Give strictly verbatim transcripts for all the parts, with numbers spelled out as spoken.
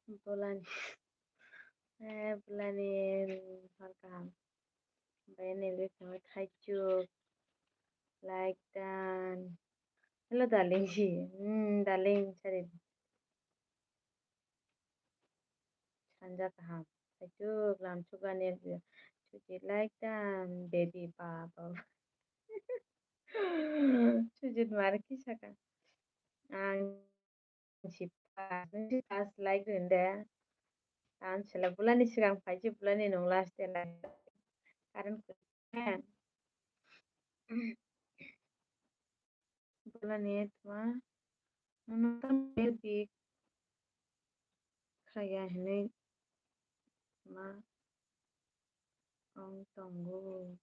Bolani, eh, bolani hor kaham. Bai nini bwskango thaichuk, like done. Hello, darling, si. Hmm, darling, sorry. Sanja kaham. Thaichuk, lamchuk ani, chuchi, like done, baby, baba. Chuchi, mar ki saka. Ang si pass, nung si pass like rin de. Ang sila bulani sigang phai si bulani nung last de like. Current kwrwi khe. Bulani tma. Nung tam big. Khaya hinui ma ong tongo.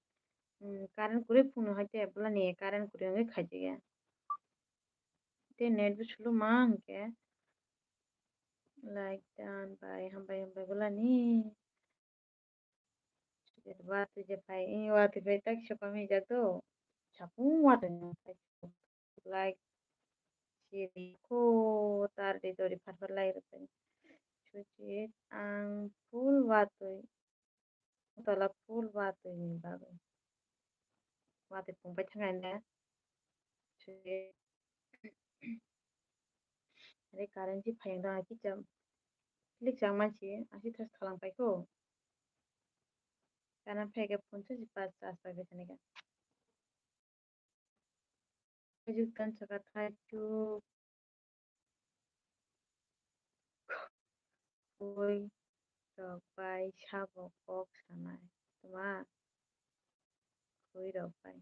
Hmm, current kwrwi phunuknwi hai tei bulani current kwrwi wngwi khaijak ya. Tei net bo sulu ma hwnkhe like done bai hambai hambai bulani. Watwi je phai, watwi phai tak sokomijak do. Sapung watwi phai. Like, siri ko tar di dori phar phar lai rwkhe. Chuchi ang full watwi. Tola full watwi ni bagwi. Watwi pung pai thang ani da. Chuchi. Are current si phai ang da, aki cham. Klik chang mansi, asi thas thalang pai ko. Kana phai ke phone si pas charge pai bai thani ka. Thaichuk tan saka thaichuk. Khwi rok bai sabo kok sanai. Tma? Khwi rok bai.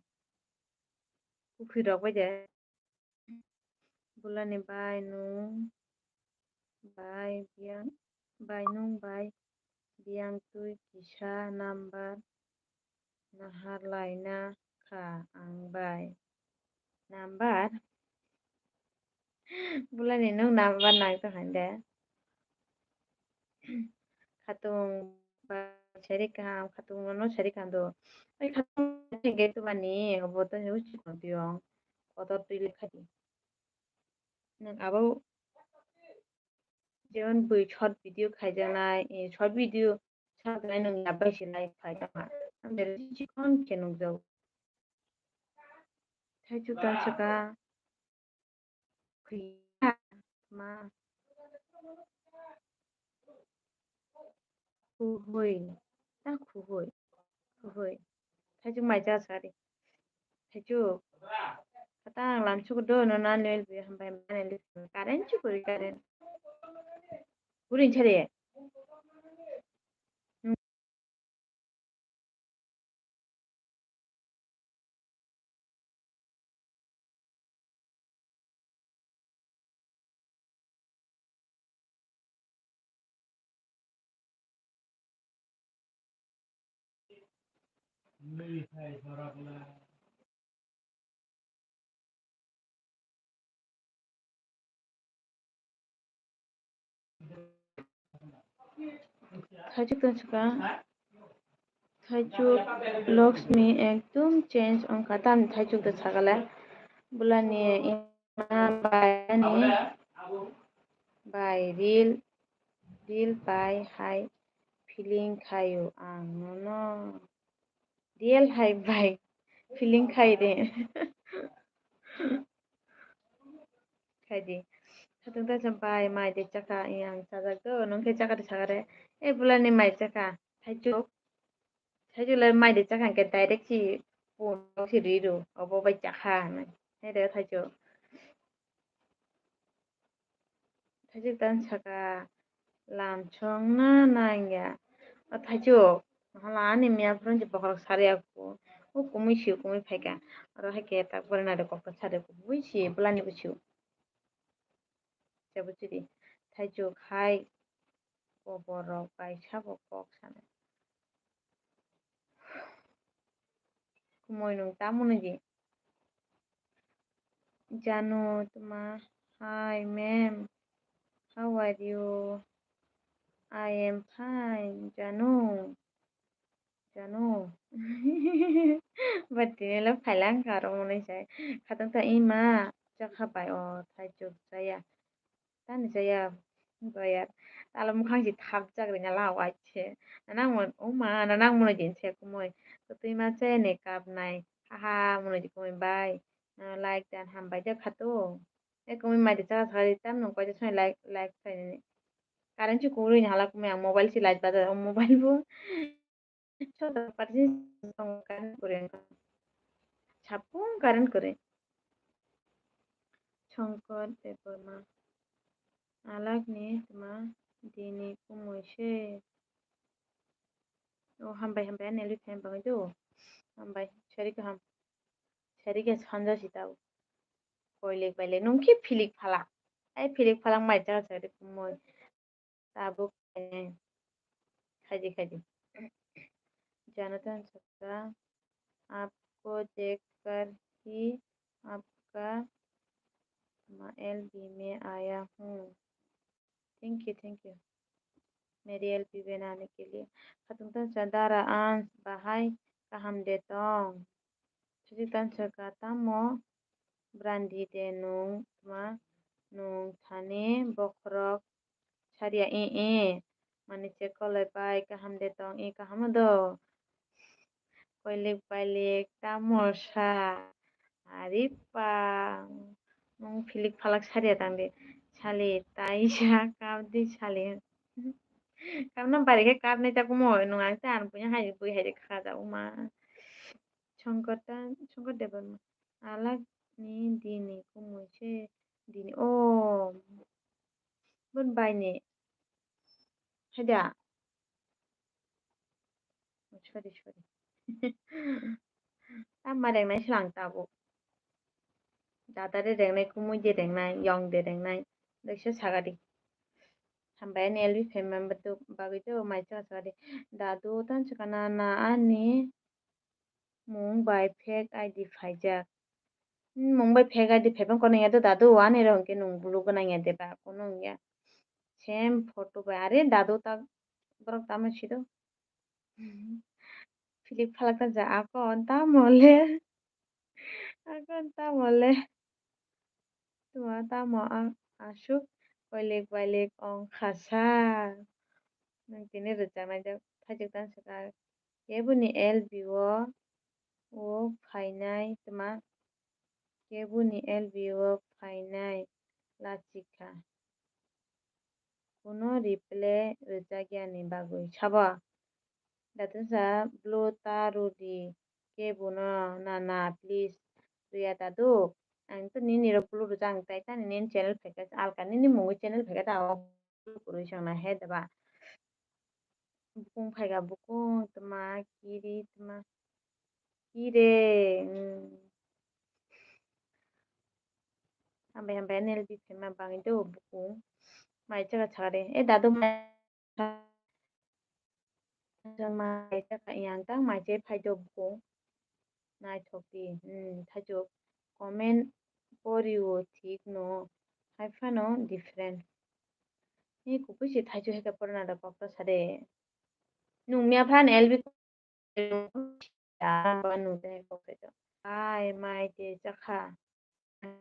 Khwi rok bai de. Bulani bai nung bai biyang, bai nung bai biyang twi kisa number nahar laina kha ang bai. Number? Bulani nung number nang tong han de. Khatung bai sari kaham, khatung no sari kaham do. Oi khatung ge tu bani, obo to ni uchi kon piyong. Kotor twi lekha di. Nang abo jemon bui short video khaijaknai, eh, short video sajaknai nwng yabai se like khaijak ma. Ang de chikon khe nukjago. Thaichuk tan saka. Khwi ma. Khuhui. Ta khuhui. Khuhui. Thaichuk mai cha sari. Thaichuk. Kata ang lamchuk do no na lel bi hambai mane lel. Current chu kuri current. Kuri chare. Thaichuk tong saka. Thaichuk Lakshmi ekdom change ongkha. Tamni thaichuk da sakale. Bulani ima bai ani bai reel, reel bai hai feeling khaio ang nono. Real hai bai feeling khai de. Khai di. Khatung ta cham bai mai de chakha yang chajak do nung khe chakha de sakare. E bulani mai chakha. Thaichuk. Thaichuk le mai de chakha ke direct si pun si ri do. Obo bai chakha nai. He de thaichuk. Thaichuk tang saka lamchong na nangya. O thaichuk, hala ani miya phuru je bokhorok sari aku. O kumui siu kumui phaika. Oro hai khe tak bore nade kok ta sari kubui si bulani bo siu. Chabo chiri. Thaichuk hai koborok bai sabo kok sanai. Kumui nung tamo nung di. Janu, tuma, hi, ma'am. How are you? I am fine, Janu. Janu. But tini lo phailang karo monai sai. Khatang ta ima, chakha bai o, thaichuk chaya. Tani chaya. Doyar. Talo mukhang si thapjak ringya la waise. Nanang mo, o ma, nanang mo din se kumui. Kwtwi ma chayani kapnai. Ha ha, mo di kumui bai. Ah, like dan hambai de khatung. E kumui mai de chara thari tam nung koi de soi like, like khaini. Current si kurui ni hala kumui ang mobile si light bajai, o mobile bo. Chota parsi song current kore. Chapung current kore. Chongkor Debbarma. Alak ni tma dini kumui se. O hambai hambai ani elwi phaima bagwi do. Hambai sari kaham. Sari khe sanja si tao. Koilik bailek nung khe philik phalak. Ai philik phalak mai chaka chaka de kumui. Tabuk khaidi khaidi. Jonathan Chakra, आपको देखकर ही आपका एलबी में आया हूँ। Thank you, thank you. मेरी एलबी बनाने के लिए। Khatung tan sa dara ans bahai kaham de tong. Suji tan sa ka tamo brandi de nung tma nung thani bokhorok saria e e. Mani che kolai pai kaham de tong e kaham do. Koilik pailik tamo sa. Ari pa. Nung philik phalak saria tang de. Sali taisa kap di sali. Kap na bari khe kap nai ta kumo nung ang ta ang punya hai bui hai de kha ja uma. Songkor ta, Songkor Debbarma. Alak ni dini kumui se dini. O. Bon bai ni. Haida. Sorry, sorry. Tama rengnai slang tabuk. Dada de rengnai, kumui de rengnai, yong de rengnai. Doisa sagadi. Hambai ani elwi phaima bagwi to mai chaka sagadi. Dadu tan chaka na na ani mung bai fake I D phaijak. Hmm, mung bai fake I D phaiphang kono ya do dadu ani rong ke nung bulu gwnang ya deba kono ya. Same photo bai are dadu ta borok tamo sido. Philik phalak ta ja akon tamo le. Akon tamo le. Tuma tamo ang aswk koilik bailik ong kha sa. Nwng tini rwchapnai de thaichuk tang swkang. Keboni L B o, o phainai tuma. Keboni L B o phainai lachikha. Kuno reply rwchak yani bagwi sabo. Datensa blue ta rudi kebono na na please rwya dadu. Ang to nini rok blue rwjak ang tai tani nini channel phaikha alka nini mungwi channel phaikha ta o blue kwrwi song na he deba. Bukung phaikha bukung tma kiri tma kire. Hambai hambai N L B phaima bagwi do bukung mai chaka chakre e dadu mai. Mai ta ka yang tang mai che phai do bukung. Naithok di. Hmm, thaichuk. Comment pori o thik no. Hai phano different. Ni kupui si thaichuk hai ka porna da kok ta sade. Nung mia phan L B. Ai mai te chakha.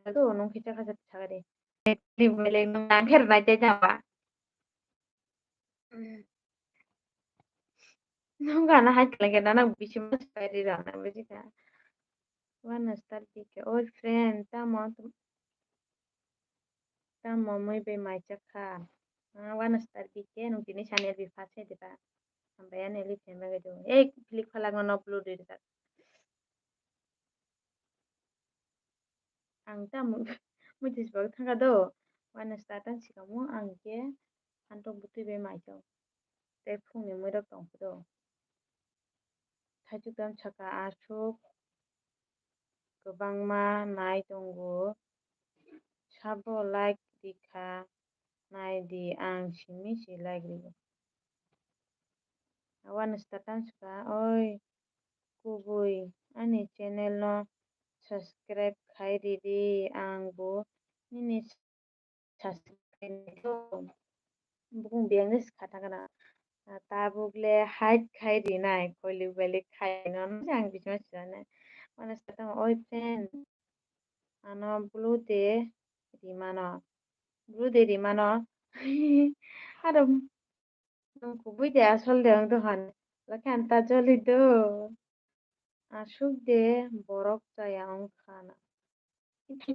Ado nung khe chakha chakha de. Di belek nung nang kher nai te jaba. Nung gana hai kala khe nana bisi mas pai ri rana buji kha. Wana star bike oi friend tamo tamo mui bai mai chakha. Wana star bike nung tini channel bi first hai de ba. Hambai ani li phaima gaidu. Ei, philik phalak no blue ri rijak. Ang ta mu-, muitis bag thangka do. Wana start ang sikamo ang ke phantok butui bai mai chong. Tei phungni muirok tong pho do. Thaichuk tam saka aswk kwbangma nai tongo. Sabo like rikha nai di ang simi se like rigo. Wana start ang saka oi. Kubui ani channel no subscribe khai ridi ang bo nini subscribe khai nai do. Bukung biyang ni sikha thangna tabuk le hide khai rinai koilik bailik khai no ang bisma sinai mane satang oi friend ano blue de rimano blue de rimano Aro nwng kubui de asol de wng dohani. Lakhe ang ta joli do. Aswk de borok chaya wng kha na.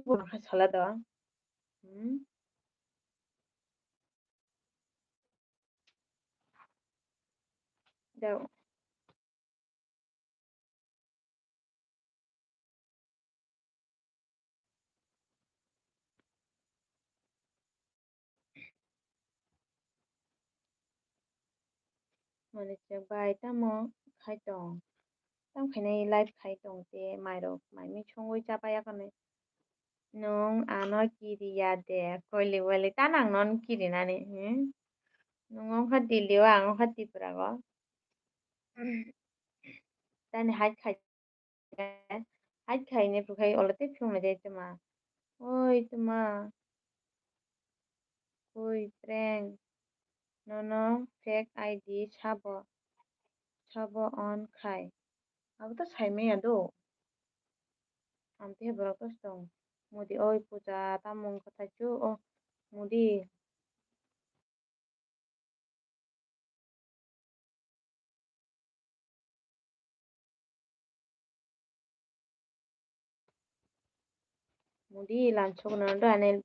Borok hai sala do. Hmm? Dao. Mani chwk bai tamo khai tong? Tam khainai live khai tong te mairok mai mui songwi cha paiya kani. Nwng ano kiri ya de, koili wali ta nang non kiri nani, hmm? Nwng wngkha Delhi o, ang wngkha Tripura o. Tani hai khai, hai khai ne bukhai olo te phiyok na jai tuma. Oi tuma. Oi prank. Nono fake I D sabo, sabo on khai. Abo to sai maya do. Amte borok to tong. Mudi oi puja tamung kwthai chu o mudi. Mudi lansukna do anel.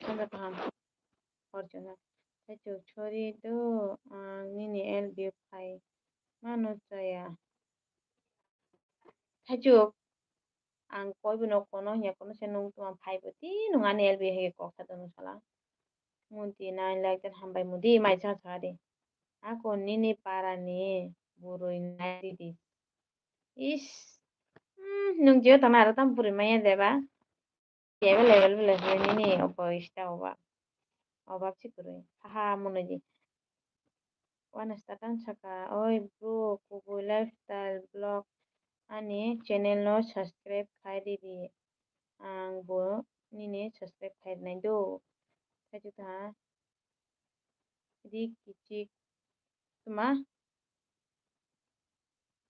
Sandra kaham. Orjuna. Thaichuk chori do ang nini L B phai mano chaya. Thaichuk ang koi bono kono hiya kono se nung tuma phai bo ti nung ani L B hai kok sa dono sala. Mudi nine like ten hambai mudi mai cha cha de. Ako nini para ni burui nai di di. Is. Hmm, nung jio tana aro tam puri maya deba. Available bele hwnwi nini obo ista oba. Oba si kwrwi. Haha, mwnwi di. One star tang saka. Oi bro, kubui lifestyle vlog ani channel no subscribe khai di di. Ang bo nini subscribe khai nai do. Khai di ta. Ri kichik tuma.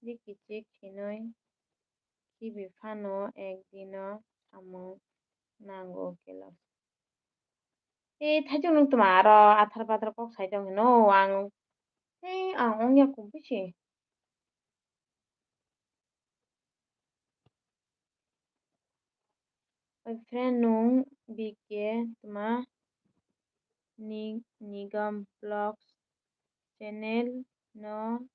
Ri kichik hinwi khibi phano ekdino samung nango kelo. Ei, thaichuk nwng tuma aro athar pathar kok sai tong hino, ang, ei, ang ongya kubui se. Oi friend, nwng B K tuma ni, Nigam Vlogs channel no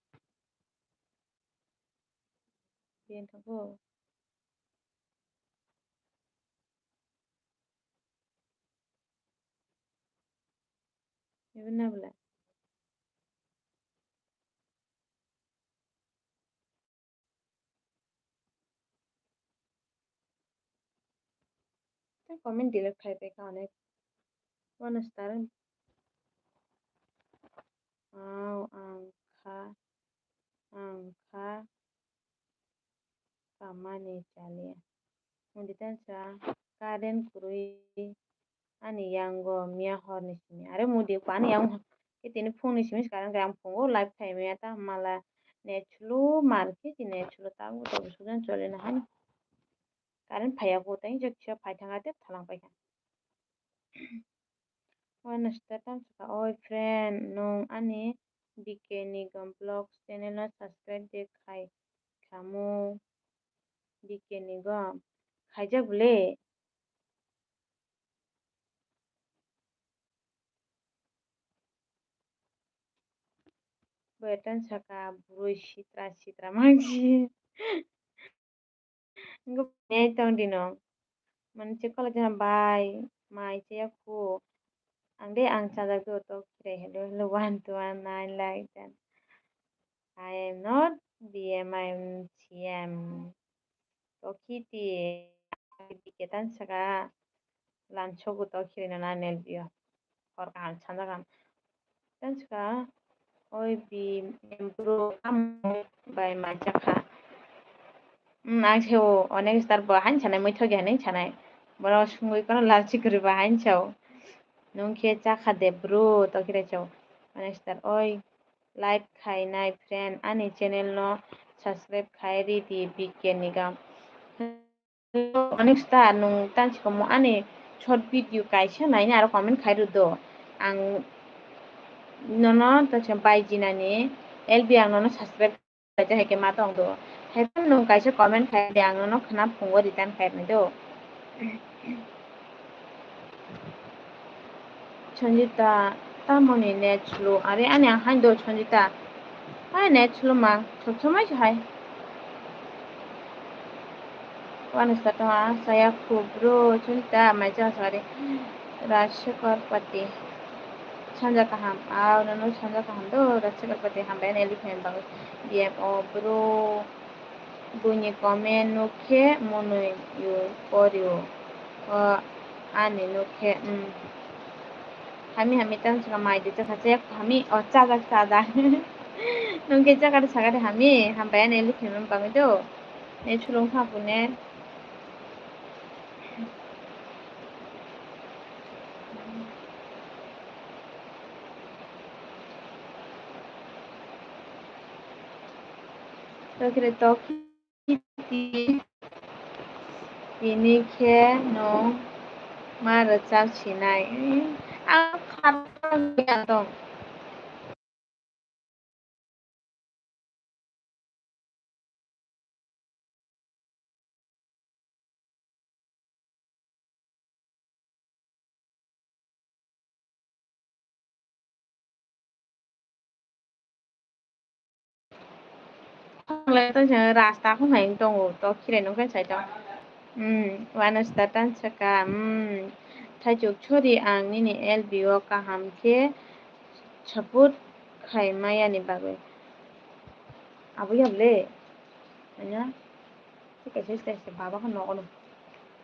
bini thago. Ibu na bwla. Tei comment delete khai pai kha onek. One star. Wow, ang kha, ang kha kamani chaliya. Mudi tansa current kwrwi ani yango miya horni simi. Are mudi ko ani yang ke tini phungni simi current khe ang phungo live khai maya ta mala net slow mar khe tini net slow ta bo to sudan chole na hani. Current phaiya bo tei jok kisa phai thanga tei thalang pai kha. One star tang saka, oi friend, nwng ani B K Nigam Vlogs channel no subscribe de khai khamu. B K Nigam khaijak bwle. Bo etan saka burui sitra sitra mangsi. Wngkha bini tong di no. Mani se kolo jana bai mai chaya khu. Ang de ang chajak do to khirai hello hello one two one nine like that. I am not B M, I am C M. To khiti ketan saka. Lansogo to khirina na nel bio. Hor kaham sanja kaham. Tenska oi bi bro bai mai chakha. Hmm, ang se o onek star bo hain sanai moi thogi hain sanai. Bono sungui kono lal chikri bo hain sao. Nung khe chakha de bro to khire sao. Onek star oi like khai nai friend ani channel no subscribe khai ri di B K Nigam. Onek star nwng tansi komo ani short video kaisa naina aro comment khai rw do. Ang nono to se bai jinani L B ang nono subscribe kaisa hai khe ma tong do. Hai phano nwng kaisa comment khai di, ang nono khna phungo return khai rwnai do. Sanjita, tamoni net slow? Are ani ang hain do Sanjita. Hai net slow ma, sob somai se hai. Wano sa tong a, saya khu bro, Sanjita, mai cha sa re. Rajshekhar Pati. Sanja kaham, ah, nono sanja kaham do, Rajshekhar Pati hambai ani L B fan bagwi. D M O bro. Buini comment nukhe mwnwi yo porio. O ani nukhe, um. Hami hami tang chwla mai de chakha chek hami, o chajak chajak. Nungkhe chakha de sakha de hami, hambai ani L B fan bagwi do. Ne chulung kha bune. Tokire tok. Tini khe nwng ma rwchap sinai? Ang kharokya tong. Khanglai tong se rasta khum hai tongo, to khirai nung khe sai tong. Hmm, wano sita tan saka, hmm, thaichuk chori ang nini L B o kaham khe support khai maya ni bagwi. Abo yam le, anya, thik kaisa sita sita baba khan nogo no,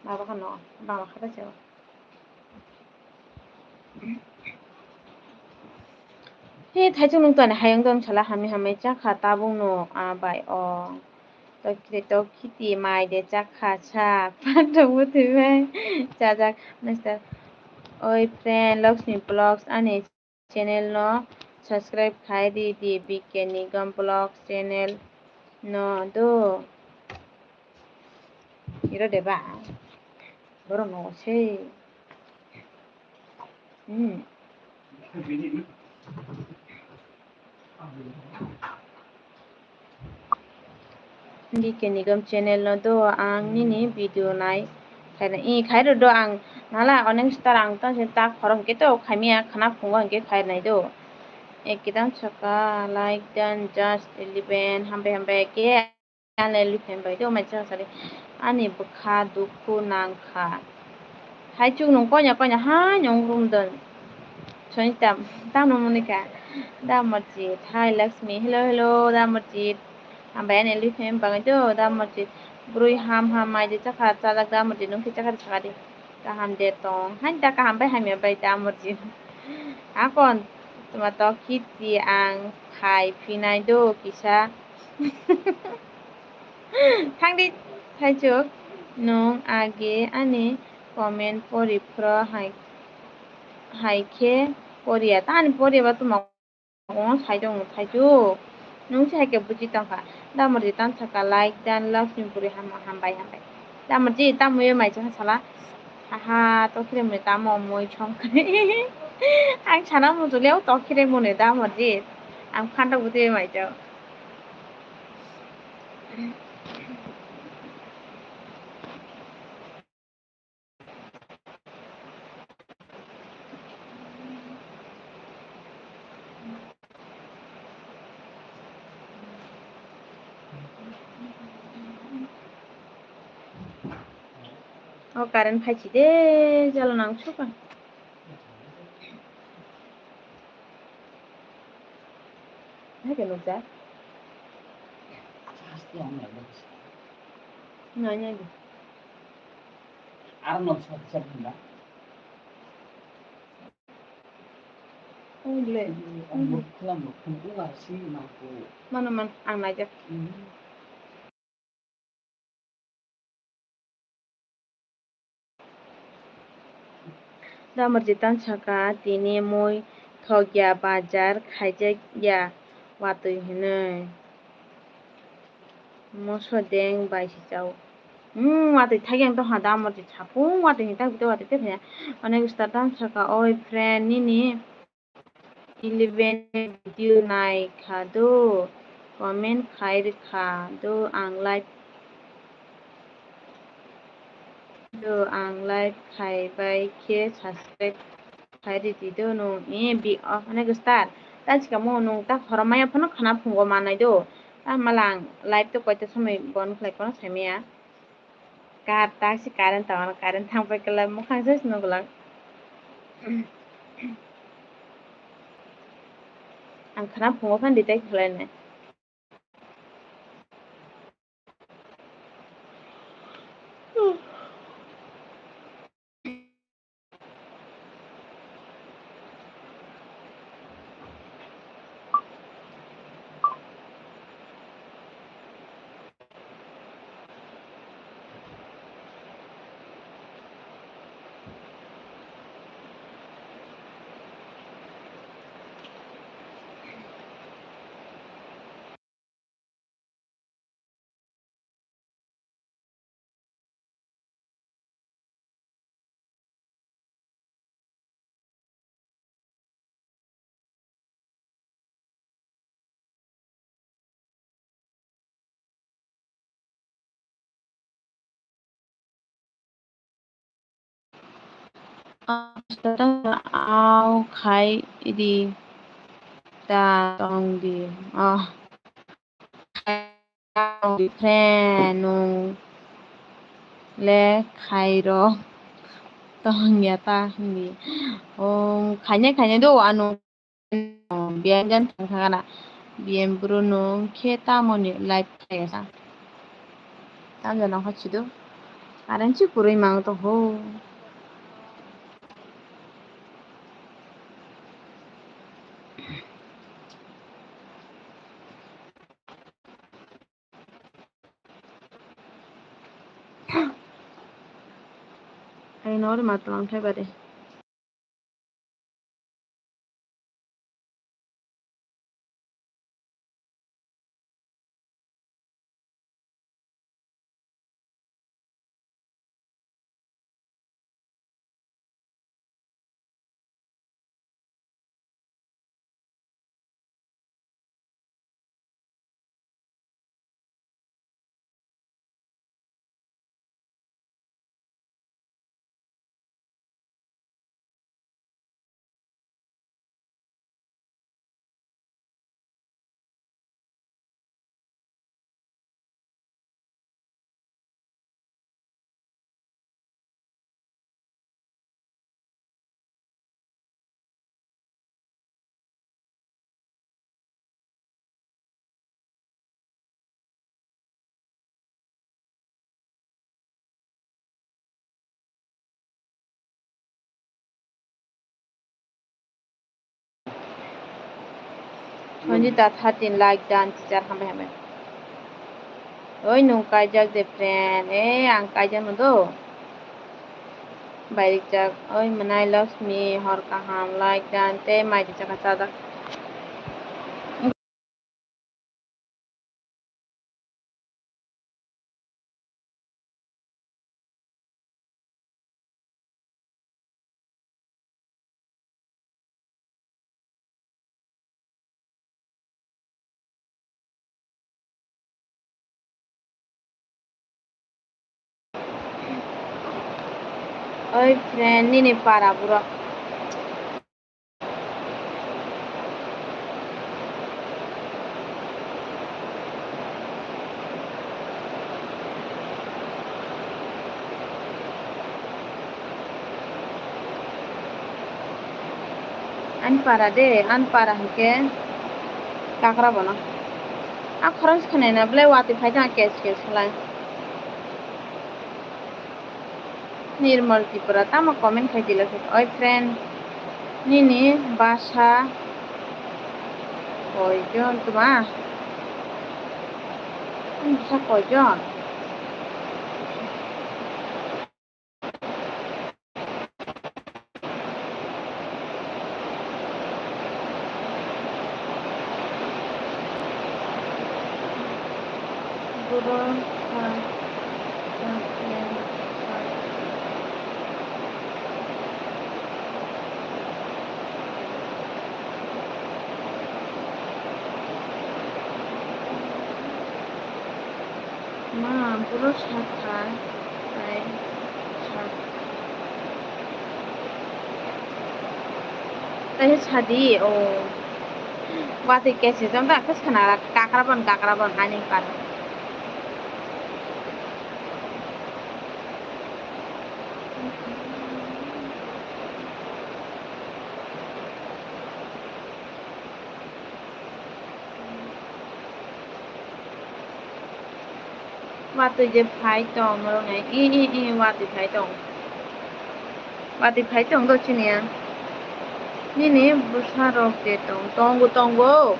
baba khan nogo, baba kha ta se. He thaichung nung tani hayung don sala hami hamai chakha tabuk no a bai o. Tokire tok khiti mai de chakha sa phantok bwtwi bai chajak nasta. Oi friend Lakshmi Vlogs ani channel no subscribe khai di di B K Nigam Vlogs channel no do. Iro deba. Borok no sei. Hmm. B K Nigam channel no do ang nini video nai khaina i khairo do ang nala onek star ang tang se tak khorok hwnkhe to khaimya khana phungo hwnkhe khainai do. Ek kidam saka like dan just eleven hambai hambai ke. Ani lupem bai do mai chang sari. Ani bwkha dukhu nang kha. Hai chuknung koina koina hai nung rum don. Soni tam, tam no muni ka. Da Marjit, hai Lakshmi, hello, hello, Da Marjit. Hambai ani lupem bangai do, Da Marjit. Brui ham ham mai de chakha, chajak Da Marjit, nung khe chakha de chakha de. Kaham de tong. Hai da kaham bai hamya bai Da Marjit. Akon, tuma to kiti ang phai phinai do kisa. Thangdi, thaichuk, nwng age ani comment pori phro hai, hai khe poriya. Ta ani poriya ba tuma kono sai tong thaichuk. Nwng se hai khe buji tong kha. Da Marjit tan saka like dan Lakshmi puri ham-, hambai hambai. Da Marjit tamo ye mai chang sala. Aha, to khire muni tamo moi chong. Ang sana muchuli o to khire muni Da Marjit. Ang phantok bwtwi mai chang. O current phaichi de, jalo nang suka. Hai ke nukjak. Nai, nai di. Aro nok sak sak hwnba. Ong le. Ang muk khula muk khum ung ar si ma ko. Mano man, ang naijak. Hmm. Da Marjit tan saka tini mui thokya bajar khaijakya watwi hinwi. Moso deng bai si chao. Hmm, watwi thagi ang tongkha da, amo twi sapung watwi ni tak bito watwi tei phaiya. Onek star tam saka, oi friend, nini eleven video nai kha do, comment khai rwkha do, ang live do, ang live khai bai khe subscribe khai rwdi do nwng, e bi, o, onek star. Ta sikamo nwng ta khorokmaya phano khwna phungo manai do. Ta mala ang live to koita somoi bon khlai phano saimaya. Kar ta si current tangmano, current thangpai kwlai mukhang se swnam glak. Ang khwna phungo phano detect khlainai. Au khai di ta tong di. Oh. Friend, nwng le khairok tong ya ta hindi. O, khainai khainai do, ano biyan jan thang thang na. Biyan bro nwng khe tamo ni live khaisa. Tam jana khachi do. Current si kwrwi mang to ho. Ai nori matwlang thai bari. Sanjita thirteen like done, teacher, hambai hambai. Oi, nwng kaijak de friend, eh, ang kaijak no do. Bairikjak, oi, mwnai Lakshmi, hor kaham, like done, tei mai di chakha chajak. Oi friend, nini para borok. Ani para de, ani para hinkhe takra bono. A khorang se khwnai na, belai watwi phai thang kes kes khlai. Nirmal Tripura, tamo comment khai di lakhe. Oi friend, nini bwsa koijon tuma? Nini bwsa koijon? Boro, ah, ah. Boro sakha, tai sak-, tai sadi, o. Watwi kesi jang da, khe sana kakra bon, kakra bon, hani par. Watwi je phai tong norok nai, i, i, i, watwi phai tong. Watwi phai tong do chini ya. Nini bwsa rok je tong, tongo, tongo.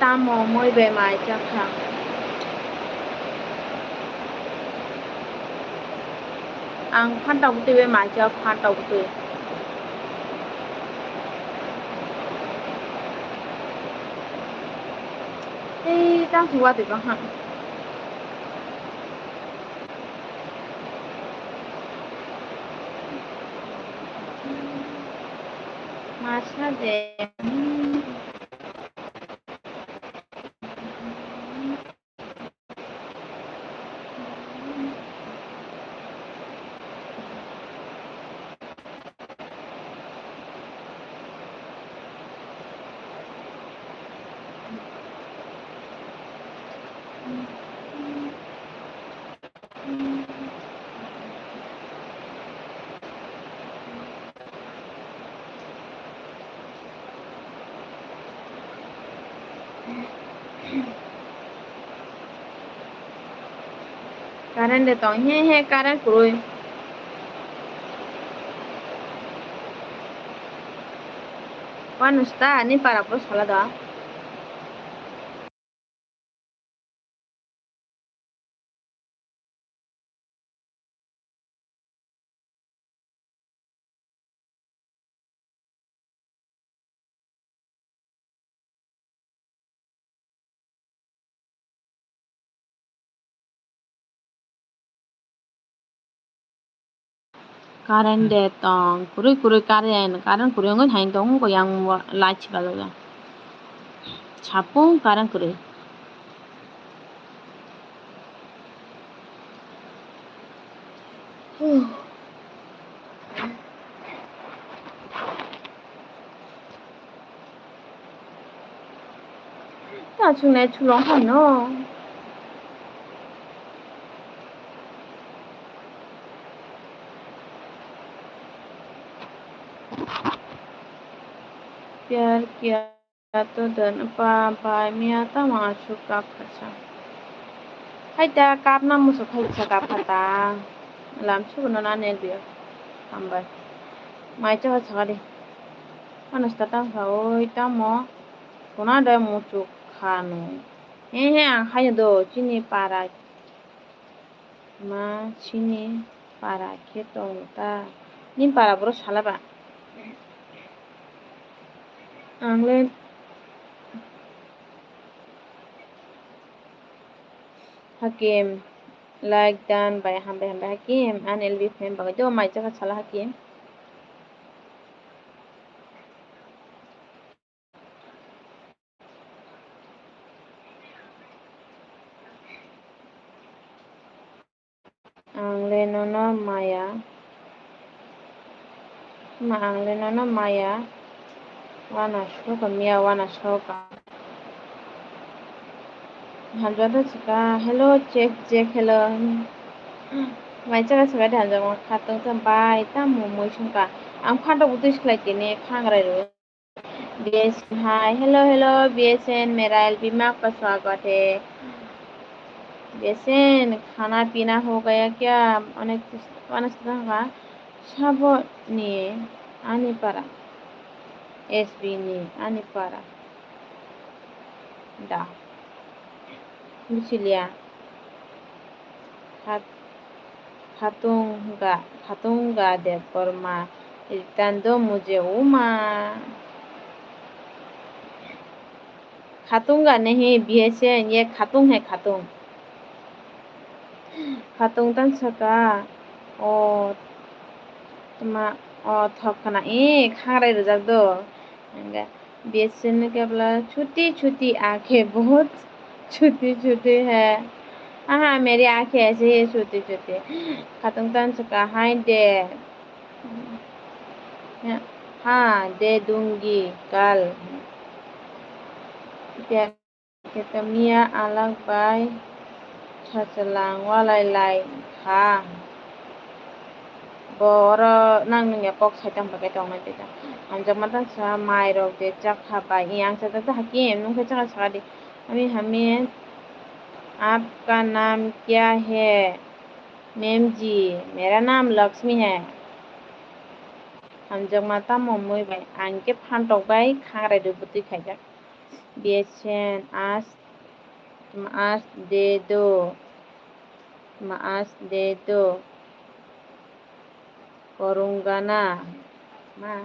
Tamo mui bai mai chakha. Ang phanta bwtwi bai mai chak, phanta bwtwi. Ei, tang watwi bang ha. Masa de. Current de tong, he, he, current kwrwi. Wano sta, ani para puro sala da. Current de tong, kwrwi kwrwi current, current kwrwi wngwi hai tong, wngkha yang light si bajak ya. Sapung current kwrwi. Ta chungnai chulong hai no. Pyar kiya to dan pa bai miya tamo aswk kap kha sa. Hai ta kap na musu khai sa kap kha ta. Lam su no na ne biya. Hambai. Mai cha sa di. Ano sta tang sa oi tamo. Sona da muchuk kha no. He he ang hai do chini para. Ma chini para khe tong ta. Ni para boro sala ba. Ang le Hakim, like done by hambai hambai Hakim, an L B fan bagwi do mai chakha sala Hakim. Ang le nono maya. Ma ang le nono maya. Wana soka miya wana soka. Hamjata sika hello check check hello. Mai chaka sika de hamjama khatung sa bai tamo mui sungka. Ang phantok butui siklai tini khangrai ro. B S N hai, hello hello B S N, mera L B ma ka swagat hai. B S N, khana pina ho gaya kya? Onek, onek sabo ni ani para, S B ni ani para da. Buchiliya. Khat-, Khatunga, Khatunga Debbarma, Ritando mujhe uma. Khatunga nahi, B S N, ye khatung hai khatung. Khatung tan saka, o tma, o thok khna, e khangrai rijak do. Hingke B S N ni kebla chuti chuti aake bahut chuti chuti hai. Aha, meri aake aise hi chuti chuti. Khatung tan saka hai de. Ha, de dungi kal. Khe tongmiya alak bai sachalang walai lai kha. Bo oro nang nungya kok saitang pakai tongnai tei ta. Hamjakma ta sa mai rok de chakha bai. I ang sajak ta hakim nung khe chakha sakadi. Ami hami aapka naam kya hai? Ma'am ji, mera naam Lakshmi hai. Hamjakma tamo mui bai ang khe phantok bai khangrai rw bwtwi khaijak. Besen as, as de do, as de do, korungana, ma,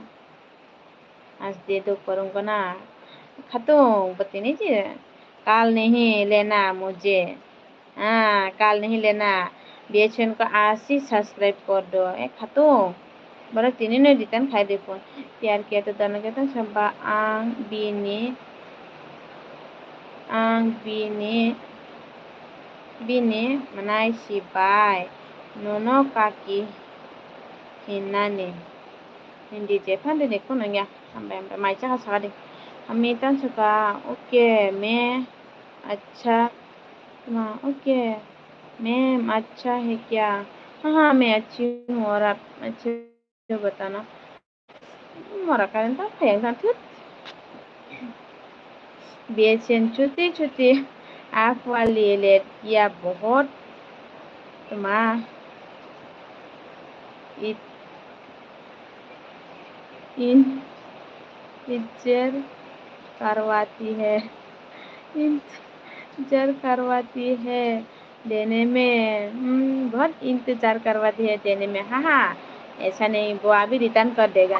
as de do korungana, khatung bwtwi ni je, kal nahi lena mujhe. Ah, kal nahi lena. Besen ko asi subscribe kor do. Eh, khatung. Borok tini no return khai de phone. Pyar kiya to dona kiya to samba ang bini, ang bini, bini manai si bai. Nono kaki hinani. Hindi je phan de ne kono ya. Hambai, hambai. Mai chakha sakadi. Ami tan saka, okay, me. Acha, ma, okay. Ma'am, acha hai kya? Ha, ha, main achi hu, aur aap ache ho, batana. Mora karen ta phayang tan thut. Besen chuti chuti. Aap wali ladkiyan bahut, tma, it, in, inter karwati hai. Inter karwati hai dene mein. Hmm, bahut intezar karwati hai dene mein. Ha, ha. Aisa nahi, wo abhi return kar dega.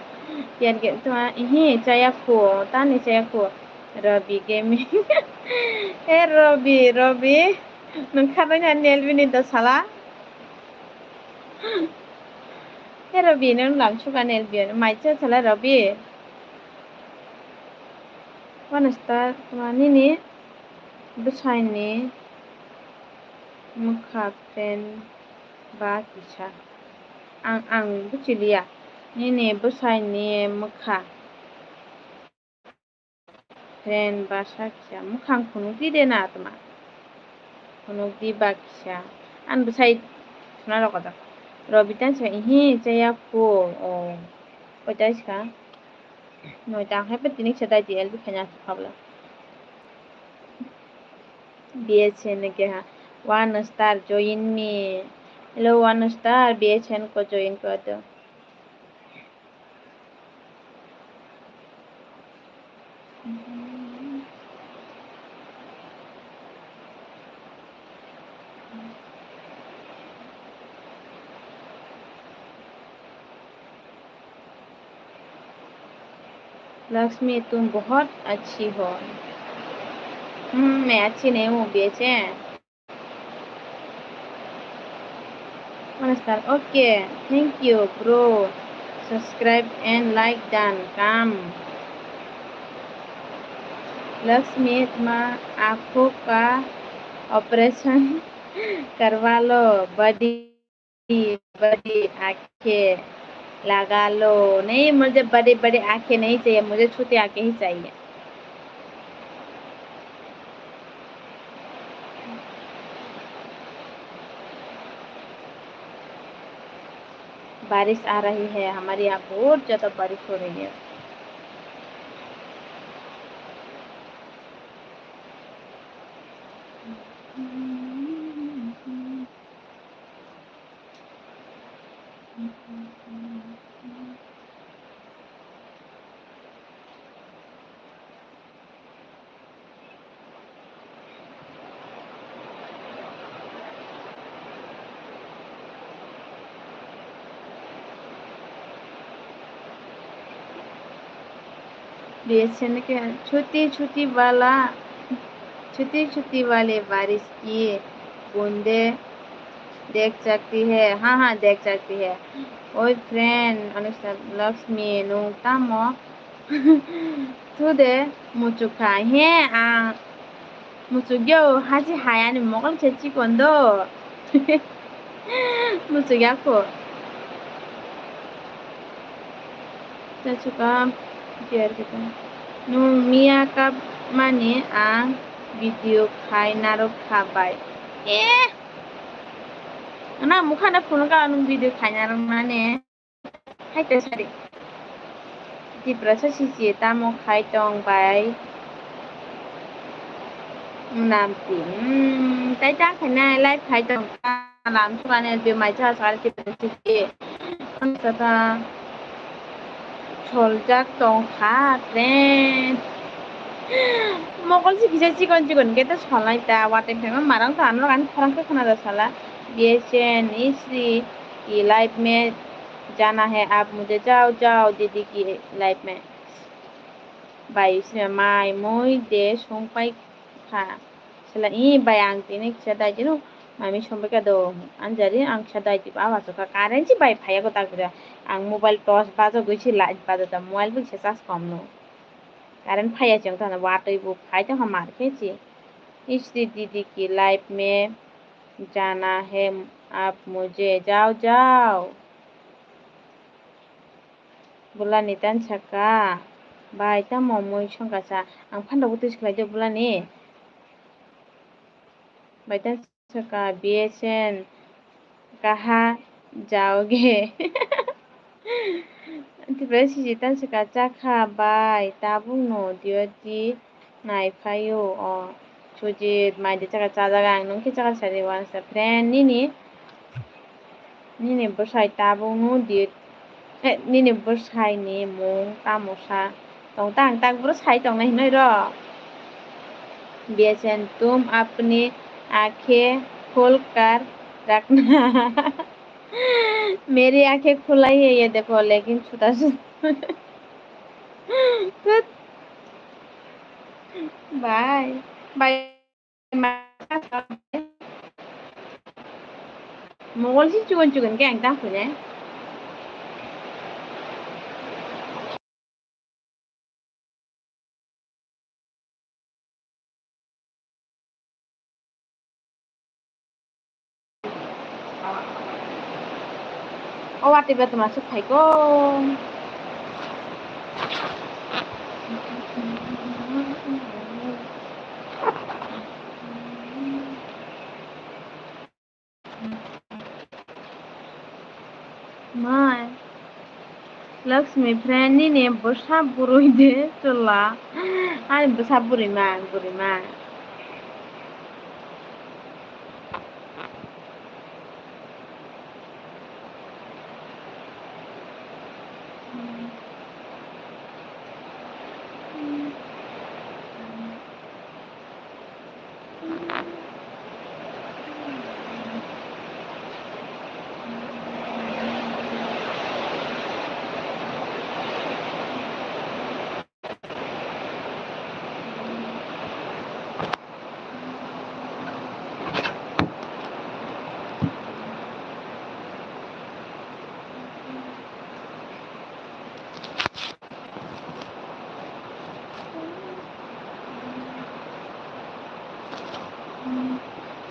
Pyar ke, tma, hi, chaya kho, tani chaya kho. Rabi Gaming. Hey, Rabi, Rabi. Nung khabai na nail bini do sala. Hey, Rabi, nung lam suka nail bini. Mai cha sala, Rabi. One star, tma nini bwsai ni mwkha friend ba kisa. Ang, ang buchiliya. Nini bwsai ni mwkha friend ba sa kisa. Mwkhang phunuk di de na tma. Phunuk di ba kisa. An bwsai khna rok da. Rabi tan sa ihi chaya kho. O. Koi tai ska. Noi tang hai pe tinik sa dai di L B khaina asuk khabla. B S N ke ha. One star join me. Hello, one star, B S N ko join kar do. Lakshmi, तुम बहुत अच्छी हो। हम्म, मैं अच्छी नहीं हूँ, बेचैन। One star, okay, thank you, bro. Subscribe and like done, come. Lakshmi, तुम्हारा आँखों का ऑपरेशन करवा लो, बड़ी बड़ी आंखें लगा लो। नहीं, मुझे बड़ी बड़ी आंखें नहीं चाहिए, मुझे छोटी आंखें ही चाहिए। बारिश आ रही है, हमारे यहाँ बहुत ज्यादा बारिश हो रही है। B S N के छोटी छोटी वाला, छोटी छोटी वाले बारिश की बूंदे Dek chakti he, ha ha, dek chakti he. Oi friend, Anusha Lakshmi, nung tamo? Thu de, muchuk kha. He, ang muchuk yo, haji hai ani mokol se chikon do. Muchuk ya kho. Chachuka, biar kita. Nung miya kap mani ang video khai narok kha bai. Eh! Ana mukha na phone ka nung video khai narok mani. Hai te sari. Tiprasa sisi tamo khai tong bai. Namti. Hmm, tai ta khai na live khai tong ta lam suka ne be mai cha sari tiprasa sisi. Ang sa ta soljak tong kha tren. Mokol si kisa chikon chikon ke ta solai ta wateng thangma marang ta ano kan khorang ke khna da sala. Biye chen isri ki live me jana hai aap mujhe jao jao didi ki live me. Bai sima mai mui de song pai kha. Sela i bai ang tini kisa dai dino mami song pai kha do anjari ang kisa dai diba awa sokha current si bai phaiya ko tak bida ang mobile torch bajagwi si light bajata mobile bo kisa charge kom no current phaiya chwng tongna watwi bo phai tongkha mar khe si. Isri didi ki live me jana hai aap mujhe jao jao. Bulani tan saka, bai tamo mui songkasa, ang phan rok twi swkhlai de bulani. Bai tan saka, B S N kaha jaoge. Tipra sisi tan saka, chakha bai tabuk no diyo di. Nai phaio o Sujit, mai de chakha chajaga ang nung khe chakha sari wansa friend nini, nini bwsai tabuk no di, eh, nini bwsai ni mung tamo sa tong ta ang tak bwrw sai tong nai hinoi ro. Besen tum apni akhe khol kar rakna. Meri akhe khulai hai ye dekho lekin chuta chuta. Bye. Bye. Mongol si chugon chugon ke ang tang phune. O watwi ba tuma suk phaiko. Mai. Lakshmi friend nini bwsa bwrwi de chwla. Ani bwsa bwrwi ma, bwrwi ma.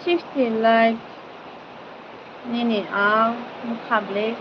Sixty like nini ang mukha bwlwi.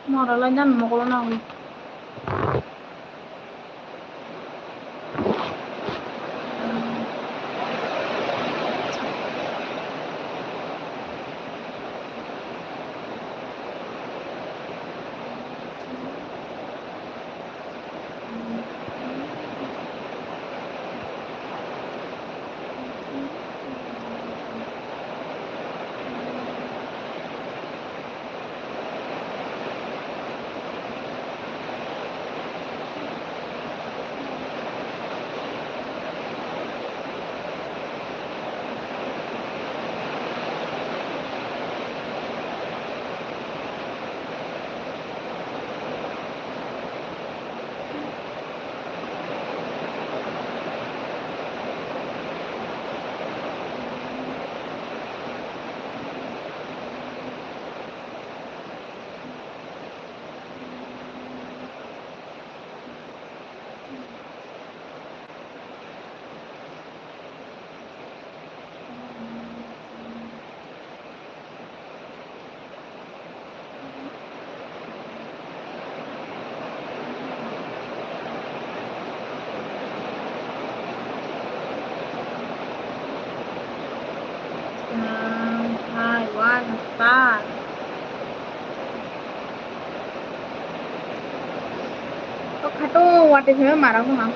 Mora lai dan mokolo na hoi. Ba. O khatung watwi phaiba marok no.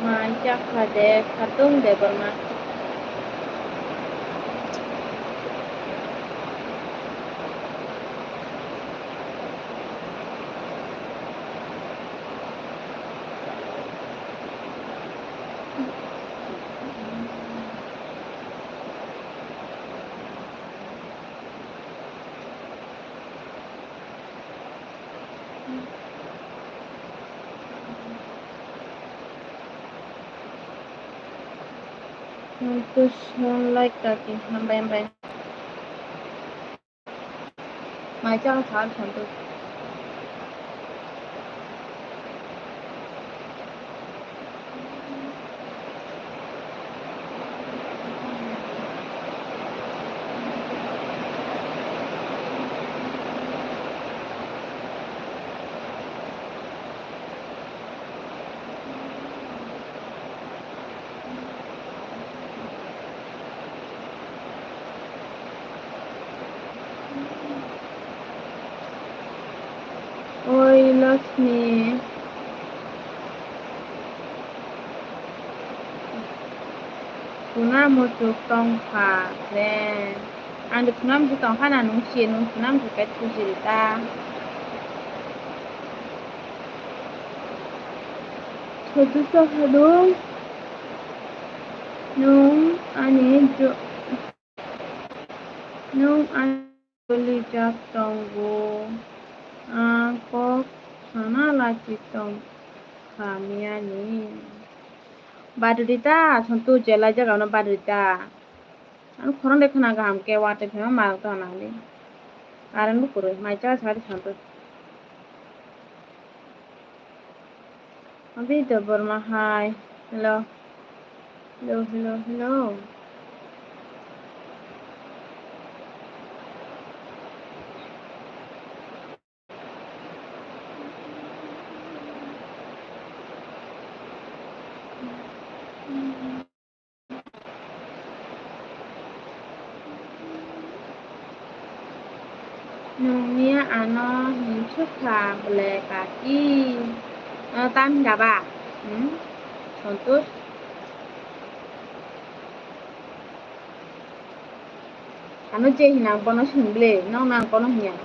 Mai chakha de, khatung de borma. Santosh, like kaki, hambai, hambai. Mai chakha sal Santosh. Oi Lakshmi, khuna muchuk tongkha le. Ang de khuna muchuk tongkha na nung si, nung khuna muchuk kai thusi rita. Sotu sohado nung ani jo-, nung ani jolijak tongo, ang kok sana lachi tong kha miyani. Badrita, Santosh je laijak ano badrita. Ang khorang de khna kaham khe watwi phaima marok tong nang di. Current bo kwrwi, mai cha sari Santosh. Abhi Debbarma hai. Hello. Hello, hello, hello. Nungni ano hinsukha ble kaki. Ano tam hinka ba? Hmm? Santosh? Ano je hina ang bono sini ble, nokno ang bono hinya.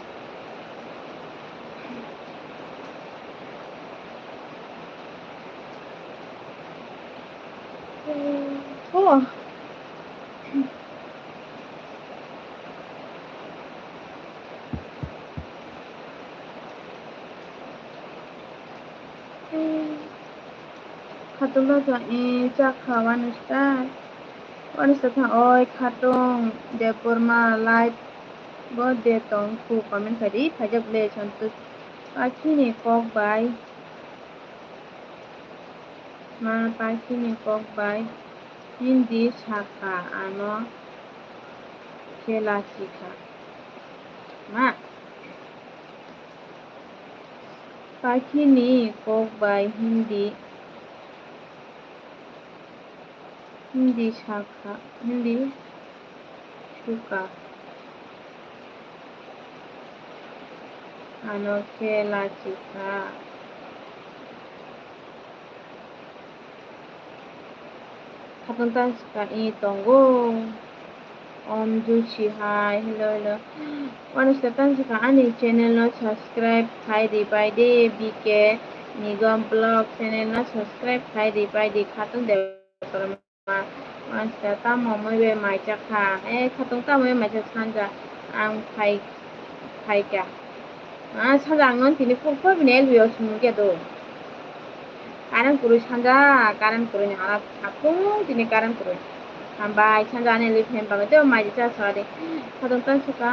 Oh. Khatung no tong i chakha wani star. Wani star tha oi khatung Debbarma live bo de tong khu comment khai di phaijak le Santosh. Pakhini kok bai. Ma pakhini kok bai Hindi sakha ano khela sikha. Ma pakhini kok bai Hindi, Hindi sakha, Hindi sukha. Ano khela sikha. Khatung ta sikha i tongo. Om Juicy hai, hello, hello. Wano setan saka ani channel no subscribe khai di pai di, B K Nigam Vlog channel no subscribe khai di pai di, khatung de. Ma, ma, sa tamo mui bai mai chakha. Eh, khatung tamo mui mai chak sanja. Ang phai, phai kha. Ah, sanja ang non tini phuk phuk bini L B o sumung khe do. Current kwrwi sanja, current kwrwi ni hara, aphung tini current kwrwi. Hambai sanja ani li phem bagwi do mai cha sa de. Khatung tan suka.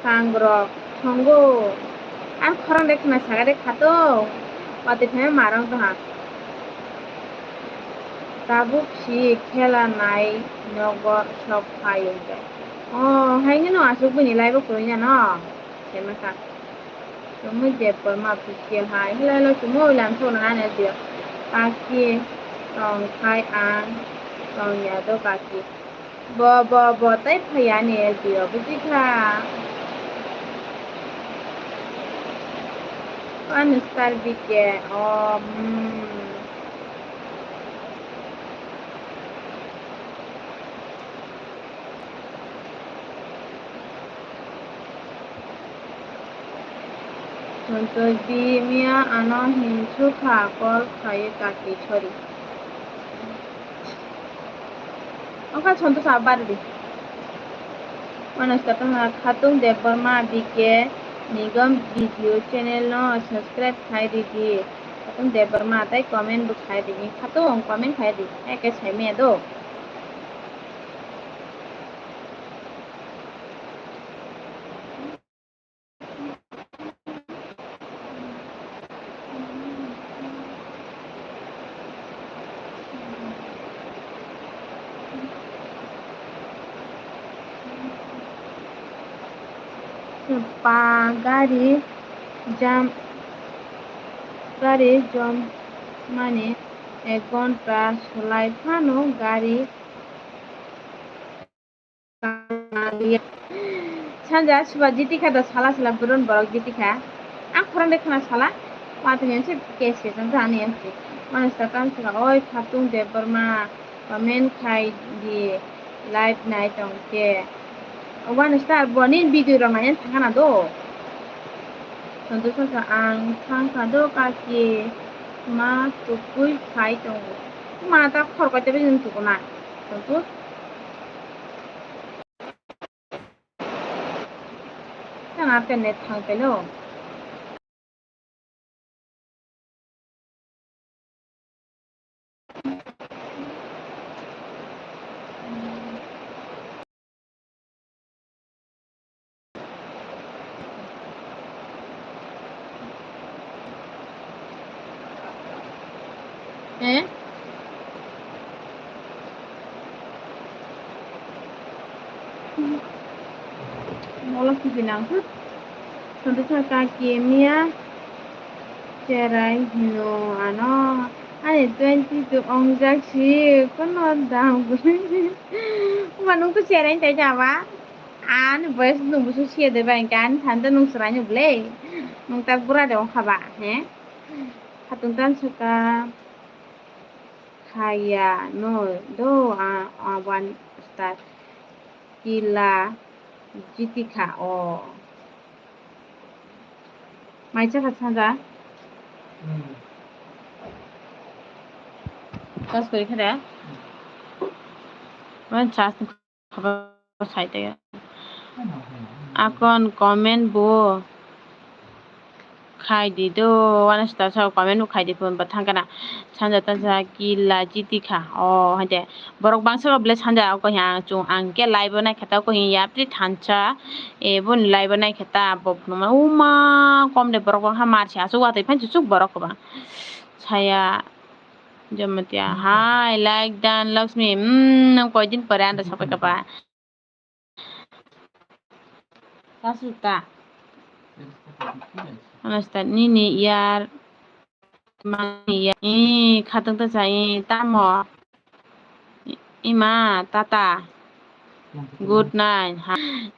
Kangrok, songo. Ang khorang de khna saga de khato. Watwi phai marang to ha. Tabuk si khela nai nogo sok phai wngkha. Oh, haino no aswk bini live o kwrwngya no. Sema sa. Chumui Debbarma official hai. Hello, hello, chumui lam sok nang ano dia. Paki tong khai ang tong ya do kaki. Bo, bo, bo, tei phaiya ni L B o, buji kha. One star B K, oh, hmm. Santosh di miya ano hinsu kha, call khai kaki, sorry. Oka Santosh abar di. Wano kata khatung Debbarma B K Nigam video channel no subscribe khai di di. Khatung Debbarma tai comment bo khai di. Khatung comment khai di. Eke sai me do. Pa gari jam, gari jom mani ek ghonta solai phano gari Sanja suba jiti kha da sala sala burun borok jiti kha. Ang khorang de khna sala. Watwi ni se case case ang thani ang si. Manu sa kam sala oi khatung Debbarma comment khai di live nai tong khe. Wani star boni video rok nai thang na do. Santosh sa ang thang kha do kaki ma tukui khai tongo. Ma ta khor koi te bini tukuna. Santosh. Tang ape net thang pelo. Eh? Molo kiji nang thut. Santosh kaki miya cherai hino ano. Ani twenty two ongjak si kono dam. Uma nung to cherai tai jaba. Ani boyes nung busu siya de bai kan than to nung serai nung ble. Nung tak bura de ong khaba he. Khatung tan suka. Khaya no do a, a one star kila jiti kha o. Mai cha kha sanja. Kas kori kha da. Man chas. Khaba sai tega. Akon comment bo khai di do, wani sita sa comment bo khai di phone bo thang kana. Sanja ta sa kila jiti kha. O hade borok bangsa ba ble sanja ko ya chung ang ke live bo nai khata ko ya pri thansa. E bon live bo nai khata bo phone ma uma kom de borok bangsa mar si asuk watwi phan chuk borok ko ba. Saya Jamatia, hai, like dan, Lakshmi, hmm, nang koi din pore anda sapai kapa. Kasuta. Anasta nini yar, mani yar, eh, khatung ta sa, eh, tamo. Ima, tata. Good night. Ha,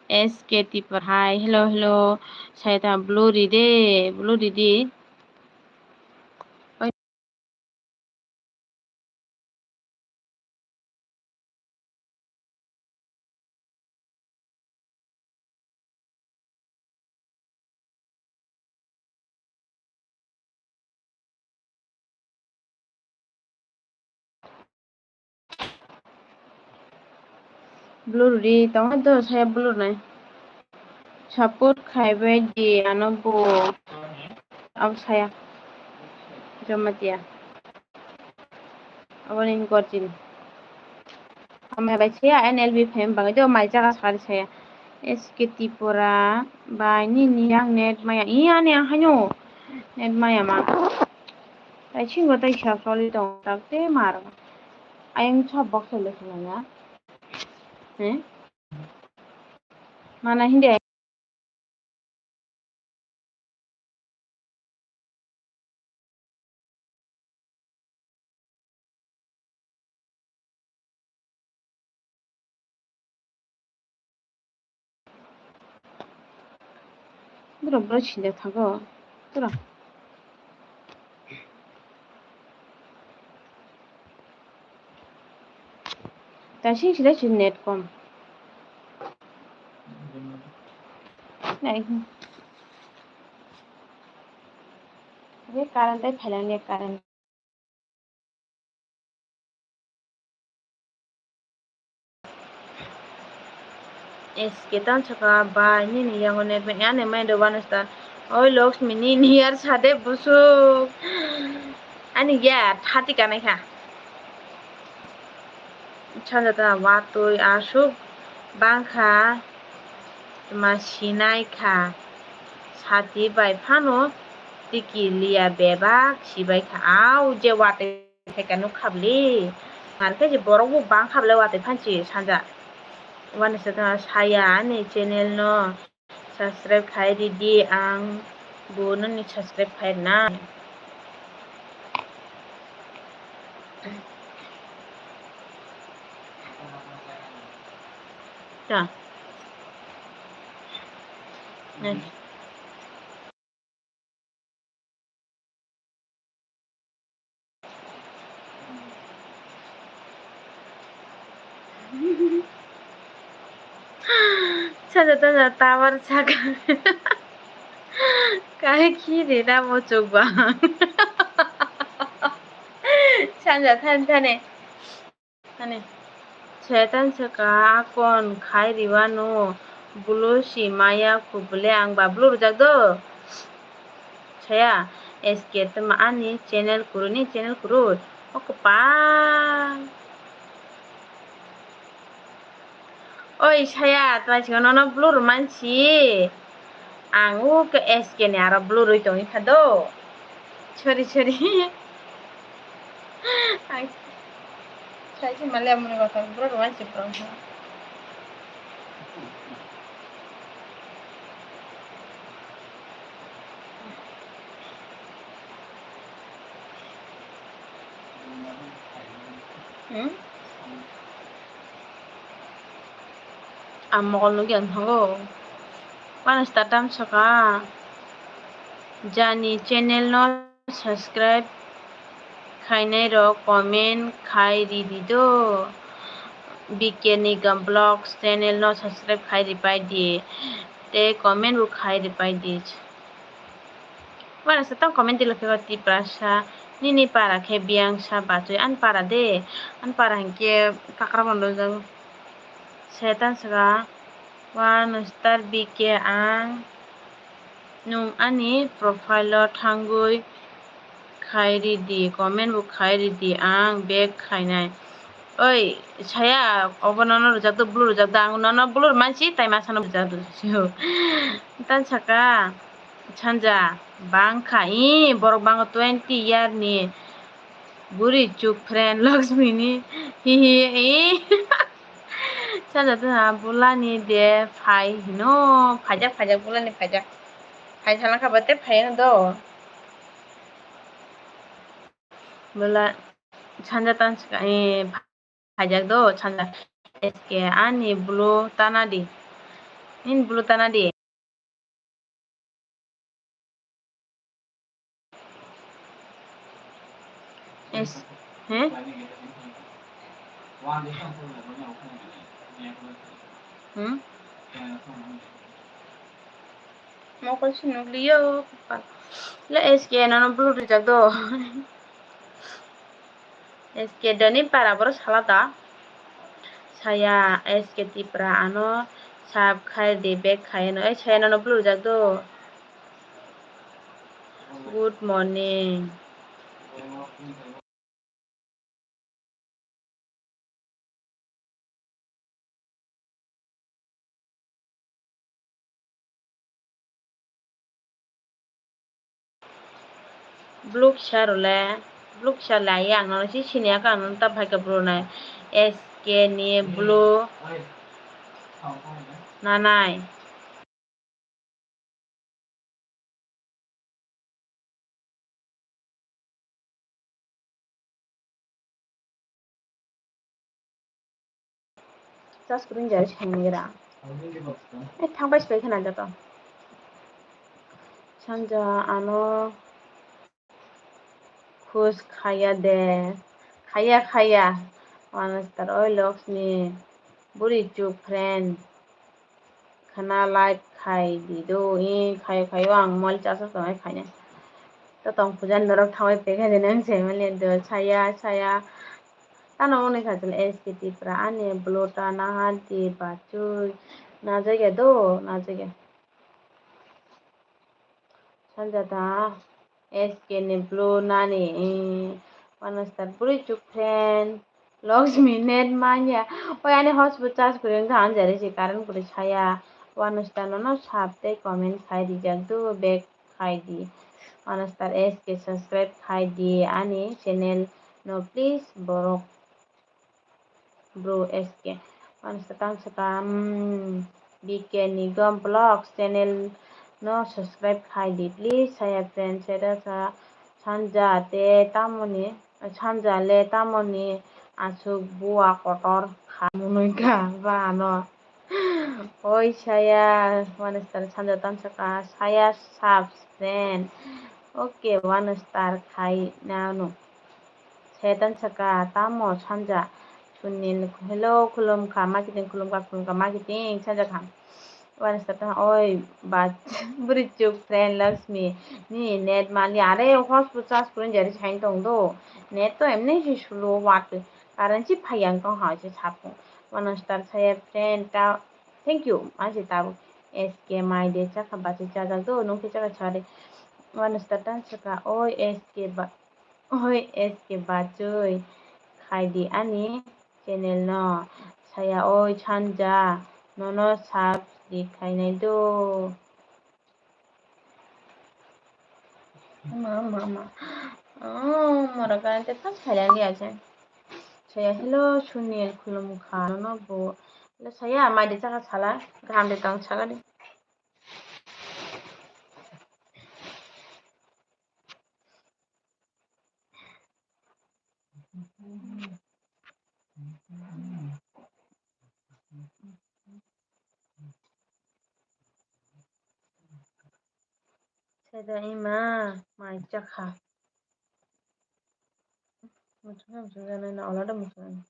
S K T por, hai, hello, hello. Saya ta blue di de, blue di di. Blur ri tongo do saya blur nai. Support khai bai di ano bo. Abo saya. Jamatia. Abo ni gorjin. Amai bai saya N L B phem bagwi do mai jaga sari saya. S K Tripura bai nini yang net maya. Iya ni ang hanyo. Net maya ma. Tai singo tai sa soli tong tak te mar. Ayang chop box le khna ya. He? Mana hindi. Borok borok sinjak thago. Tora. Kaising sila si net kom. Nai. Ye current ai phailangya current. S K tan saka bai nini yango net bai ani mai do one star. Oi Lakshmi nini yar sade busuk. Ani ya thati kanai kha. Sanja ta watwi aswk bangkha tma sinai kha. Sati bai phano tiki liya bebak sibai kha. Au je watwi. Theka nuk khabli. Mankhe je borok bo bang khablai watwi phanchi sanja. Wani se tongma saya ani channel no subscribe khai ridi ang bo nini subscribe khai rina. Ta. Next. Sanja tanja tower saka. Kahe khiri na muchuk bang. Sanja thani thani. Ani, Setan saka akon khai riwano, bulu si maya kubule ang ba bulu rwjak do. Saya, S K tma ani channel kuru ni channel kuru. O kwpal. Oi saya, twai sika nono bulu rwmansi. Ang o ke S K ni aro blue rwi tongwi kha do. Sorry, sorry. Ang sai se mali amoni kotha bro rwai se bro. Hmm? Ang mokol nugwi ang thango. Wano start tam saka. Jani channel no subscribe khainai rok comment khai ridi do. B K Nigam Vlogs channel no subscribe khai ripai di. Tei comment bo khai ripai di. Wano se tong comment tilo khe Tiprasa nini para khe biyang sa bachoi ani para de, ani para hinkhe Kakrabondo jago. Setan saka wano star B K ang nung ani profile o thangwi khai ridi, comment bo khai ridi, ang back khainai. Oi saya obo nono rwjak do, blue rwjak do, ang nono blue mansi tai masa no rwjak do. Tan saka. Sanja bangkha, ee, borok bango twenty year ni buri chuk friend Lakshmi ni, hihi, ee. Sanja tongha bulani de phai hino, phaijak, phaijak, bulani phaijak. Phai salangkha bate phai hino do. Bula sanja tan sika, ee, phaijak do sanja S K ani blue tana di. Nini blue tana di. Es, he? Hmm? Mokol si nukliyo. Le S K nono blue rijak do. S K doni para boro salada. Saya, S K Tipra, ano sub khai di, back khai no. Ei, saya nono blue jak do. Good morning. Blue kisa rw le, blue kisa lai ang nono si sini ya khe ang nono ta phaikha bro nai. S K ni blue nanai. Chas kwrwng jari saimani gra. Eh, thangbai sibai khana joto. Sanja ano khus khaya de. Khaya, khaya. Wanastar oi Loksmi. Buri chuk friend. Khana like khai di do. I khayo, khayo ang mol chasa tongo khaina. To tong puja norok thangbai pekha de nang se mali do. Saya, saya. Tano hwnwi kha chwla S K Tipra ani blue ta naha di bachwi. Najagya do, najagya. Sanja ta S K ni blue nani, eh, wanastar buri chuk friend. Loksmi net manya. Oi ani hotspot charge kwrwi wngkha, ang jari se current kwrwi saya. Wanastar nono sub tei comment khai rijak do, back khai di. Wanastar S K subscribe khai di ani channel no please borok. Bro S K. Wanastar tang sakha, mm, B K Nigam Vlogs channel no subscribe khai di please. Saya friend, saya sa Sanja te tamoni, Sanja le tamoni aswk bua kotor kha munui kha ba ano. Oi saya, Wanastar Sanja tang sakha, saya subscribe. Okay, Wanastar khai nanu. Setan saka, tamo Sanja? Sunil, hello, khulumkha, ma kiting, khulumkha, khulumkha, ma kiting, Sanja kha. Wanastar ta, oi, ba, buri chuk friend Laxmi, ni net mali, are, hotspot charge kwrwi jari sain tong do. Net to emni si slow, what, current si phai yang tong ha, si sapung. Wanastar saya friend ta, thank you, ma si tabuk. S K mai de chakha, bachwi chajak do, nung khe chakha sari. Wanastar ta saka, oi, S K ba, Oi, S K bachwi khai di ani channel no. Saya oi Sanja, nono subscribe khainai do. Ma, ma, ma. Oh, mora ka te pas khailang dia je. Saya hello Sunil khulumkha nono bo. Hello saya mai de chakha sala gaham de tong saka de. Seda ima mai chakha. Muchungsa muchungsa nai na ola da muchungsa.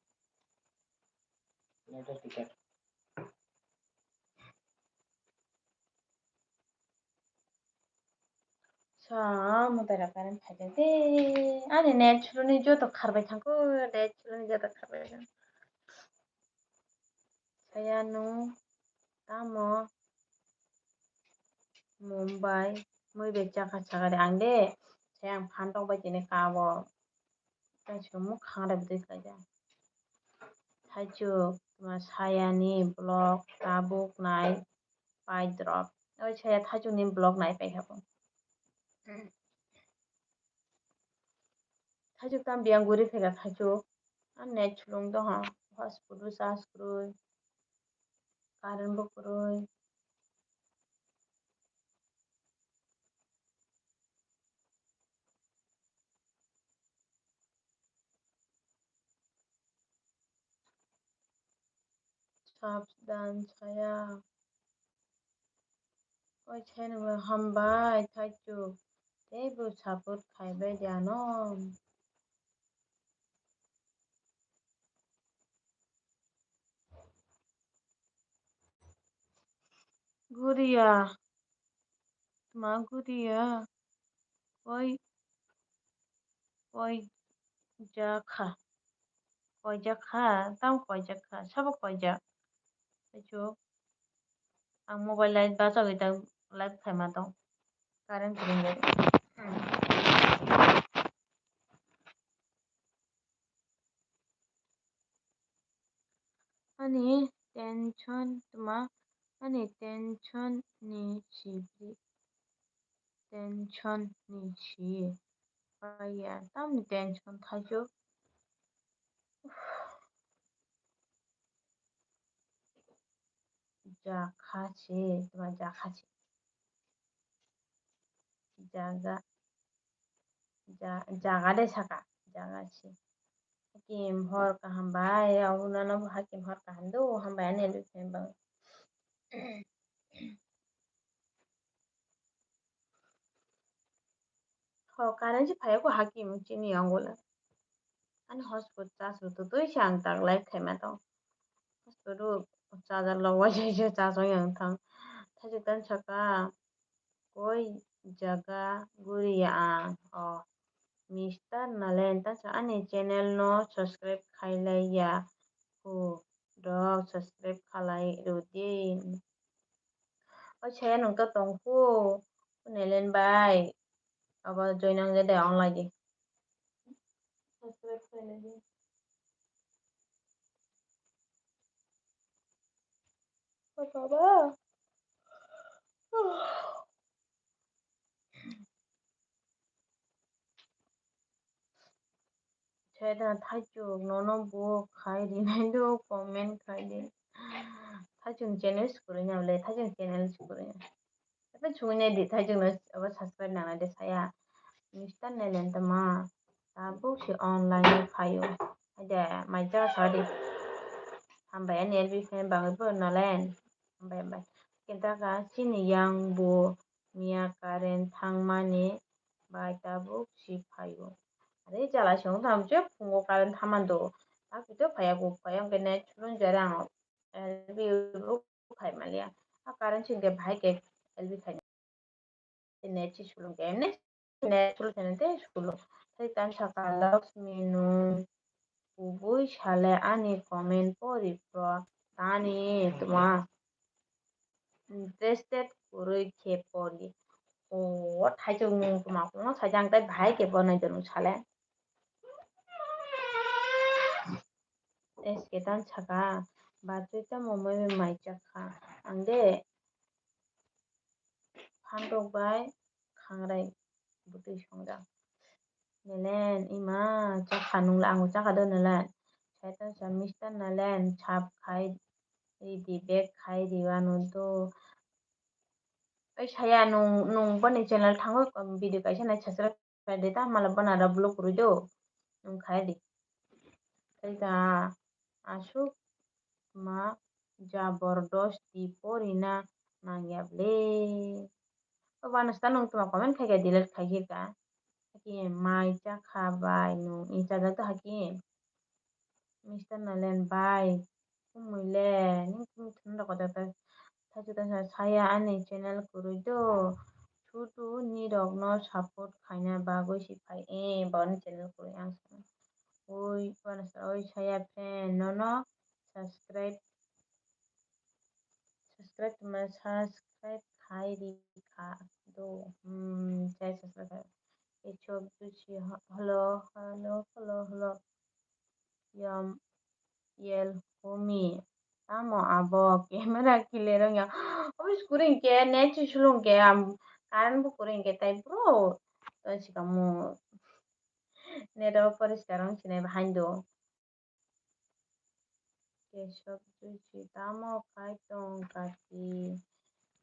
Sa, mwtai rok current phaijak de. Ani net suluni joto kharbai thangkho, net suluni joto kharbai thang. Saya nung tamo Mumbai mui bai chakha chakha de ang de. Saya ang phan tok bai tini kabo. Kaisa mukhang rai bwtwi khlaijak. Thaichuk, tma sayani vlog tabuk nai pai drop. Oi saya thaichukni vlog nai paikha bo. Thaichuk tam biyang guri phaikha thaichuk. Ang net sulung doha. Hotspot bo charge kwrwi. Current bo kwrwi. Sabdan saya. Oi, saya nungno hambai, thaichuk. Teibo support khaibai de ano. Guriya. Tma guriya. Oi. Oi. Jakha. koijak kha, tamo koijak kha, sabo koijak. Taichuk, ang mobile light bachagwi tang light khaima tong. Current kwrwngwi. Ani tension tma, ani tension ni sibri, tension ni si. Paiya, tamni tension thaichuk. Jakha se, tma jakha se. Jaga, ja-, jaga de saka, jaga se. Hakim hor kaham bai, abo nano bo hakim hor kaham do, hambai ani elwi khe bang. Ho, current se phaiya ko hakim chini yango le. Ani hotspot charge rw twi se ang tak live khaima tong. Hotspot rw charger lo waisa se charge ong yang thang. Thachi tan saka koi jaga guri ya ang. O, Mister Nalen tan sa ani channel no subscribe khai lai ya. Ku dok subscribe khalai rw di. O saya nung to tongkhu, Nelen bai. Abo join ang de ong lagi. Baba. Cheda thaichuk nono bo khai rinai do comment khai di. Thaichuk channel sukuri nya le, thaichuk channel sukuri nya. Apa chungi nai di thaichuk no abo subscribe nang nai de saya. Mister Nelen tama tabuk si online phayo. Ada mai cha sa di. Hambai ani L B fan bangwi bo Nalen. Hambai hambai. Kinta ka chini yang bo miya current thangmani bai tabuk si phaio. Are jala se wng tong je phungo current thamando. Tabuk to phaiya bo phaiya hwnkhe net chulung jare ang L B bo khai maliya. A current se hwnkhe bahai khe L B khai net se chulung khe emne net chulung khe te chulung. Tei tan saka Laxmi nung kubui sale ani comment pori pro tani tuma. Interested kwrwi khe pori. O, thaichuk nwng tuma kungno saijak ang tei bahai khe bo nai tong sale. S K tan saka, bachwi tamo mui bai mai chakha. Ang de phantok bai khangrai bwtwi songjak. Nelen, ima, chakha nungla, ang chakha do nelen. Sai tong sa Mister Nelen, sub khai ridi, back khai riwano do. Oi saya nung, nung boni channel thango, um, video kaisa nai subscribe khai di ta, mala bona ra block rwi do. Nung khai di. Khai ta asuk ma jabordosti porina nangya ble. O bana sa nung tuma comment khai khe delete khai khe ka. Hakim mai chakha bai nung i chajak ta hakim. Mister Nalen bai, kumui le, nung kumui thum da kotor ta. Thaichuk ta sa saya ani channel kwrwi do. Sudu nirok no support khaina bagwi si phai. Eh, boni channel kwrwi ang sa. Oi, bana sa, oi saya friend, nono subscribe Subscribe tuma subscribe khai ri kha do. Hmm, chai subscribe khai. Kechok dusi ha-, hello, hello, hello, hello. Yom, yel, humi. Tamo abo camera kile rong ya. Office kuring ke, net si sulung ke, am, current bu kuring ke, tai bro. To si kamu. Net abo poriskar wng sinai bahai do. Kesok juice tamo khai tong kati.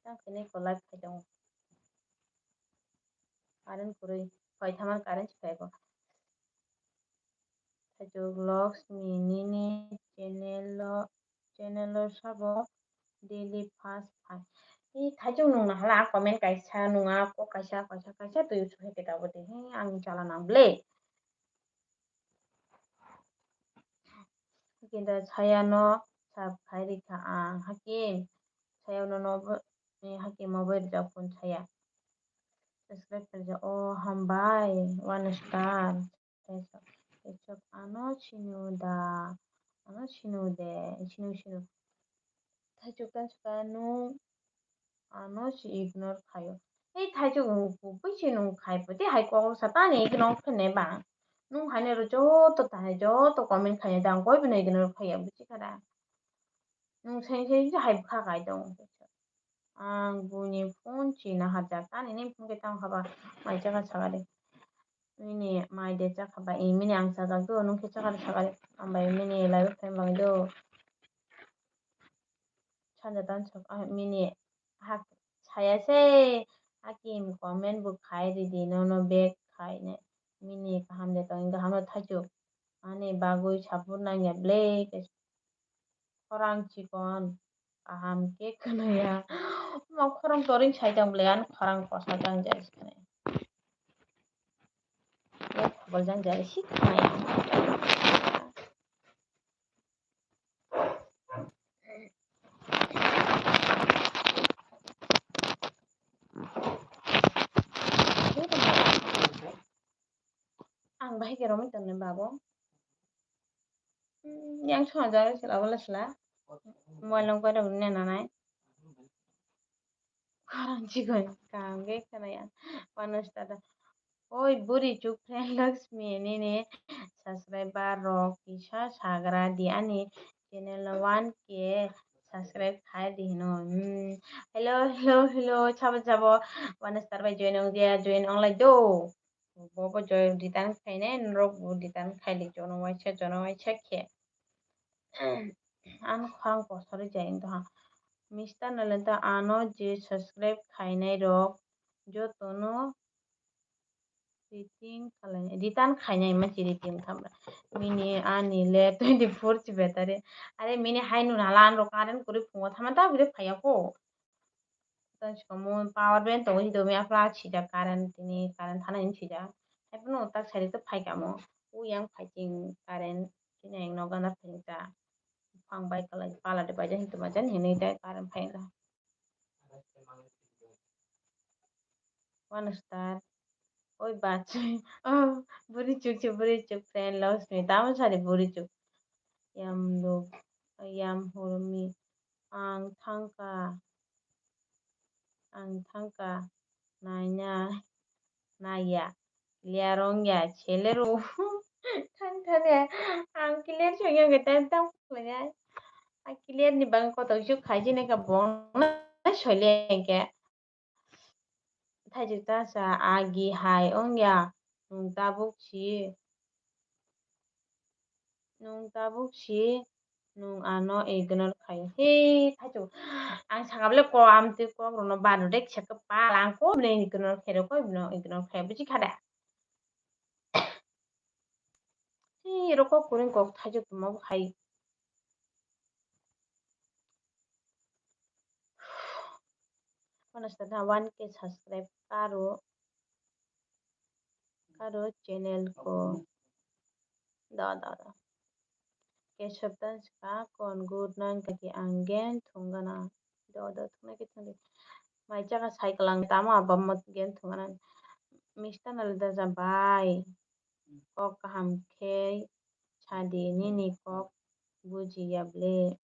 Tang kene ko live khai tong. Current kwrwi. Khoi thaman current si phai ko. Thaichuk Laxmi nini channel o, channel o sabo daily first phai. I thaichuk nung na hala comment kaisa nung a ko kaisa kaisa kaisa twi su hai kita bo de. He ang chala nang ble. Hakim da sayano sub khai rikha ang. Hakim, sayano no bo, eh, hakim obo rijak phone saya. Subscribe khaijak. Oh, hambai, one star. Kechok ano sinu da, ano sinu de, sinu sinu. Thaichuk tang saka nung ano si ignore khaio. Ei thaichuk nung kubui si nung khai poti hai kok sa tani ignore khainai bang. Nung haino ro joto thani joto comment khainai dang koi bino ignore khaiya buchi khada. Nung seng seng se hai bwkha kai tongo. Ang buini phone china hajak. Tani ni phone khe tamo haba mai chakha sakha de. Mini mai de chakha ba, i mini ang chajak do, nung khe chakha de sakha de. Ang bai mini live phone bang do. Sanja tan sok, ah, mini hak saya se. Hakim comment bo khai ridi, nono back khai ne. Mini kaham de tong, kaham no thaichuk. Ani bagwi support nangya ble. Khorang chikon, kaham khe khwnaya. Omo khorang toring sai tong ble, ani khorang kosa jang jai se khwnaya. Yak khobol jang jai se khwnaya. Ang bahai khe romwi tongnai babo. Hmm, yang swnamjak se labo le sla. Mobile nung koi rok ne nanai. Khorang chikon kaham khe khwnaya. Wano start. Oi buri chuk friend Lakshmi nini subscriber rok kisa sagra di ani channel no one K subscribe khai di hino. Hmm. Hello, hello, hello. Chabo, chabo. Wano start bai join ong dia, join ong lai do. Bo bo joy return khainai, norok bo return khaili jono waisa, jono waisa khe. Ang khorang kosori jai wngtong ha. Mister Nalenta ano je subscribe khainai rok jotono return khalai, return khainai ma chi return khamra. Mini ani le twenty four chi battery. Are mini hai nuna lan rok current kuri phungo thama ta bire phaya ko. Tang sika mo power bank tongo, hito mi afla sijak current, tini current thana hini sijak. Haiphano tak side to phaikha mo. Uyang phaiching current, tini ang nogo gana phaiching ta. Phang bai kalai pala de baija hintu baija hinwi tai current phaikha. One star. Oi bachai. Oh, buri chuk chuk, buri chuk friend loves me. Tamo sari buri chuk. Yam luk, yam hurmi. Ang thangka. Ang thangka naina naya clear wngya selero thang thane ang clear songya hwnkhe tei tamo khlaiya. Ang clear ni bagwi kotor khe khaijini khe bongna soile hwnkhe. Thaichuk tasa agi hai wngya nwng tabuk si. Nwng tabuk si nwng ano ignore khai. He, thaichuk. Ang sakha bole ko amtwi kok rwno badu de kisa kwpal ang ko bini ignore khairo koi bino ignore khai buji kha da. He, ro kok kwrwng kok thaichuk tongma bo hai. Kono sana one K subscribe karo, karo channel ko. Da, da, da. Kesab tan saka kon good nang kaki ang gen thung gana. Do, do, thung nai ke thung di. Mai chaka cycle ang tamo abam mot gen thung gana. Mister Nalda ja bai. Kok kaham khe sadi nini kok buji ya ble.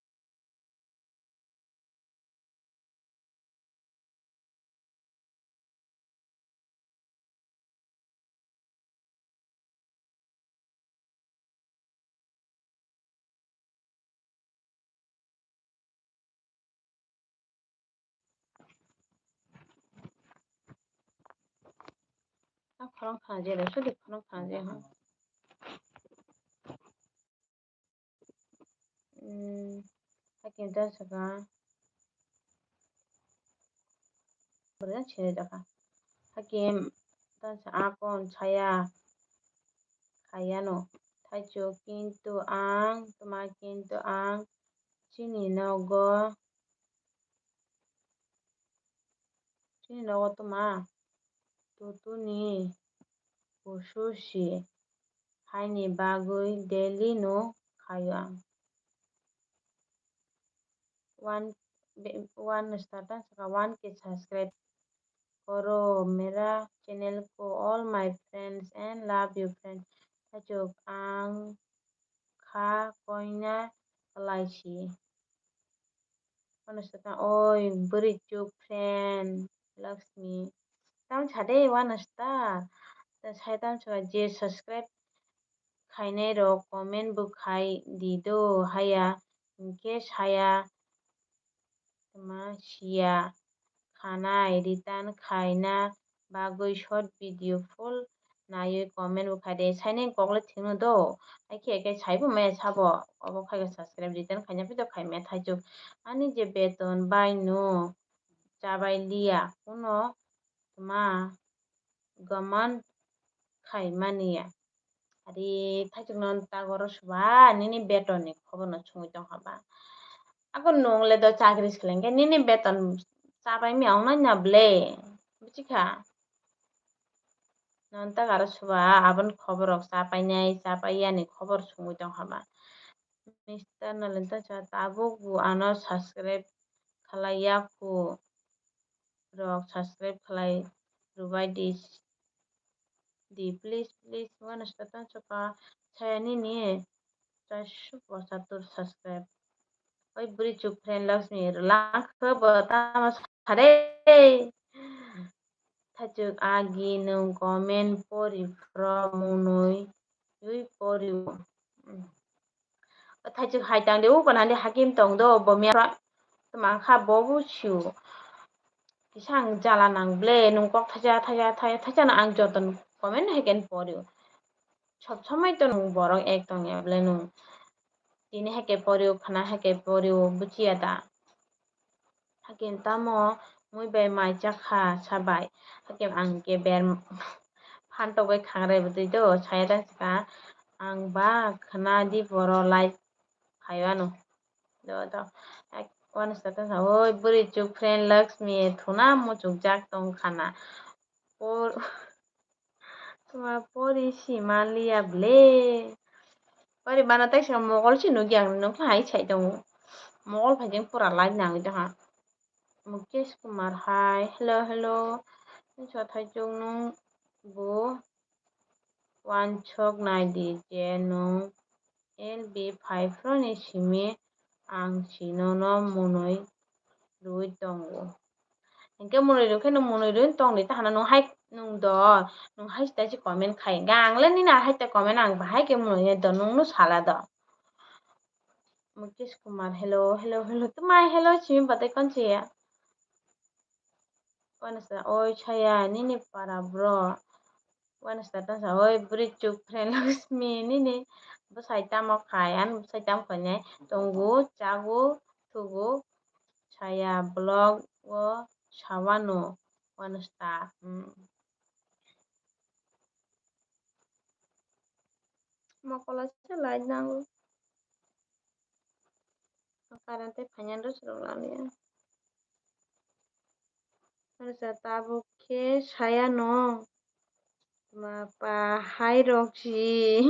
A khorang khana je, sodi khorang khana je ha. Hmm, hakim ta saka. Bwrwi sini jakha. Hakim ta sa akon saya. Khayano. Thaichuk kintu ang, tuma kintu ang. Chini nogo. Chini nogo tuma. Tutuni. Kusu si. Haini bagwi daily no khayo ang. One, be-, one star ta saka one K subscribe koro mera channel ko all my friends and love you friends. Achuk ang kha koina kwlai si. Ano swkang, oi, bwrwi chuk friend, Lakshmi. Tam sa de, wano star. Ta sai tam sa je subscribe khainai rok comment bo khai di do, haya hinkhe saya tma siya khanai return khaina bagwi short video full naiwi comment bo khai de. Saini kok le thwngno do. Haikhe khe saibo maya sabo. Obo khai khe subscribe return khaina pito khai maya thaichuk. Ani je beton bai no chabai liya kuno tma gaman khai mani ya. Ari thaichuk no tagoro suba nini beton ni khobor no sungwi tong haba. Ako nung le do chakri seleng khe nini beton chabai mi ong nai na ble. Buchikha? Non tak aro suba aboni khobor rok chapai nai chapai yani khobor sungwi tong haba. Mister Nalenta cha tabuk bo ano subscribe khalai ya khu. Rok subscribe khlai rwbai di, di please, please. Wano swkang swkang saya nini charsho pochattor subscribe. Oi bwrwi chuk friend Lakshmi rwlang khe bo tamo sare. Thaichuk agi nwng comment pori phro munui ui pori o. Thaichuk hai tang de, o kono de hakim tong do, bo miya tma kha bo bo sio. Kisa ang jala nang ble, nung kok thaisa, thaisa, thaisa, thaisa no ang joto comment hai khe porio. Sob somoi to nung borok ek tong ya ble nung. Tini hai khe porio, khana hai khe porio, buchiya da. Hakim tamo mui bai mai chakha sabai. Hakim ang ke ber phan togwi khangrai bwtwi do saya tang sika ang ba khna di boro lai phaiwano. Do do. Ek wano sata sa oi bwrwi chuk friend Lakshmi thuna muchukjak tong khana. Por Tuma pori si manliya ble. Pori bana taisa mogol si nukya ang nukha hai sai tongo. Mogol phaijeng pura live nangwi tongha. Mukesh Kumar hai. Hello, hello. Nungsa thaichuk nung bo wansok nai di je nung L B five roni simi ang si nono munui rwi tongo. Hinkhe munui rwi khe nwng munui rwi tong di tahano nwng hai nwng do nwng hai sita si comment khai hinkhe ang le nini hai ta comment ang bahai khe munui do nwng no sala do. Mukesh Kumar, hello, hello, hello. Tuma hello simi batai kon siya. Wano sa, oi chaya, nini para bro. Wano sa, tan sa, oi bwrwi chuk friend Lakshmi, nini bwsai tamo khai, ani bwsai tamo khainai. Tongo, chago, thugo, chaya, vlog o sawano. Wano sa, hmm. Mokolo se light nango. Current tei finance rok laliya. Acha tabuk khe saya no. Ma pa hai rok si.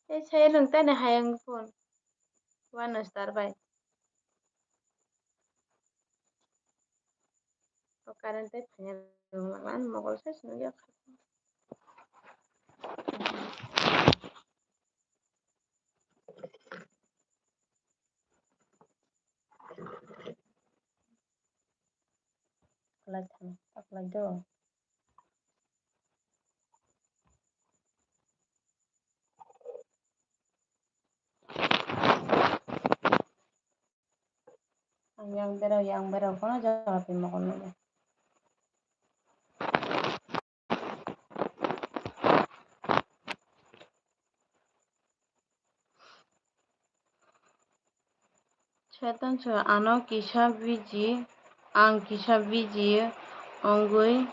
Tei saya nung tani hai ang phone. Wano star bai. O current tei phaina rwngmani mogol se swnwi ya kha. Kwlai thani, ta kwlai do. Ang yang berao, yang berao, kono jaga twi mokol nukya. Setan sa ano kisa biji, ang kisa biji ongwi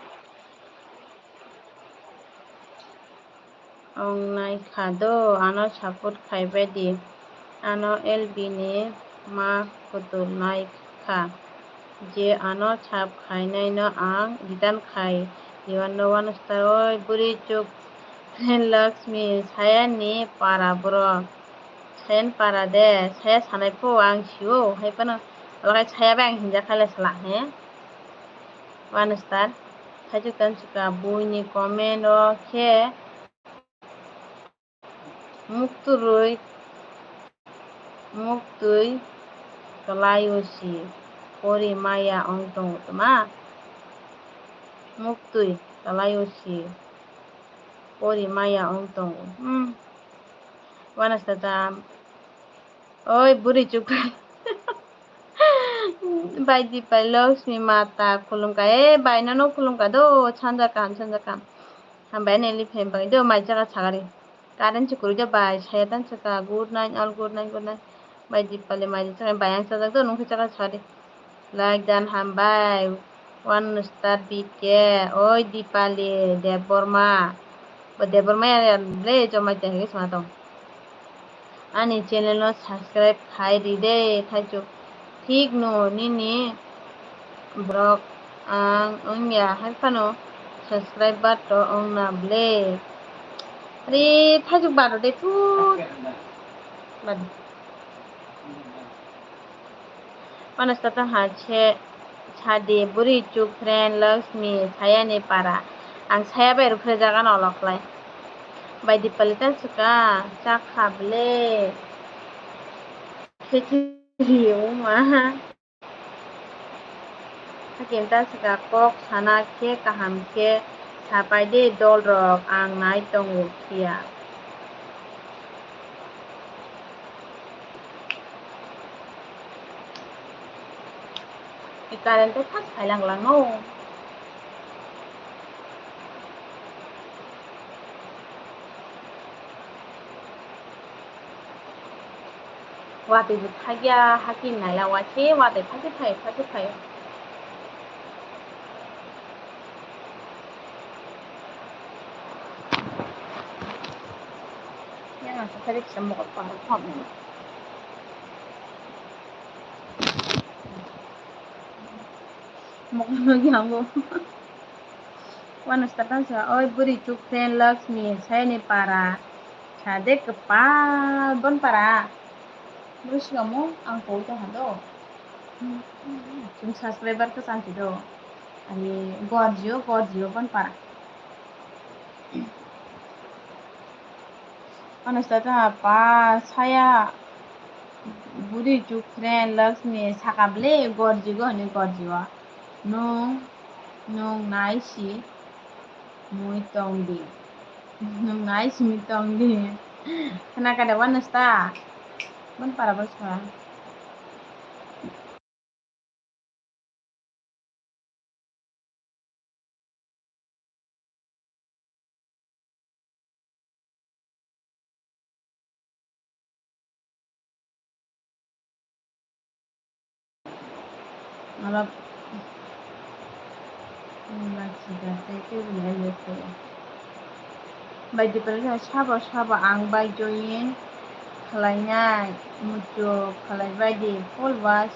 ong nai kha do, ano support khai bai di. Ano L B ni ma kutul nai kha je ano sap khai nai no ang return khai di. Wano wano star oi bwrwi chuk Lakshmi saya ni para bro. Sayan para de, saya sanai pho ang sio, hai phano, wala kai saya bai ang hinja khaile sala, he? One star, thaichuk tan chika, buini comment o khe, Muktwi, muktwi kwlaio si, pori maya wng tongo tma? Muktwi kwlaio si, pori maya wng tongo. Hmm. Wanasata. Oi, buri chuk. Bai Dipali Lakshmi Mata khulumkha. E, bai, nono khulumkha do. Sanja kaham, sanja kaham. Hambai ani liphem bai do, mai jaga sagari. Current se kwrwi do bai, saya tan saka. Good night, all good night, good night. Bai Dipali, mai jaga bai ang sajak do, nung khe jaga sagari. Like dan hambai. One star B K. Oi Dipali Debbarma. Bo Debbarma ya le jomai te hege sma tong. Ani channel no subscribe khai ri de, thaichuk. Thik no nini borok ang wngya hai phano subscriber to wngna ble. Ari thaichuk baro de thut. Bad. Wanasata ha se sadi buri chuk friend Lakshmi sayani para. Ang saya bai rukre jaga no olok lai. Bai Dipali ta saka chakha ble. Khichiri uma. Hakim ta saka kok sana khe kaham khe sapai de dol rok ang nai tongo khiya. Current tei fast phai lang lang no. Watwi bo thakya, haki naila waise, watwi thakhe phai, thakhe phai. Yang ang sakha riksa mokol paro thok ni. Mokol no yang bo. Wano saka sa, oi buri chuk friend Lakshmi, saini para. Sade kepal bon para. Buri sigamu ang koi ta hado. Chum subscriber ka santi do. Ani gorjio, gorjio bon para. Ano sata pa saya buri chuk friend Lakshmi saka ble gorjigo hini gorjigo. Nung, nung nai si mui tong di. Nung nai si mui tong di. Khna kada wano sta. Bon para bos ka. Alap. Bai Dipali sabo sabo ang bai join khwlainai muchuk khwlaibai di full watch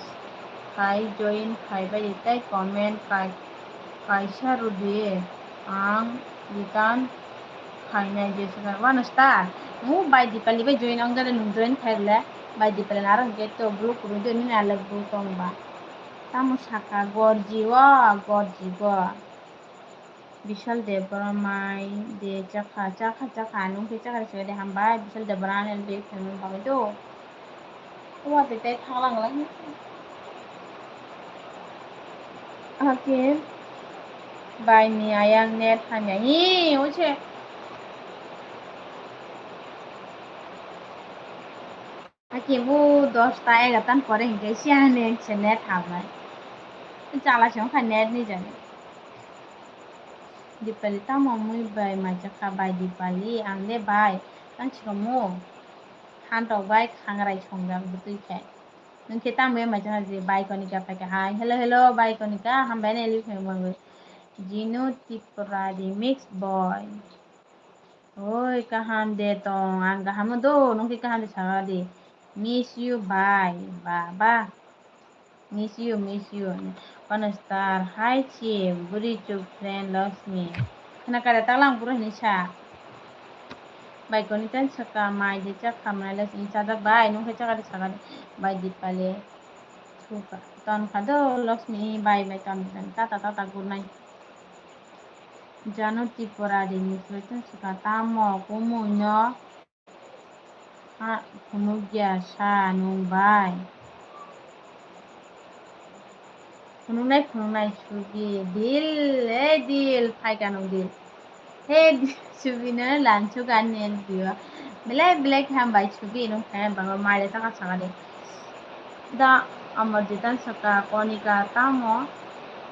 khai join khaibai di tei comment kai kaisa rwdi ang return khainai je swkang wano star nung bai Dipali bai join ong jale nung join khairle bai Dipali aro hwnkhe to blue kwrwi de nini alak blue tong ba tamo saka gorji o gorji go. Bishal Debbarma mai de chakha, chakha, chakha, nung khe chakha se de hambai, Bishal Debbarma ni de khe nung bagwi do. Wa de tei thang lang lang. Ake bai ni ayang net hamya hi, o se. Ake bo dosta egarota ni pore hinkhe siya net se net hambai. Chala se wngkha net ni jani. Dipali tamo mui bai maijak kha bai Dipali, ang de bai tang sromo. Thantok bai khangrai songjak bwtwi khe. Nwng khe tamo bai maijak kha je bai Konika phaikha hai. Hello, hello, bai Konika, hambai nai lwi phai mangwi. Jinu Tripura remix boy. Oi, kaham de tong, ang kaham do, nwng khe kaham de saga di. Miss you, bai, baba. Miss you, miss you. Wano star, hi, chi, buri chuk friend Lakshmi. Khna kare talang buro hini sa. Bai koni tan saka, mai de chak khamnai Lakshmi, sajak bai, nwng khe chakari sakari. Bai Dipali. Suka, ton kha do, Lakshmi, bai, bai, ton, ton, tata, tata, good night. Janu Tripura remix bai tan saka, tamo, kumui no. Ah, phunukya sa nwng bai. Phunuknai, phunuknai, sugi, dil, eh, dil, phaika nwng dil. He, sugi no lansuk ani L B o. Belai, belai khe hambai, sugi nwng khe baba mare taka saka de. Da Amarjit dan saka, Konika tamo?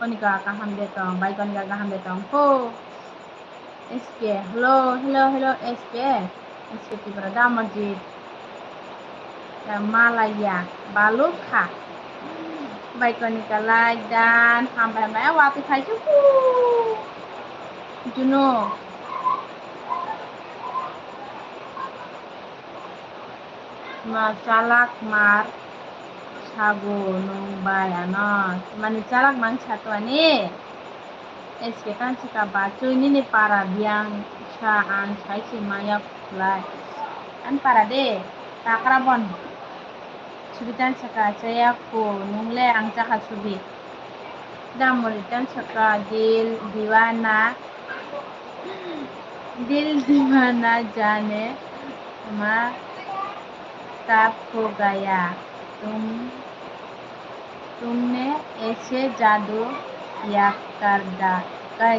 Konika kaham de tong, bai Konika kaham de tong, ho. S K, hello, hello, hello, S K. S K Tripura, da Amarjit. Da Malaya, baluk kha. Bai Konika like dan, hambai, hambai, watwi phai su. Juno. Ma chalak mar sago nwng bai ano. Mani chalak mang sato ani. S K tan saka bachoi nini para biyang sa ang sai se maya khlai. Ani para de takra bon. Subi tan saka chaya ko nwng le ang chakha subi. Damori tan saka dil diwana. दिल दीवाना जाने मा कब खो गया तुम, तुमने ऐसे जादू क्या कर दा, कर,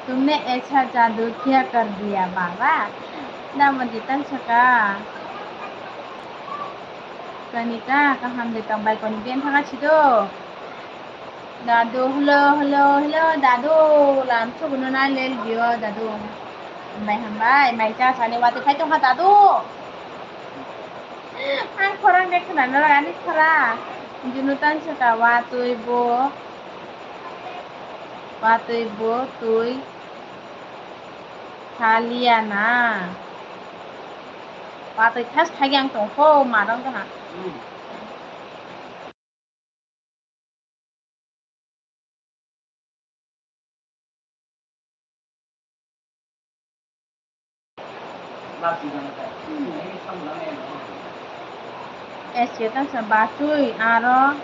तुमने ऐसा जादू क्या कर दिया बाबा. Damori tan saka. Konika, kaham de tong bai Konika, biyang thanga chido. Dadu, hello, hello, hello, dadu, lam suguno na lel bio, dadu. Hambai, hambai, mai cha sani watwi phai tongkha, dadu. Ang khorang de khna nw ani khorang. Juno tan saka watwi bo. Watwi bo twi. Thaliya na. Watwi thas thagi ang tongkho, marang gana. S K tan sa bachoi aro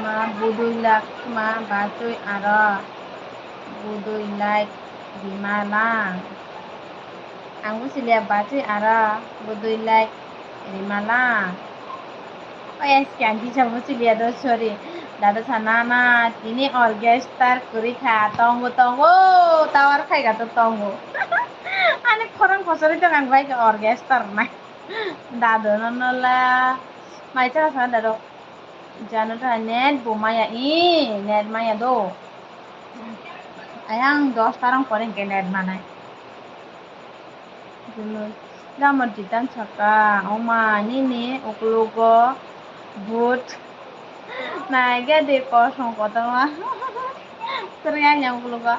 ma budui lak ma bachoi aro budui like rimala. Ang buchiliya bachoi aro budui like rimala. O S K ang kisa buchiliya do, sorry. Dada sa nana tini orchestra kwrwi kha, tongo, tongo, tower khai kha to tongo. Ani khorang kochorwi tong ang bai khe orchestra nai. Dadu no nola. Mai cha sa dadu. Jano ta net bo maya i, net maya do. Ayang dos tarong pore hingke net manai. Damo ditan saka, oma nini ukulugo but. Naiga de kosong kotorma. Ternyata ukulugo.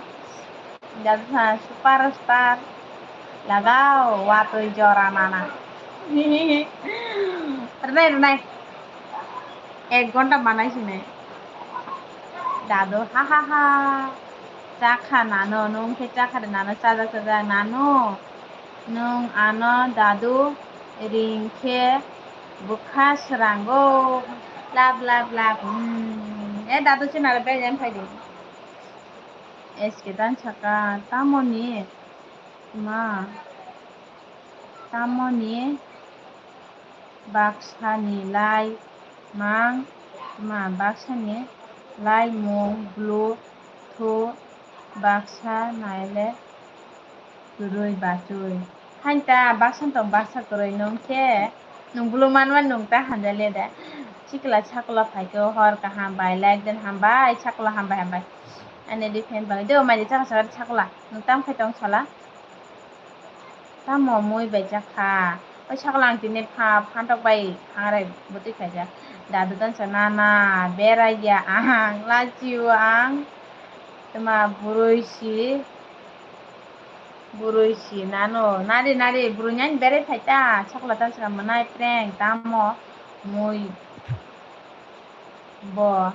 Jadsa superstar. Lagao, watwi jora nana. Rwnai, rwnai. Ek ghonta manai sini. Dadu, ha, ha, ha. Chakha nano, nwng khe chakha de nano, chajak, chajak nano. Nwng ano dadu ring khe bwkha srango. Lab, lab, lab. Hmm. E dadu chini aro bejai phai di. S K tan saka, tamoni ma, tamoni baksani lai mang, ma baksani lai mung blue thu baksa naile kwrwi bachwi. Hain ta baksa tong baksa kwrwi nwng khe nwng blue manma nwng ta hamjale de. Chikla chakla phaikhe hor kaham bai like den hambai chakla hambai hambai. Ani di fan bai do mai chakla chakla nwng tam khai tong sala. Tamo mui bai chakha. O saklang tini pha phantok bai phangrek bwtwi khaijak. Dadu dan sa nana berai ya ang lachio ang. Tma burui si burui si nano nari nari burui nani berai phaita sakla dan sa manai preng tamo mui bo.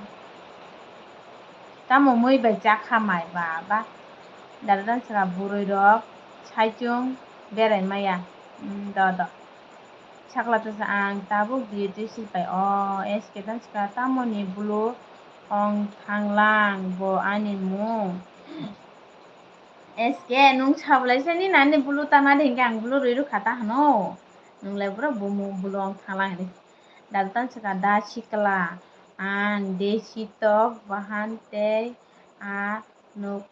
Tamo mui bai chakha mai ba ba. Dada dan saka burui rok saichung berai maya. Hmm, do do. Sakla tasa ang tabuk diye twi silpai o S K dan saka tamoni bulu ong thanglang bo ani mung. S K, nwng sablai se ni nani bulu tama de hinkhe ang bulu rwi rwkha ta hwno. Nwng lai buro bumu bulu wng thangla hinwi. Dadu tan saka da sikla, ang de sitok bahan tei a nuk.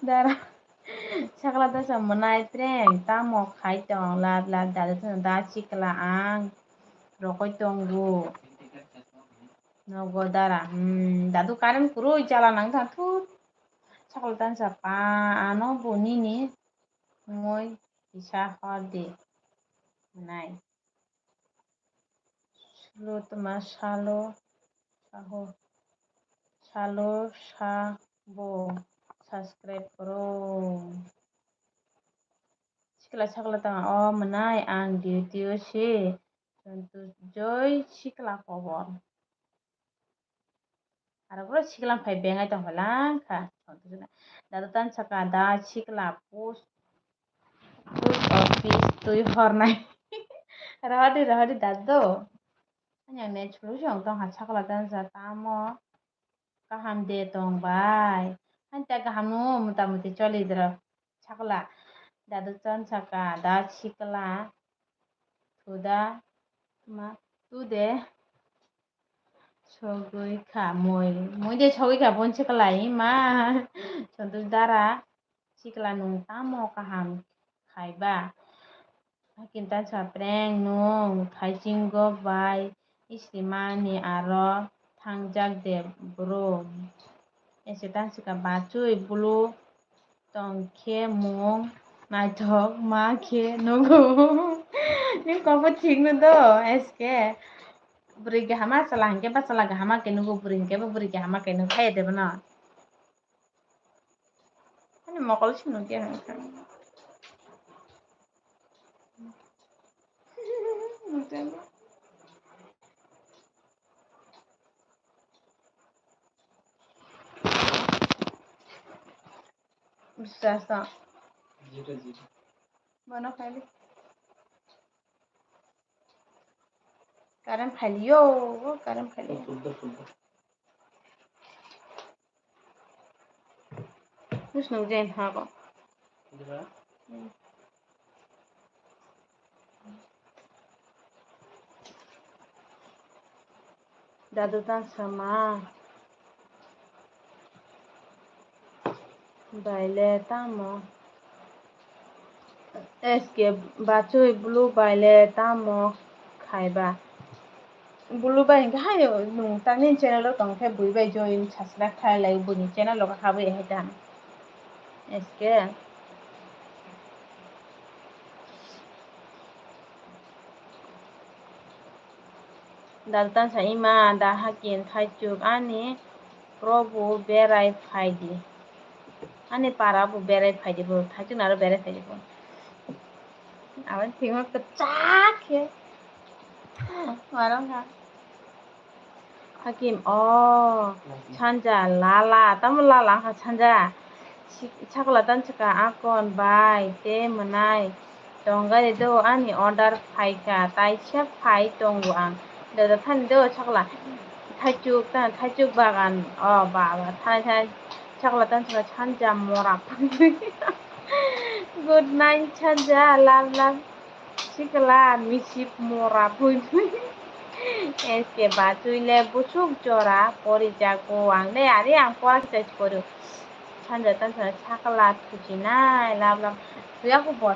Dara. Sakla ta sa mwnai treng tamo khai tong lab lab dadu tan da sikla ang rokoi tongo. Nogo dara. Hmm, dadu current kwrwi chala nang thang thut. Sakla tan sa pa ano bo nini mui kisa hor di. Nai. Salo tma salo saho. Salo sa bo subscribe koro. Sikla sakla tang o mwnai ang duty o se. Santosh Joy sikla kobor. Aro bro sikla phai bengai tong lang kha. Santosh na. Dadu tan saka da sikla post, post office twi hornai. Rahadi rahadi dadu. Anyang ne chulu jong tong ha sakla tan sa tamo. Kaham de tong bai. Hanta kaham no mota moti choli dro. Sakla. Dadu chan saka da sikla. Thuda ma tu de. Sogwi kha mui. Mui de sogwi kha bon sikla ima. Santosh dara. Sikla nwng tamo kaham khaiba. Hakim ta sa prank nwng thaichingo bai istimani aro thangjak de bro. Ese ta sika bachwi bulu tongkhe mung naithok ma khe nugo. Ni kobo thik no do S K. Bwrwi kahama chwla hinkhe bachwla kahama khe nugo, bwrwi hinkhe bo bwrwi kahama khe nugo. Khaya de bono. Ani mokol se nukya. Biswasa. Bono khaili. Current phailiyo, current phailiyo. Bwswk nukjai thango. Dadu tan sama. Baile tamo. S K bachwi bulu baile tamo khaiba. Bulu bai hinkhe hai nwng tangni channel o tongkhe bui bai join subscribe khlai lai buni channel o habwi hai ta. S K. Daltan sa ima da hakin thaichuk ani probu berai phaidi. Ani para bo berai phaidi bo thaichuk naro berai phaidi bo. Aboni thwima kwchak khe. Marong kha. Hakim, o, sanja, lala, tamo lala wngkha sanja. Sakla tan saka akon bai, te mwnai, tongari do ani order phaikha, taisa phai tongo ang. Doda thani do sakla, thaichuk, ta-, thaichuk bagan, o baba, thai thai, sakla tan saka sanja mora. Good night, sanja, love, love. Sikla misip mora bui bui. S K bachwi le busuk jora porijago ang le ari ang pora kitai poro. Sanja tan sanja sakla thuchinai lab lab. Thuyaku bo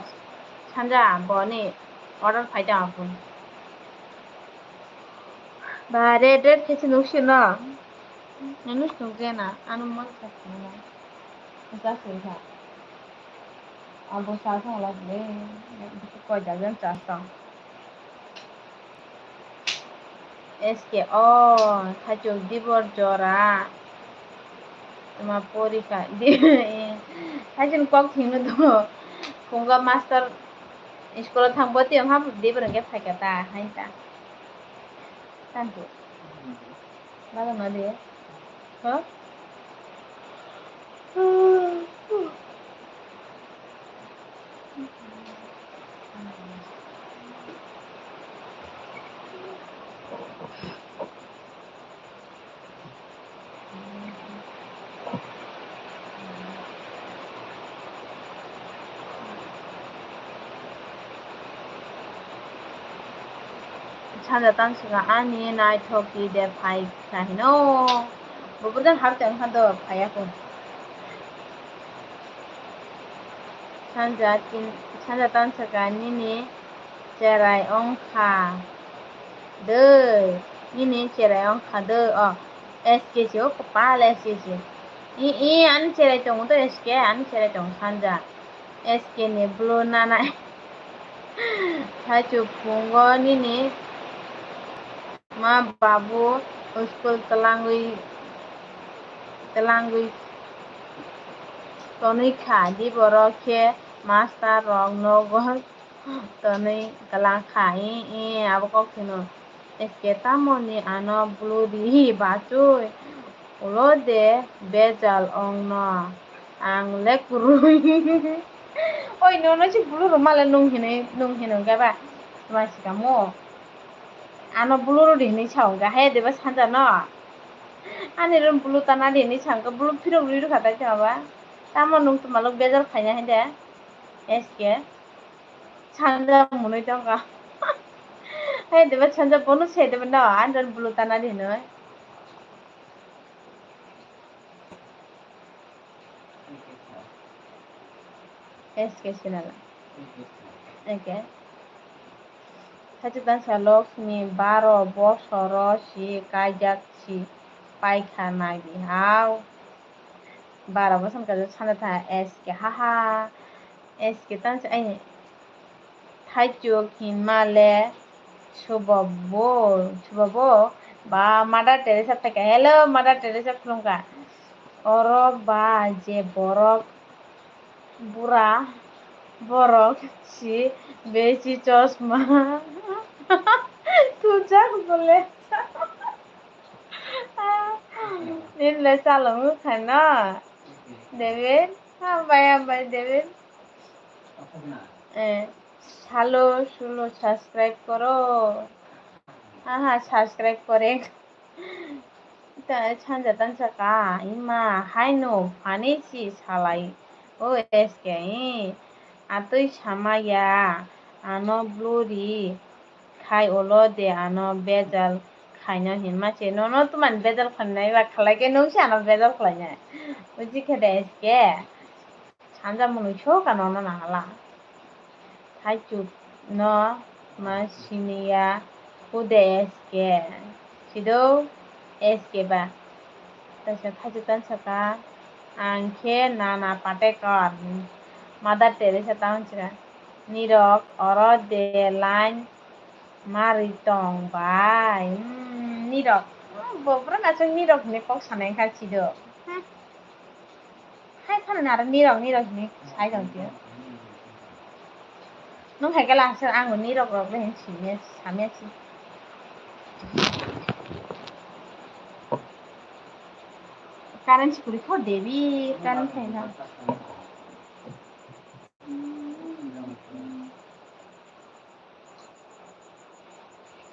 sanja boni order phaida ang phun. Ba red red khe se nuk sino. Nanu sung jena, ano man sa sung na. Sa sung sa. Abo sa sung la le. Koi da jan sa sung. S K O, thaichuk dibor jora. Tuma porikha. Thaichuk kok thingno do. Phungo master school thang bo tiyong ha dibor hwnkhe phaikha ta, hai ta. Tanto. Bago no de. Ho? Sanja Tanswka ani naithok di de phai kha hino. Bo bwrwdan har tong kha do phaiya kho. Sanja tin, Sanja Tanswka nini cherai ong kha de, nini cherai ong kha de, o S K se o kwpal S K se. I, i, ani cherai tongo to S K, ani cherai tongo Sanja. S K ni blue nanai. Haichu phungo nini ma babu school twlangwi, twlangwi tonwi kha, di borok khe master rok nogo tonwi twlang kha. I, i, abo kok phano. S K tamoni ano blue ri bachoi. Ulo de bejal ongno ang le kwrwi. Oi, nono si blue rok male nung hinwi, nung hinwi hwnkhe ba? Tuma sikamo. Ano blue rw di hinwi sa hwnkha, he deba sanja no. Ani ron blue tana di hinwi sa hwnkha, blue phirok rwi rwkha tai tuma ba? Tamo nung tuma lok bejal khaina hai de? S K. Sanja mwnwi tongkha. Hai deba sanja bono se deba no, ani ron blue tana di hinwi. S K Sinala. Okay. Haichu tangsa Lokshmi baro bosoro si kaijak si paikha nai di hao. Bara bosong kaisa sana tha S K, haha. S K tang se, ai, thaichuk hinma le subobo, subobo ba Mother Teresa thai kha. Hello, Mother Teresa khulum kha. Oro ba je borok bura, borok si besi chosma thujak bole. Nini le chalok nukha no, David? Hambai, hambai, David. Eh, salo, sulo, subscribe koro. Aha, subscribe kore. Ta, sanja tangsa ka, ima, haino, phani si salai. O S K, eh, atwi sama ya, ano blue ri. Khai ulo de ano bejal khaina hinma se. Nono twmani bejal khainai ba khlai khe nwng se ano bejal khlainai. Buji khe de S K. Sanja mwnwi sok ano no nangala. Thaichuk no ma siniya khude S K. Sido S K ba. Taisa thaichuk tan saka. Ang khe Nana Patekar. Mother Teresa ta hwn saka. Nirok oro de line marwi tong bai. Hmm, nirok. Hmm, bo bwrwk aswk nirok hinwi kok sanai kha sido. Hmm. Hai phano naro nirok, nirok hinwi sai tong tio. Nung hai khe lang sir ang nirok rok le hin simi, sami si. Current sikuri kho debi, current khai na.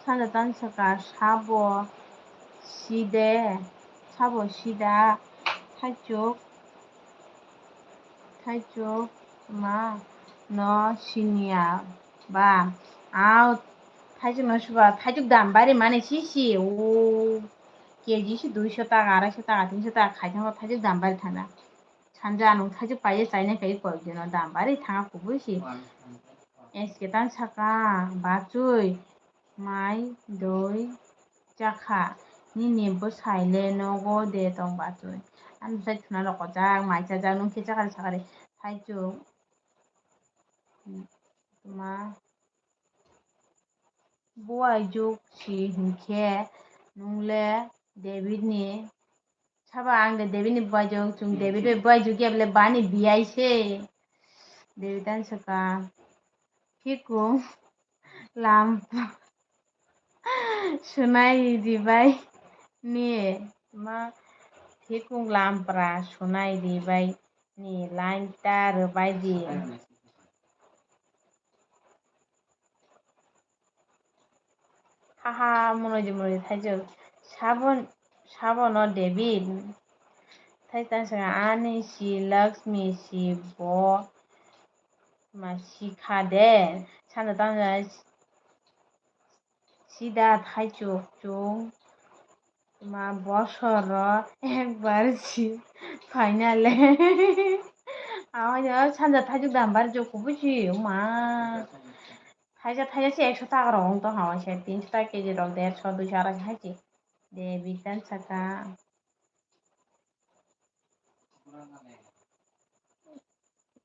Sanja tan saka sabo side, sabo sida, thaichuk, thaichuk ma no siniya ba, au, thaichuk no suba, thaichuk dam bari mani sisi, o, K G si duiso taka, araisho taka, tinso taka khai thangkha, thaichuk dam bari thangna. Sanja nwng thaichuk paye chaina khe koi dino dam bari thangkha kubui si. S K tan saka, bachwi, mai, doi, chakha, nini bwsai le nogo de tong bachwi. Ani bwsai thuna rokojak, mai chajak, nwng khe chakari sakari, thaichuk, ma, buai juk si hinkhe nwng le David ni Sabo ang de David ni buaijok, chwng David bai buaijok ya bole bani biyai se. David ani saka, phikung lam sunai ribai ni ma, phikung lampra sunai ribai ni line ta rwbai di. Haha, monoi di, monoi di, thaichuk. Sabon, sabono David. Thai tang saka ani si Lakshmi si bo ma sikha de. Sanja tang saka Sida thaichuk chung. Ma bosoro ekbar si phainale. Awajo sanja thaichuk dam bar jok kubusi ma. Thaisa thaisa si ekso taka rok wng tong ha waisa, tinso taka keji rok, derso, duiso arai hai si. De bitan saka.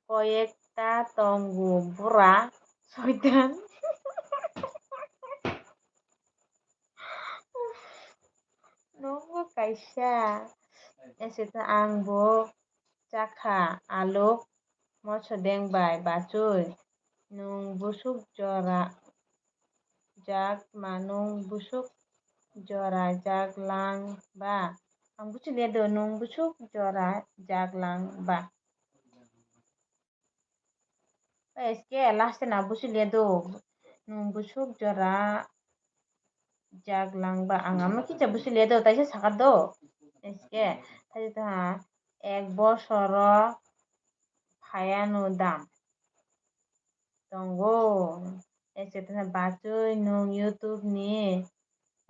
Koyekta tongo bura soitan. Nokgo kaisa. Ese to ang bo chakha aluk mosodeng bai bachoi. Nwng busuk jora jak ma nwng busuk jora jak lang ba. Ang buchiliya do nwng busuk jora jak lang ba. Eske last na buchiliya do nwng busuk jora jak lang ba. Ang ama kicha buchiliya do taisa saka do. Eske thaisa tha ek bosoro phaiano dam. Tongo. Eske tesa bachoi nwng YouTube ni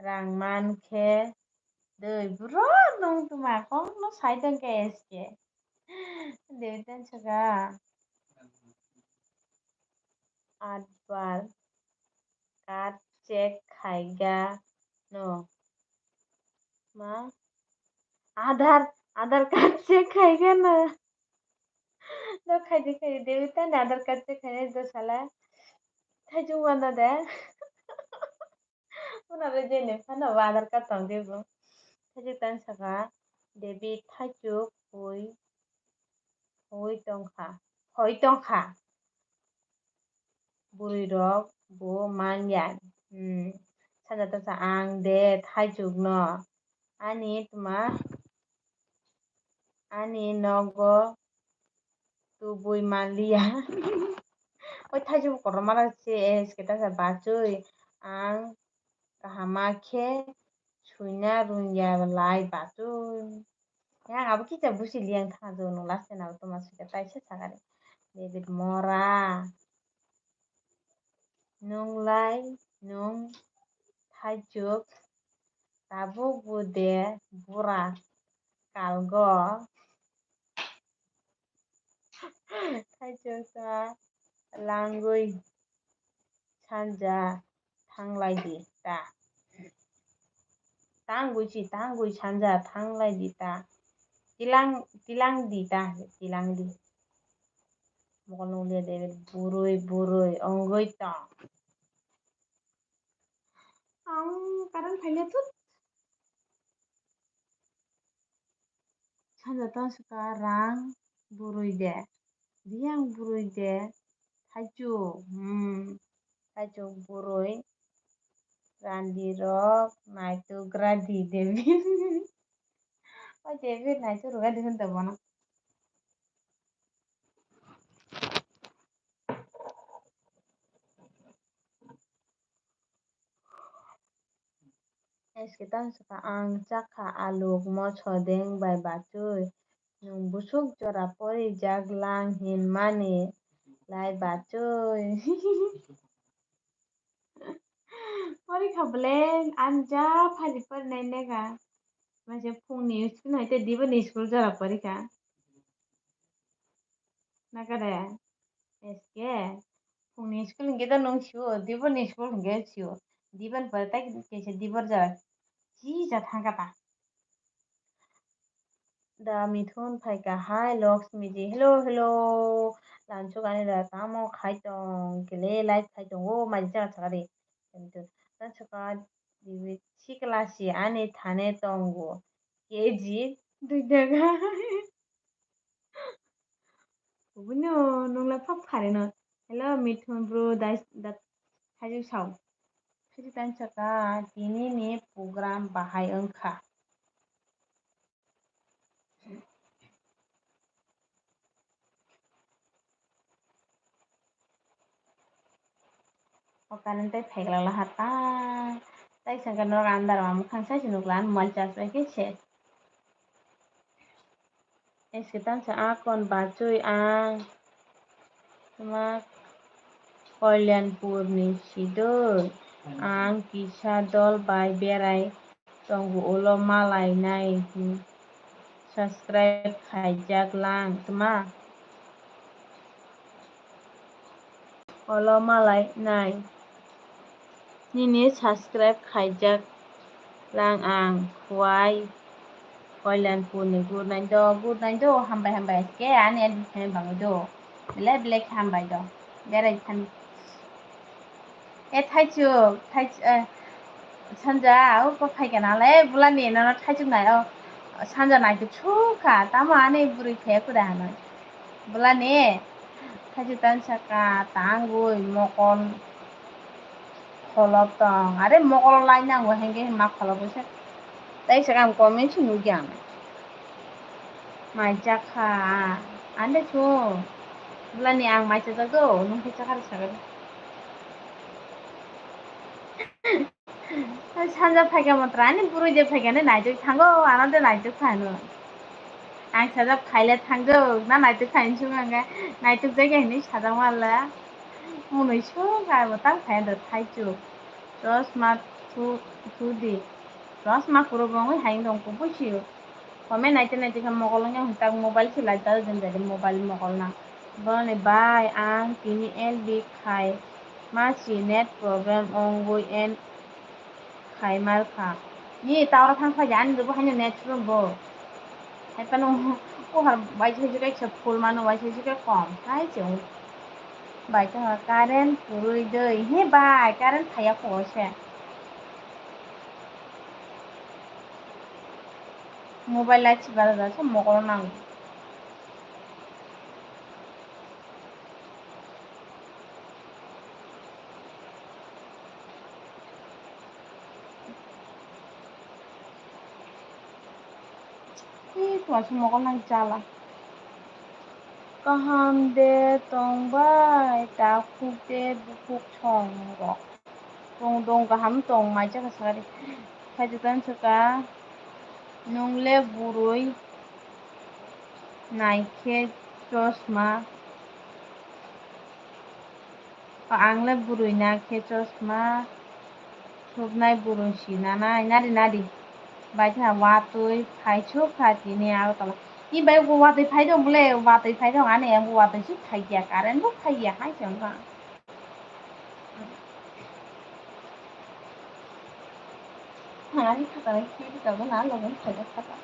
rang man khe doi buro nwng tuma kok no sai tong khe eske. Doi tong saka. Adbar card check khaiga no. Ma? Adhar, Adhar card check khaiga no. Do khaidi khaidi dewi tani Adhar card check khainai do sala. Thaichung wano de. Una be jeni phano bo Adhar card tong de bo. Thaichung tani saka dewi thaichuk hui. Hui tongkha. Hoi tongkha. Bwrwi rok bo man ya. Hmm. Sanja tongsa ang de thaichuk no. Ani tuma ani nogo tubui manliya. Oi thaichuk kotorma rok se eske tongsa bachoi ang kahama khe suina rungya lai bachoi. Yang abo kisa busi liang thang jo no last na toma sika taisa sakari. David Mora. Nung lai nung thaichuk tabuk bo de bura kalgo. Thaichuk ta langwi sanja thanglai di ta. Tangwi si tangwi sanja thanglai di ta. Tilang tilang di ta tilang di. Mokol nung liya de burui burui ongoi tong. Ang karan phaile thut. Sanja tong saka rang burui de. Riyang burui de. Thaichuk. Hmm. Thaichuk burui. Randi rok naituk radi David. O David naituk rok radi hwn da bono. Eske tang saka ang chakha aluk mosodeng bai bachoi. Nwng busuk jora pori jak lang hinmani lai bachoi. Pori kha bwle ani ja phari pori nai nega. Mase phungni school hai te diboni school jora pori kha. Nakare eske phungni school hingke da nwng sio, diboni school hingke sio. Dibon pore tai kaisa dibor jora. Chi ja thangka ta. Da Mithun phaika hai Laxmi ji. Hello, hello. Lansuk ani da tamo khai tong kele live khai tongo mai jana sakari. Mithun. Lansuk a dibi sikla si ani thane tongo. K G dui daga. Kubuni o nungla phak phari no. Hello, Mithun bro, dai, da, thaijuk sao. Thaijuk tani saka, tini ni program bahai wngkha. O current tei phaikla laha ta. Tai sengkhe norok andar o mukhang sai se nukla, ani mobile charge bai khe se. Eske tang sa akon bachoi ang. Tuma Kalyanpur ni sidoi. Ang kisa dol bai berai tongo, ulo malai nai, hmm, subscribe khaijak lang tma? Ulo malai nai. Nini subscribe khaijak lang ang, Khwai Kalyanpur ni. Good night do, good night do, hambai hambai, S K ani admin khaina bangwi do. Belai belai khe hambai do. Berai thani. E Thaichuk, Thaichuk, eh, Sanja, o kok phai kana le, bula ni nono Thaichuk nai o, Sanja nai tu chu kha, tamo ani bwrwi khe kuda hanoi. Bula ni, Thaichuk tan saka, tangwi, mokol, kholop tong. Are mokol lai nango, hengke ma kholop se. Tai saka ang comment si nugya. Mai chakha, ande chu. Bula ni ang mai chajak do, nung khe chakha rw sakha. Sanja phaikha matra, ani bwrwi je phaikha ne naituk thango, ano de naituk phano. Ang sajak phaile thango, na naituk phaini sung ang naituk jai hini sajak mala. Munui sung ka bo tang phai do Thaichuk. Chosma thu, thu di. Chosma kuro bongwi hai dong ko busi. Comment naite naite khe mokol wngya hwn tak mobile se lai ta jeng jai mobile mokol na. Boroni bai ang tini L B khai ma si net problem wngwi en khai mar kha. Ni tower thang phai ani bo haino net problem bo. Hai phano o har bai se se kaisa full mano bai se se kom hai se. Bai ta current purui dei he bai current phaiya ko se. Mobile light se bara jasa mokol nang. Ih, kuasu mokol nang jala. Kaham de tong bai, takhuk de bukhuk song rok. Tong tong kaham tong mai chakha sakari. Khajutan saka nung le burui naikhe chosma. Ang le burui na khe chosma thubnai burui si nanai nari nari. Bai kha watui phai chuk kha tini Agartala. Ni bai bo watui phai dong bole, watui phai dong ani ang bo watui si phai ya, current bo phai ya hai se wngkha. Nani khatalai khe rwchapna logi phai jak kha ta.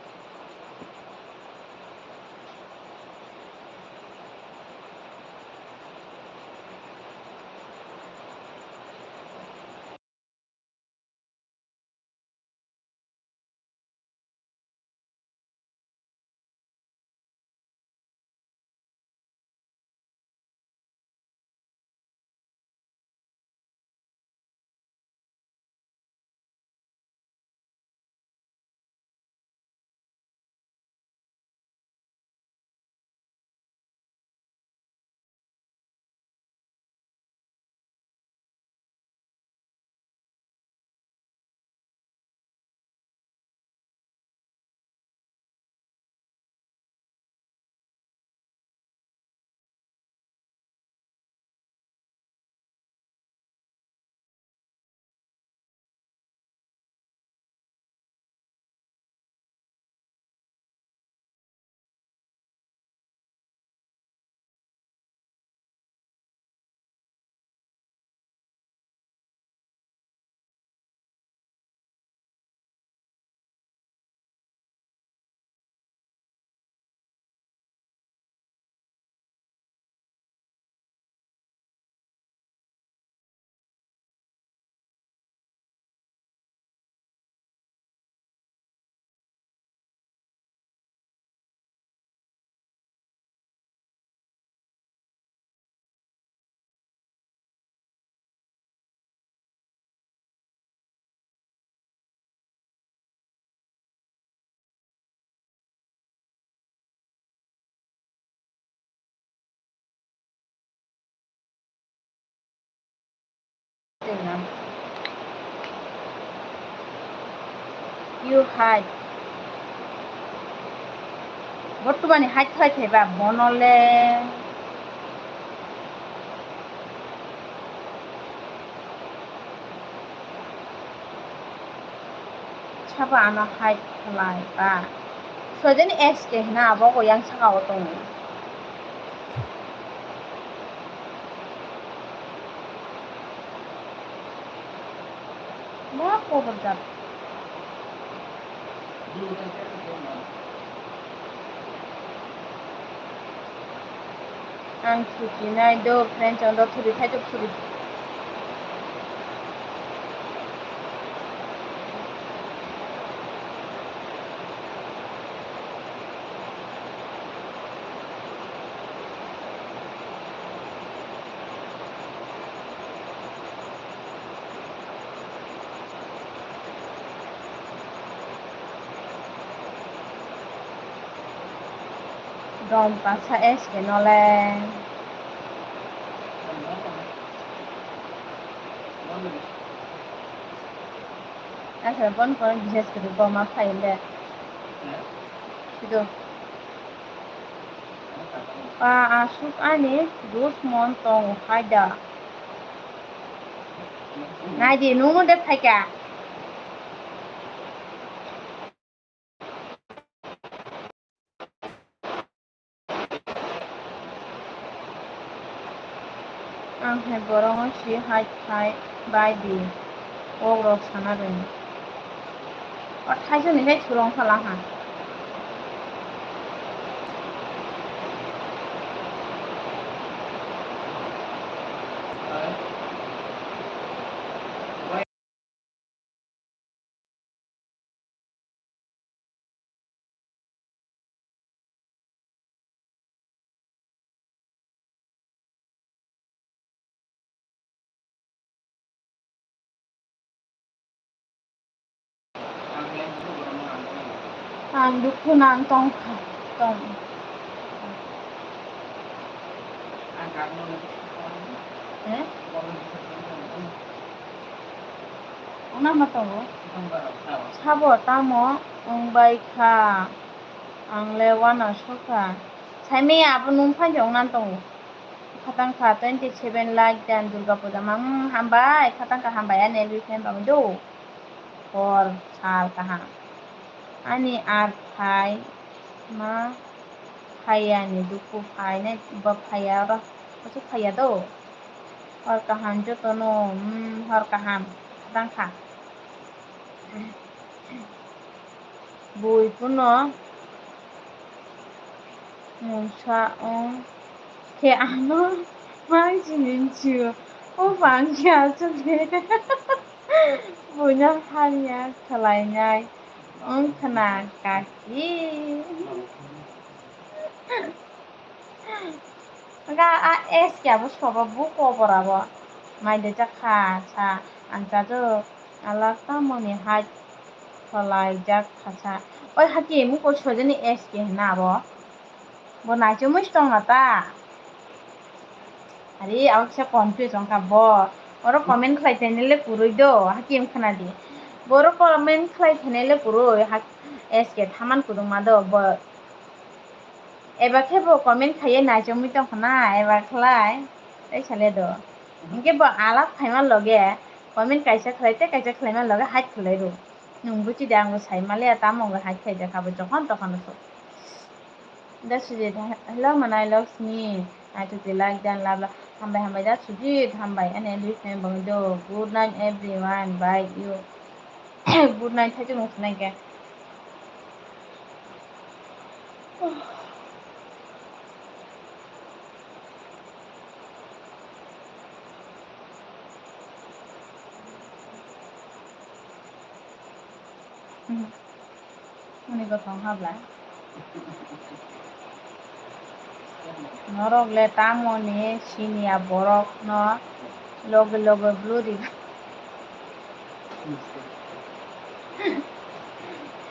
You hide. Bortomani hide khlai thaiba bono le. Sabo ano hai khlai ba. Sojani S K hina abo ko yang saka o tongo. Ma khobor jat. Ang suchi nai do, friend chong do, thuri thai do, thuri. Dom kasa S K no le. Asa bon kon bises kiri boma phaile. Sido. Pa asuk ani dusmon tongo hai da. Nai di, nung no de phaikha. Ang hai borok no si hai khai bai di, kok rok sana rwni. O thaisok ni khe surong phala ha. Ang dukhu nang tongkha, tong. Eh? Ona ma tongo? Sabo tamo wng bai kha. Ang le uanasukha. Saimaya abo nung phan se wngna tongo. Khatang kha twenty seven like dan Durga Puja mang hambai, khatang kha hambai ani L B fan bagwi do. Hor sal kaham. Ani ar phai ma phaiya ni dukhu phainai ba phaiya oro asuk phaiya do. Hor kaham jotono, hmm, hor kaham khatang kha. Bui phano mungsa wng khe ano mang sini sio. O bang khe aswk de. Buino hamya khlainai wng khna kaki. Ga a S K abo sobo bu kobor abo. Mai de jak kha sa ang cha do alak ta moni hai kholai jak kha sa. Oi hati mu ko sojani S K hina abo. Bo naichomwi tong na ta. Ari abo kisa confuse wng kha bo. Oro comment khlai thainai le kwrwi do hati wng khna di. Boro comment khlai thainai le kwrwi ha S K thaman kwrwngma do bo. Eba khe bo comment khaiye naichomwi tongkha na, eba khlai, tei sale do. Hinkhe bo alak phaima loge comment kaisa khlai tei kaisa khlaima loge hide khlai rw. Nwng buchi de, ang bo sai maliya, tamo wngwi hide khlai jakha bo jokhon tokhon rw. Da Sujit, hello manai Laksmi, I took the like dan love love. Hambai hambai da Sujit, hambai ani L B fan bangwi do. Good night everyone, bye you. Good night, thaichung nung sinai khe. Ani gotong habla. Norok le tamoni siniya borok no loge loge blue riba.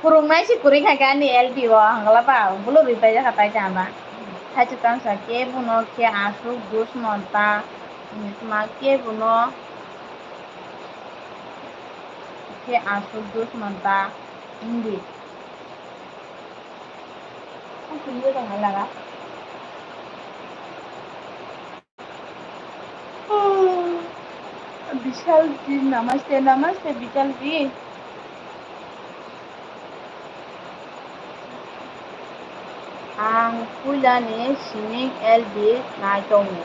Phurungnai se kwrwi kha khe ani L B o, hangla ba blue ripai jakha tai tama. Thaichuk tangsa khe bono khe aswk dusmon ta, ma khe bono khe aswk dusmon ta wngdi. Ang tini tong hai laga. Bishal ji, namaste, namaste, Bishal ji. Ang puilani sining L B nai tongo.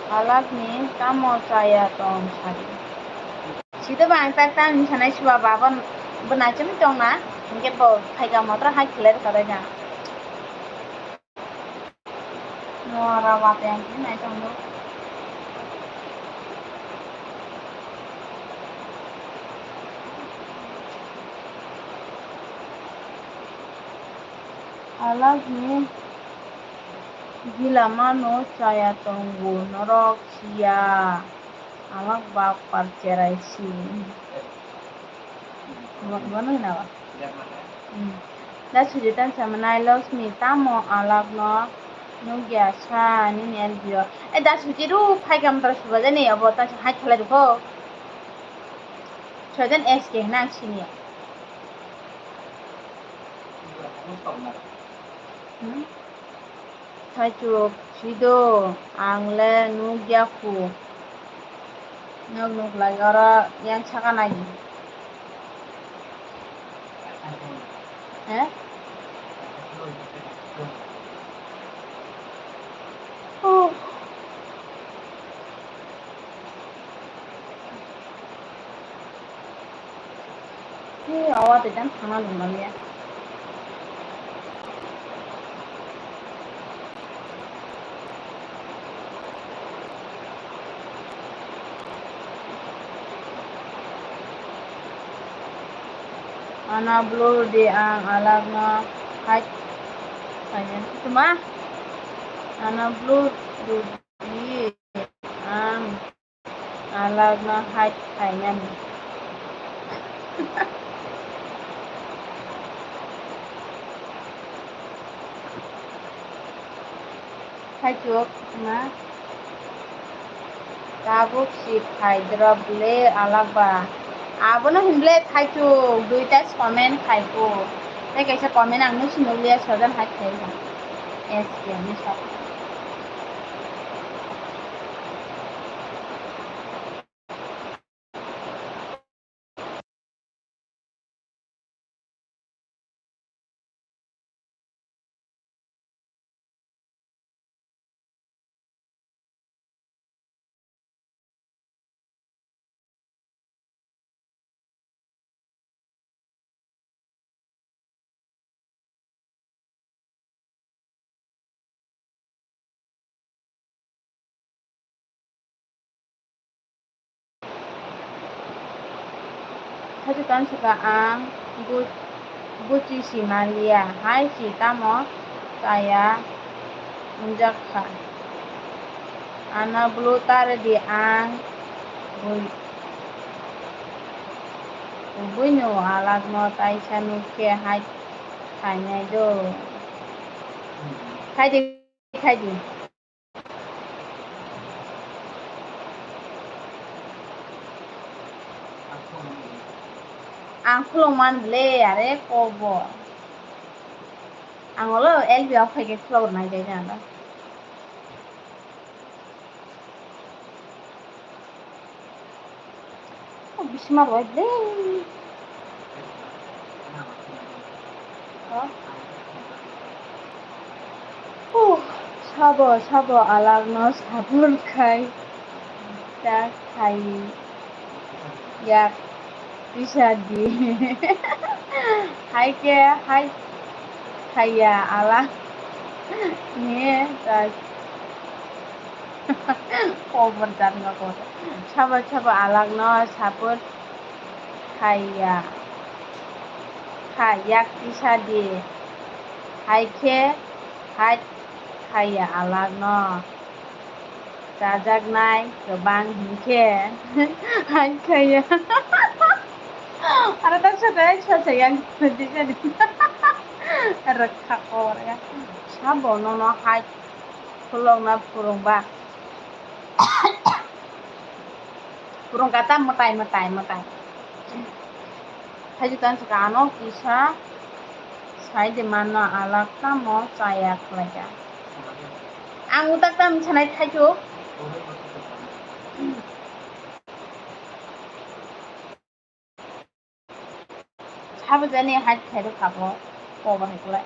Alakni tamo chaya tong sadi. Sida ba ang tak tang ni sanai suba ba bo, bo naichomwi tong na, hingke bo phaikha motor hai khlai rwkha bai na. Nora watwi ang khe nai tongo. Alakni gila mano chaya tongo norok siya. Alak bak par cherai si. Bo, bo nung na ba? Hmm. Da suji tan sama nai Lakshmi tamo alak no nugya sa nini L B o. E da suji ru phai kam tra suba jani abo ta hai khalai ru ko. Sojan S K hna ang sini. Hmm? Thaichuk, sido, ang le nukya khu. Nok nuk lai oro yang saka nai. Eh? Oh. He, awa te jang thangna lungmaliya. Ana blue di ang alak no hai. Tuma? Ana blue di ang. Alak no hai khainani. Hai chuk na. Tabuk si khai drop le alak ba. Abono hinle thaichuk duita comment khaiko. Tei kaisa comment ang nusi nukliya sojan hai khai. S K ni sa. Haitu tan saka ang bu-, buchi si manliya, hai si tamo chaya wngjak kha. Ano bwlwk ta rwdi ang bui-, buino alakno taisa nuk khe hai khainai do. Khaidi, khaidi. Ang khuluk man bwle, are kobo. Ang olo L B o phai khe khuluk rwnai de jang da. Oh, bisma rwai bwle. Oh. Uh, sabo, sabo alakno sabun khai ta khai yak tisa di. Hai khe hai khaiya alak ni ta. Kobor jat no kobor. Sabo sabo alakno sabun khaiya. Kha yak tisa di. Hai khe hai khaiya alakno. Chajaknai kwbang hinkhe hai khaiya. Aro tak sa dai sa sa yang tisa di. Rwkha kobor ya. Sabo nono hai. Khulokna phwrwngba. Phwrwngkha ta mwtai, mwtai, mwtai. Haikhe tang sakha ano kisa sai de mano alak tamo chaya khlaikha. Ang utak tam sanai thaichuk. Sabo jani hai thairu khabo. Kobo hai kulai.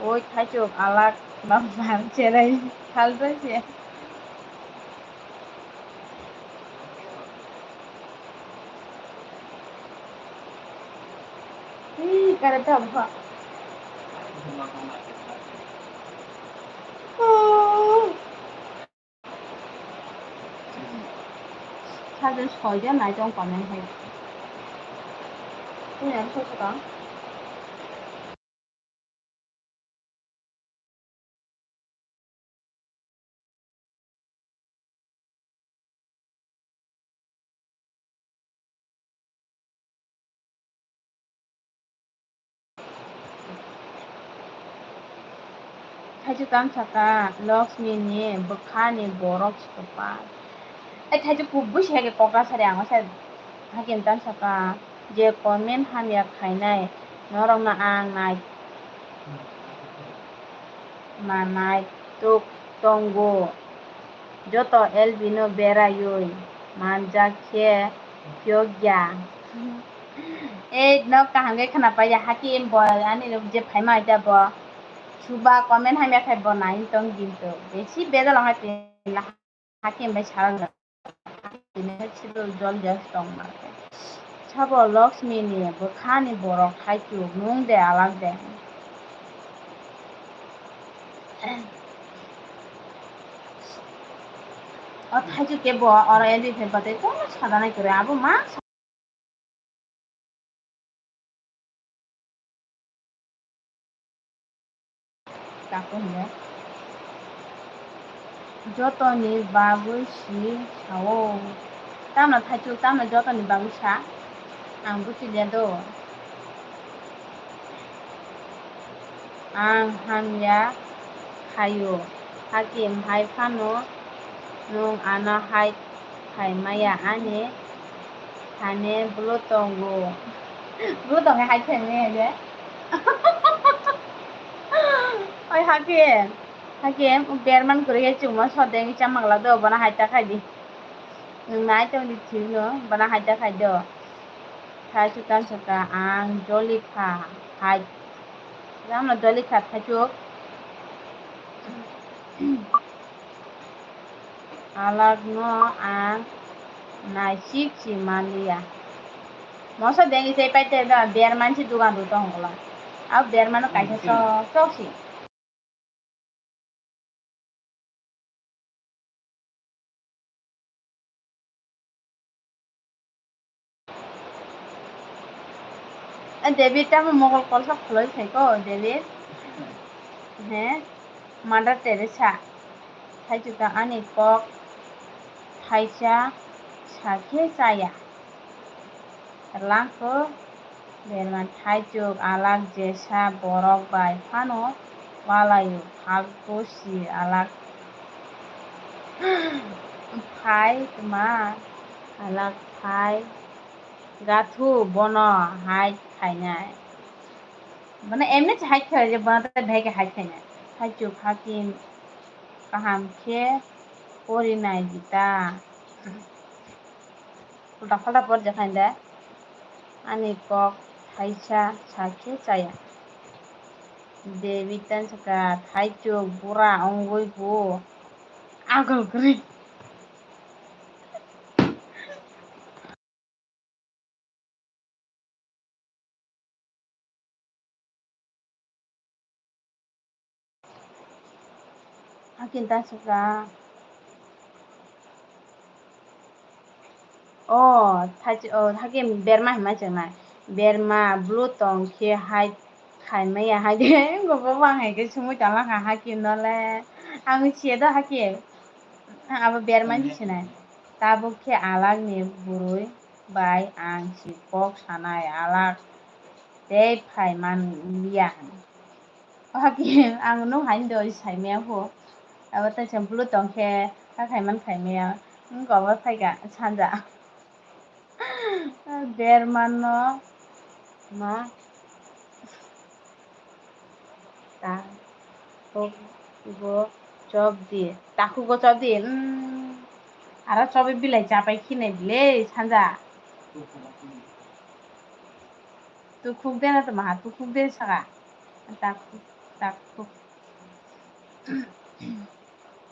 Oi thaichuk alak bang bang cherai. Salbai se. Ih, kare ta bha. Sajeng soijon nai tong comment hai. Tini ang soi sokang. Thaichuk tam saka Lakshmi ni bwkha ni borok si kwpal. Ai thaichuk kubui si hai khe kokra sari ang sai hakin tam saka je comment hamya khainai norok no ang nai manai tuk tongo. Joto L B no beraiwi manjak khe phiyokya. Ei, nok kaham khe khna pai ya, haki bo ani je phaima aida bo. Chuba comment hamya khai bo nai tong kintu. Besi bedal ong hai tin haki bai sara. Tini sido jol jas tong ma khe. Sabo Lakshmi ni bwkha ni borok thaichuk nwng de alak de. O thaichuk khe bo oro L B phe bwtwi kono sadanai kwrwi abo ma. Tako hwnwi. Jotoni bagwi si sao. Tamo thaichuk, tamo jotoni bagwi sa. Ang buchiliya do. Ang hamya khaio. Hakim hai phano nwng ano hai khai maya ani thani bwlwk tongo. Bwlwk tongwi hai khai maya je. Oi Hakim, Hakim, berman kwrwi khe chwngno sodengwi chamagla do, bono hai ta khai di. Nwng nai tongdi thwino, bono hai ta khai do. Thaichuk tam saka ang joli kha hai. Tamo joli kha thaichuk. Alak no ang naisik si manliya. Moso dengwi se paite da berman si dugan ru tong ola. Au berman no kaisa sok sok si. Eh, David, tamo mokol kolsa khuloi phaiko, David? He, Mother Teresa, thaichuk ta ani kok thaisa sakhe chaya. Langkho berma thaichuk alak jesa borok bai phano walaio, phalko si alak phai tma alak phai gathu bono hai khainai. Bono emni se hai khainai je bono tei bhai khe hai khainai. Thaichuk Hakim kaham khe porinai di ta. Ulta phalta por jakha de. Ani kok thaisa sakhe chaya. Devi tan saka thaichuk bura ongwi bo agol kwrwi. Hakim ta saka. O, thaichi-, o, hakim berma hima chwngna. Berma blue tong khe hai khai maya hai de. Gobo bang hai khe sumui tama kha hakim no le. Ang siya do hakim. Abo berma ni sinai. Tabuk khe alak ni bwrwi bai ang si kok sanai alak tei phai man liya. Oha ki ang nung hai do sai maya pho. Abo tei se blue tong khe ta khai man khai maya. Wng kok bai phai kha sanja. Berma no ma ta bo Chop di, takhugo chop di. Mm. Aro chobi bilai chapai khinai bile sanja. Tukhuk de na tuma ha, tukhuk de saka. Takhuk, takhuk.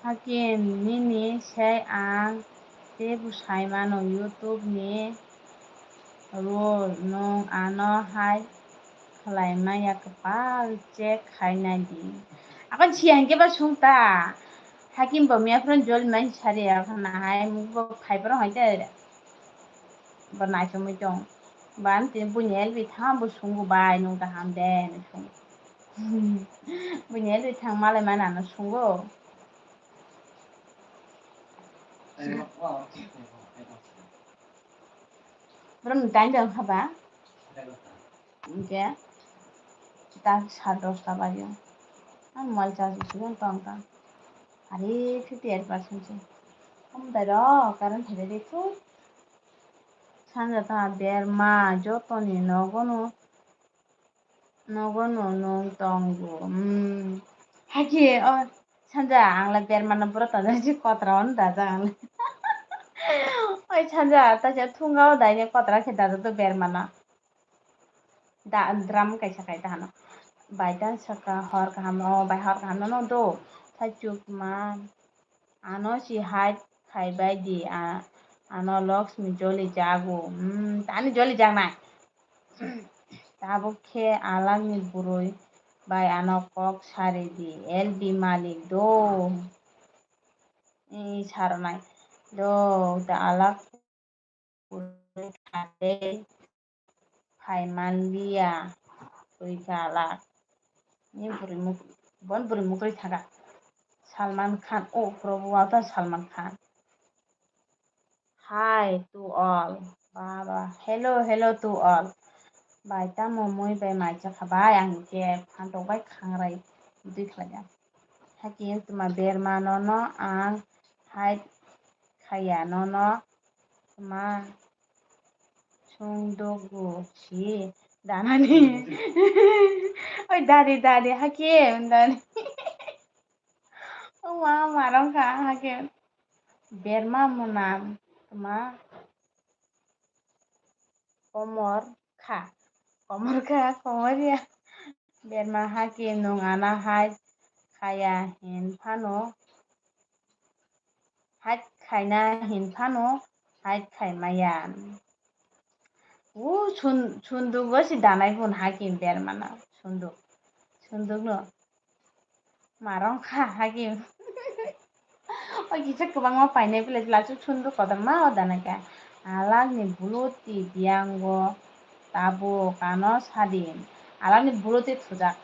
Hakim, nini sai ang teibo sai mano YouTube ni rule, nwng ano hai khlai maya kwpal check khai nai di. Akon siya hinkhe ba sung ta. Hakim bo miya phran jol man sari akon na hai mukbo khai pharo hai te. Bo naichomwi tong. Ba ang tini buini L B thang bo sungo bai nwng kaham de hinwi sungo. Buini L B thang malai mani ano sungo. Borok ni time da wngkha ba? Hinkhe ta sat dosta bajo. Ang mobile charge rwsugwi tong kha. Are fifty eight percent se. Omo dai rok current thai de thut. Sanja ta berma jotoni nogo no, nogo no nwng tongo. Hmm. Haki o sanja ang le berma no boro tongo si kotra ono dajak ang le. Oi sanja ta se thunga o dai ne kotra khe dajak do berma no. Da, drum kaisa kai ta hano. Bai ta saka hor kaham, o bai hor kaham no, no do. Sai chuk ma. Ano si hai khai bai di, a, ano Lakshmi joli jago. Hmm, tani joli jak nai. Tabuk khe alak ni bwrwi bai ano kok sari di. L B malik do. I saro nai. Do, da alak phai manliya, twi kha alak. Ni bwrwi muk-, bon bwrwi muktwi thaka. Salman Khan, oh, Prabhu, wa ta Salman Khan. Hi to all. Baba, hello, hello to all. Bai tamo mui bai mai chakha bai, ang ke phantok bai khangrai dui khlaiya. Haki tuma berma no no ang hai khaya no no tuma sungduk gu si danani. Oi dari dari haki dari. O ma marong kha haki berma mwnam tuma. Komor kha, komor kha, komor ya. Berma haki nwng ana hai khaya hin phano, hai khaina hin phano, hai khai maya. U sun-, sunduk o si danai bun haki berma na, sunduk, sunduk no. Marong kha hagi. O kisa kwbangma painai bwlai lachu sunduk kotorma o danai kha. Alak ni buluti biyango tabuk ano sadin. Alak ni buluti thujak.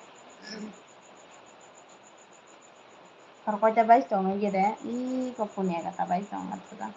Hor koita bai tongo gede, i ko punia kata bai tongo thujak.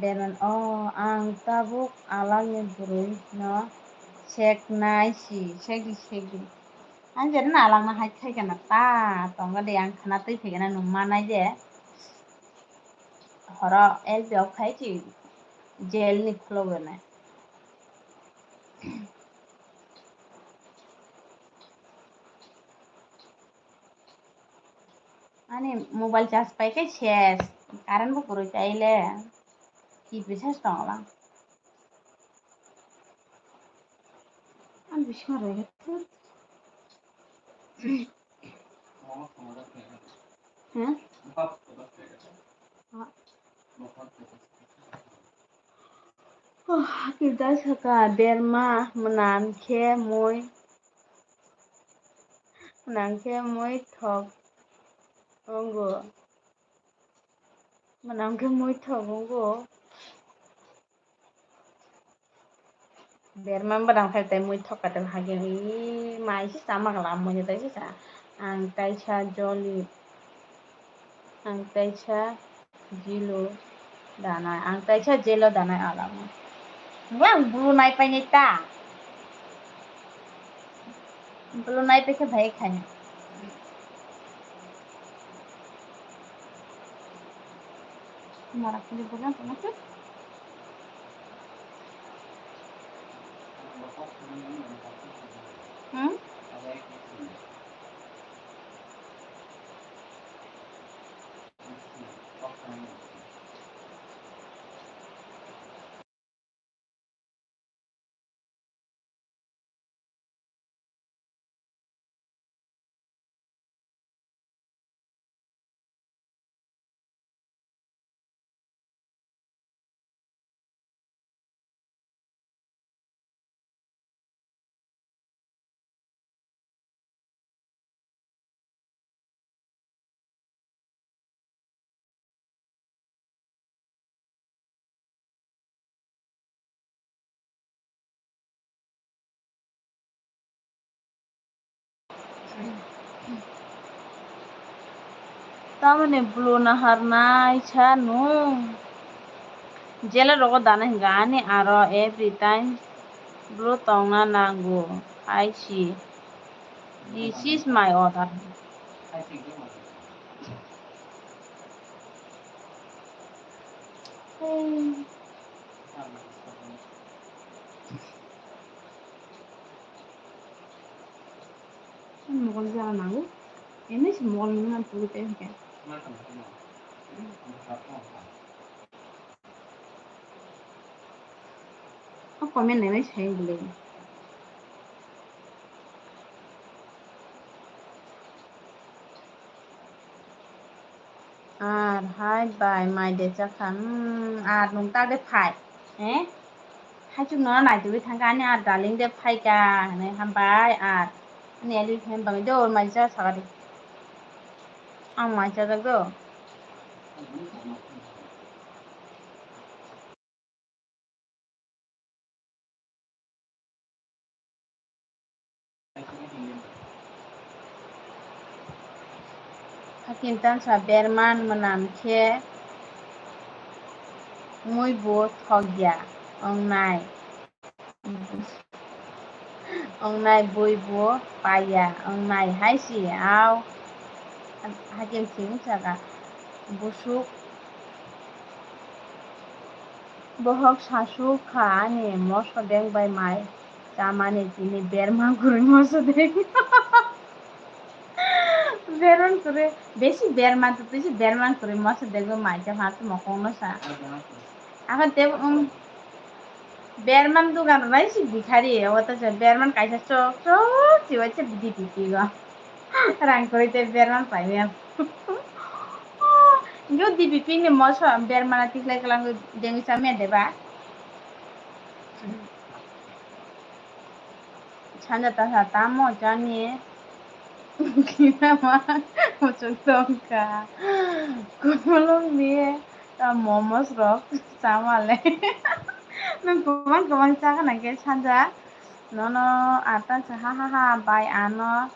Beran, o, ang tabuk alangni bwrwi no seknai si, segi, segi. Ang je na alangna hai khai kana ta tongo de, ang khana twi phai kana nung manai je. Horo L P off khai si jail ni khulogwi nai. Ani mobile charge pai khe ses, current bo kwrwi tai le, kiphil ses tong lang. Ani bisingo rwgwi thut. Huh? Oh, kisa saka berma mwnam khe mui, mwnam khe mui thok wngo, mwnam khe mui thok wngo. Berma bwdang phai tei mui thok katel hagin, ii, mai se chama kala mui tei se cha. Ang kaisa joli, ang kaisa Jilo danai, ang kaisa jelo danai alamo. Wah, ang bulu nai painai ta. Bulu nai paikhe bhai khaina. Mara kini bukan tengah tu. Hmm? Tamoni bulu naharnai sa nwng? Jela rogo dana hinga ani aro every time bulu tongna nango. I see. This is my order. Mokol jara nango. Ene se mokol nang puri te hingke. O comment nai mai sai bwlwi. Ar hai bai mai de chakha, hmm, ar nwng ta de phai, eh? Haichuk no naitugwi thangkha ani ar darling de phaika hinwi hambai ar ani ali phan bangwi de or mai cha sakadi. Ang mai chajak do. Hakim tansa berman mwnam khe mui bo thok ya, wngnai. Wngnai bui bo paiya, wngnai hai si, au. Hakim thwi wng saka, busuk. Bohok sasuk kha ani moso deng bai mai chamani tini berma kwrwi moso deng. Berman kwrwi, besi berman tu tisi berman kwrwi moso deng bai mai cha pha tu mokong no sa. Akon te, um, Berman dugan rwlai si bikhari, obo to je berman kaisa chok chok chibai se D P P go. Rang kwrwi tei berman paimya. Yo D P P ni moso berman tiklai kwlangwi dengwi chamya deba. Sanja ta sa tamo chani. Kinama muchuk tongkha. Kumulung biye. Ta momos rok chamale. Nwng kwbang kwbang chakha nangkhe sanja. Nono ata se ha ha ha bai ano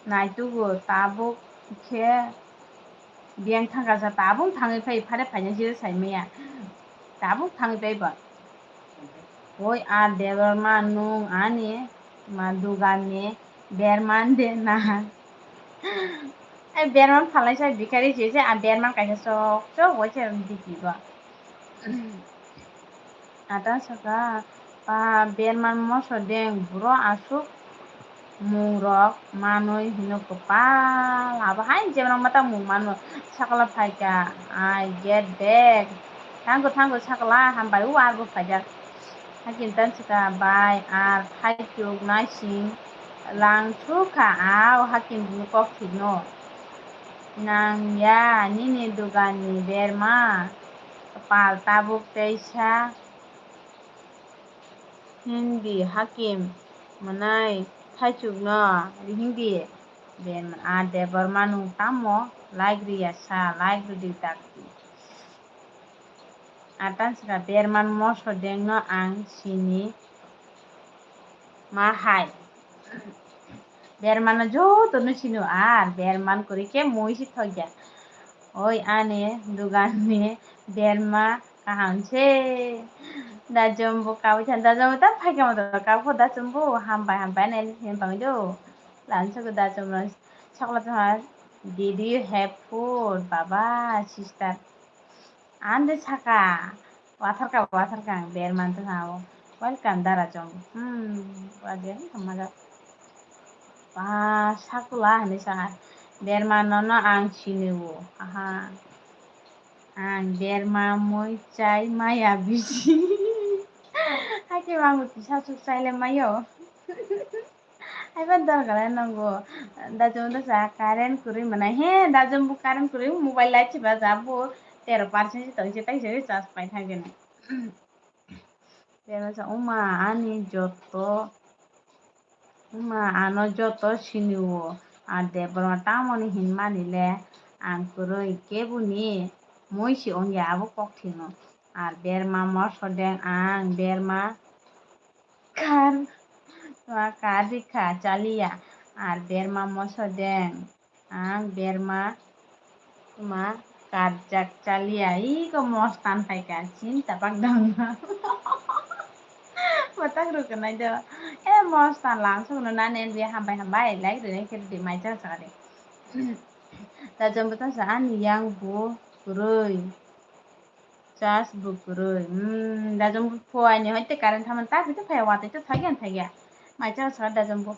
naitugo tabuk khe biyang thangkha sa tabuk thangwi phai phare phaina jil saimaya. Tabuk thangwi phai ba. Oi a debor ma nwng ani ma dugan ni berman de na. Ai berman phalai sa bikari se se a berman kaisa sok sok wai se diki go. Ata saka pa berman moso deng buro asuk mung rok manwi hino kwpal abo hai jemrang mata mung mano sakla phaika I get back. Thango thango sakla hambai o arbo phaijak. Hakin tan sika bai ar phaichuk naising lang sukha ao hakin bini kok thikno. Nang ya nini dugan ni berma kwpal tabuk teisa. Hindi hakim mwnai thaichukno rihingdi. Berman a debor manung tamo like riya sa like rwdi dakti. Atansi ka berman moso dengno ang sini ma hai. Bermano joto no sino ar berman kori ke moi si thokya. Oi ani dugan ni berma kaham se. Dajom bo kawi than, dajom bo tam phai kamo do, kabo dajom bo hambai hambai nai hin bang do. Lan so dajom no sakla tha, did you have food, baba, sister? Ande saka, watharka, watharka ang berman to sao. Welcome, dara chong. Hmm, wajen kamaga. Ba, sakula hani saha. Berman no no ang sini wo. Aha. Ang berma moi chai maya bisi. Hake mangu tisa suk chai le mayo. Haiba dorkar nango. Dajom da sa current kwrwi mwnai. He, dajom bo current kwrwi mobile light se ba ja bo tero percent se tongse tai se charge pai thang gene. Tero sa uma ani joto, uma ano joto sini o. Ar Debbarma tamoni hinmani le ang kwrwi keboni moi se ongya abo kok thino. Ar berma moso deng ang berma Kar, ma kar rikha chaliya, ar berma moso deng, ang berma ma karjak chaliya, iko mostan phaikha, chinta pak dangma. Matak rwkwnai do, e mostan lang sokno nani hambai hambai, like rwni khe rwdi, mai chara sakha de. Dajom bwtang sa ani yang bo kwrwi. Charge bo kwrwi. Hmm, dajom bo phuaini hoite current thaman ta khe phai watwi to thagya thagya. Mai chara sakha dajom bo.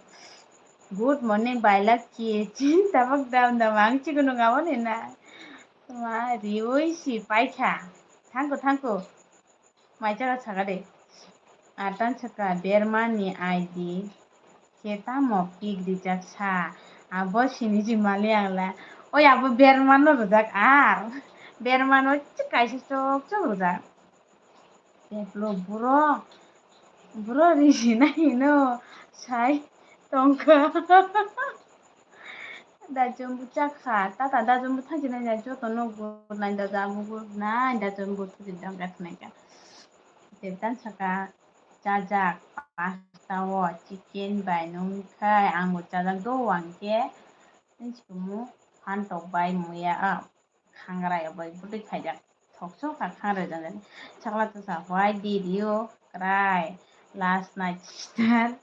Good morning, bai lucky. Chinta bak dam dam ang chikunu ngabo ni na. Ma riwi si paikha. Thangko thangko. Mai chara sakha de. Atan sakha berma ni I D. Khe tamo pik rijak sa, abo sini si mali ang la. Oi abo berma no rwjak ar. Berma no kaisa chok chok rwjak. Teplo buro, buro risi na hino sai tongkha. Dajom bo chakha, tata dajom bo thangsi nai joto no gurnai da jabu gurnai dajom bo thusi dam rakhnai ka. Teptan saka. Chajak pasta o chicken bai nung khai ang bo chajak do ang khe. Tei chikon phan tok bai muya a khangra ya bai bwtwi khaijak thok sok kha khangra jani. Sakla tasa, why did you cry last night, sister?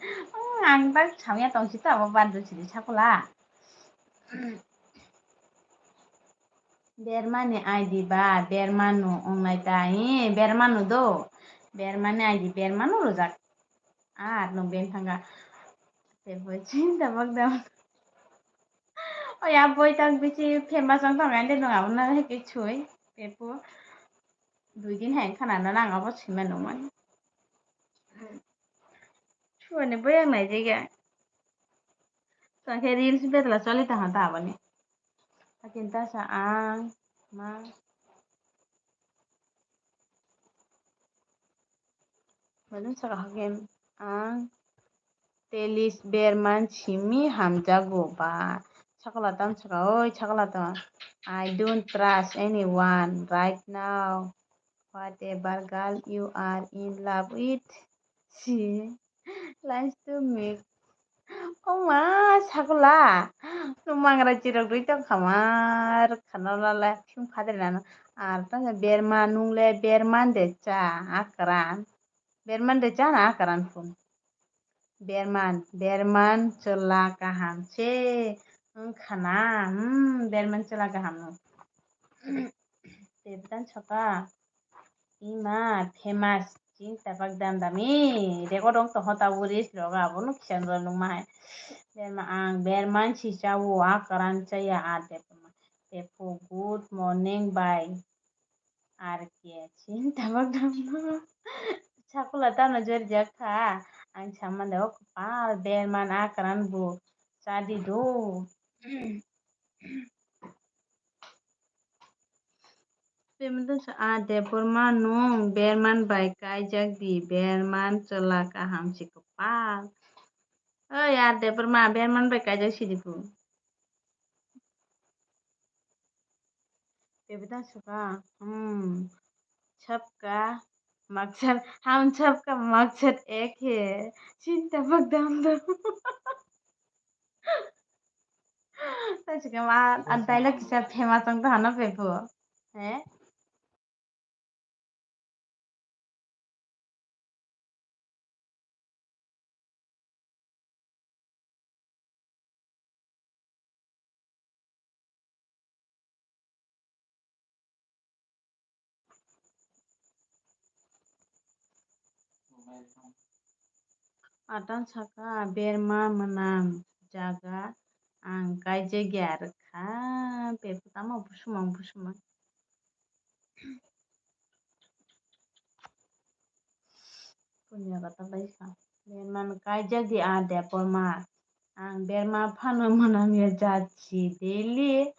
Ang tak samya tong si ta abo bando sidi sakula. Bermani I D ba, bermanu wngnai ta, ee, bermanu do, bermani I D bermanu rwjak. Ar nwng beng thangkha. Tei bo chinta bakdam. Oya boi tak bisi famous wng tongkha, ende nwng abono hai khe sui, pepo. Dui din hai wngkha na, nang abo sui mano mani. Suani boi ang nai jaiga. Tongkhe reels betla choli tongkha ta aboni. Hakin ta sa ang ma. Belun saka hakin ang telis berman simi hamjago ba. Sakala tam saka oi sakala tam. I don't trust anyone right now. Whatever girl you are in love with, she lies to me. O ma, sakula, nwng mangra chirok rwi tong kha ma, rwkha no lala, phim kha de nang. Ar ta berma nung le berman de cha, akran. Berman de cha na akran phun. Berman, berman chwla kaham se wng kha na, hmm, berman chwla kaham no. Tei bwtang saka. Ima famous, chinta bak dam dami. Record rok tongkha tabuk reels rok, abono kisa nukma hai. Berma ang, berman si chao, akran chaya, a tepma. Tepo, good morning, bye. Ar khe, chinta bak dam no. Sakula tamo jori jak kha. Ang sama de, o kwpal, berman, akran bo. Chadi do. Pemda sa a Debbarma nwng berman bai kaijak di, berman chwla kaham si kwpal. Oi a Debbarma berman bai kaijak sidi pu. Pemda saka, hmm, sabka maksad, hum sabka maksad ek hai, chinta bak dam dam. Tei se khe ma, a dialogue kisa famous wng tongha no bebo. He? Atan saka berma mwnam jaga ang kaijagya rwkha, bebotamo busumang busumang. Punya kata baikha. Berman kaijagdi a Debbarma. Ang berma phano mwnamya jatsi daily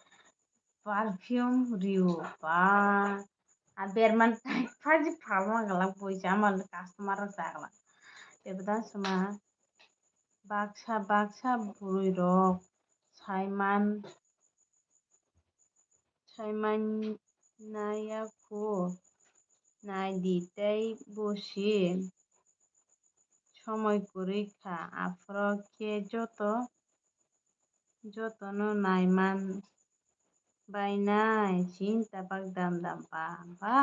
perfume riu ba. A berman tai phaji phalma galak boisa ama customer rok chagla. Bebodam suma baksa baksa bwrwi rok saiman saimanaya kho naidi tei bosi somoi kwrwi kha aphuru khe joto jotono naiman bainai chinta bagdam dam ba ba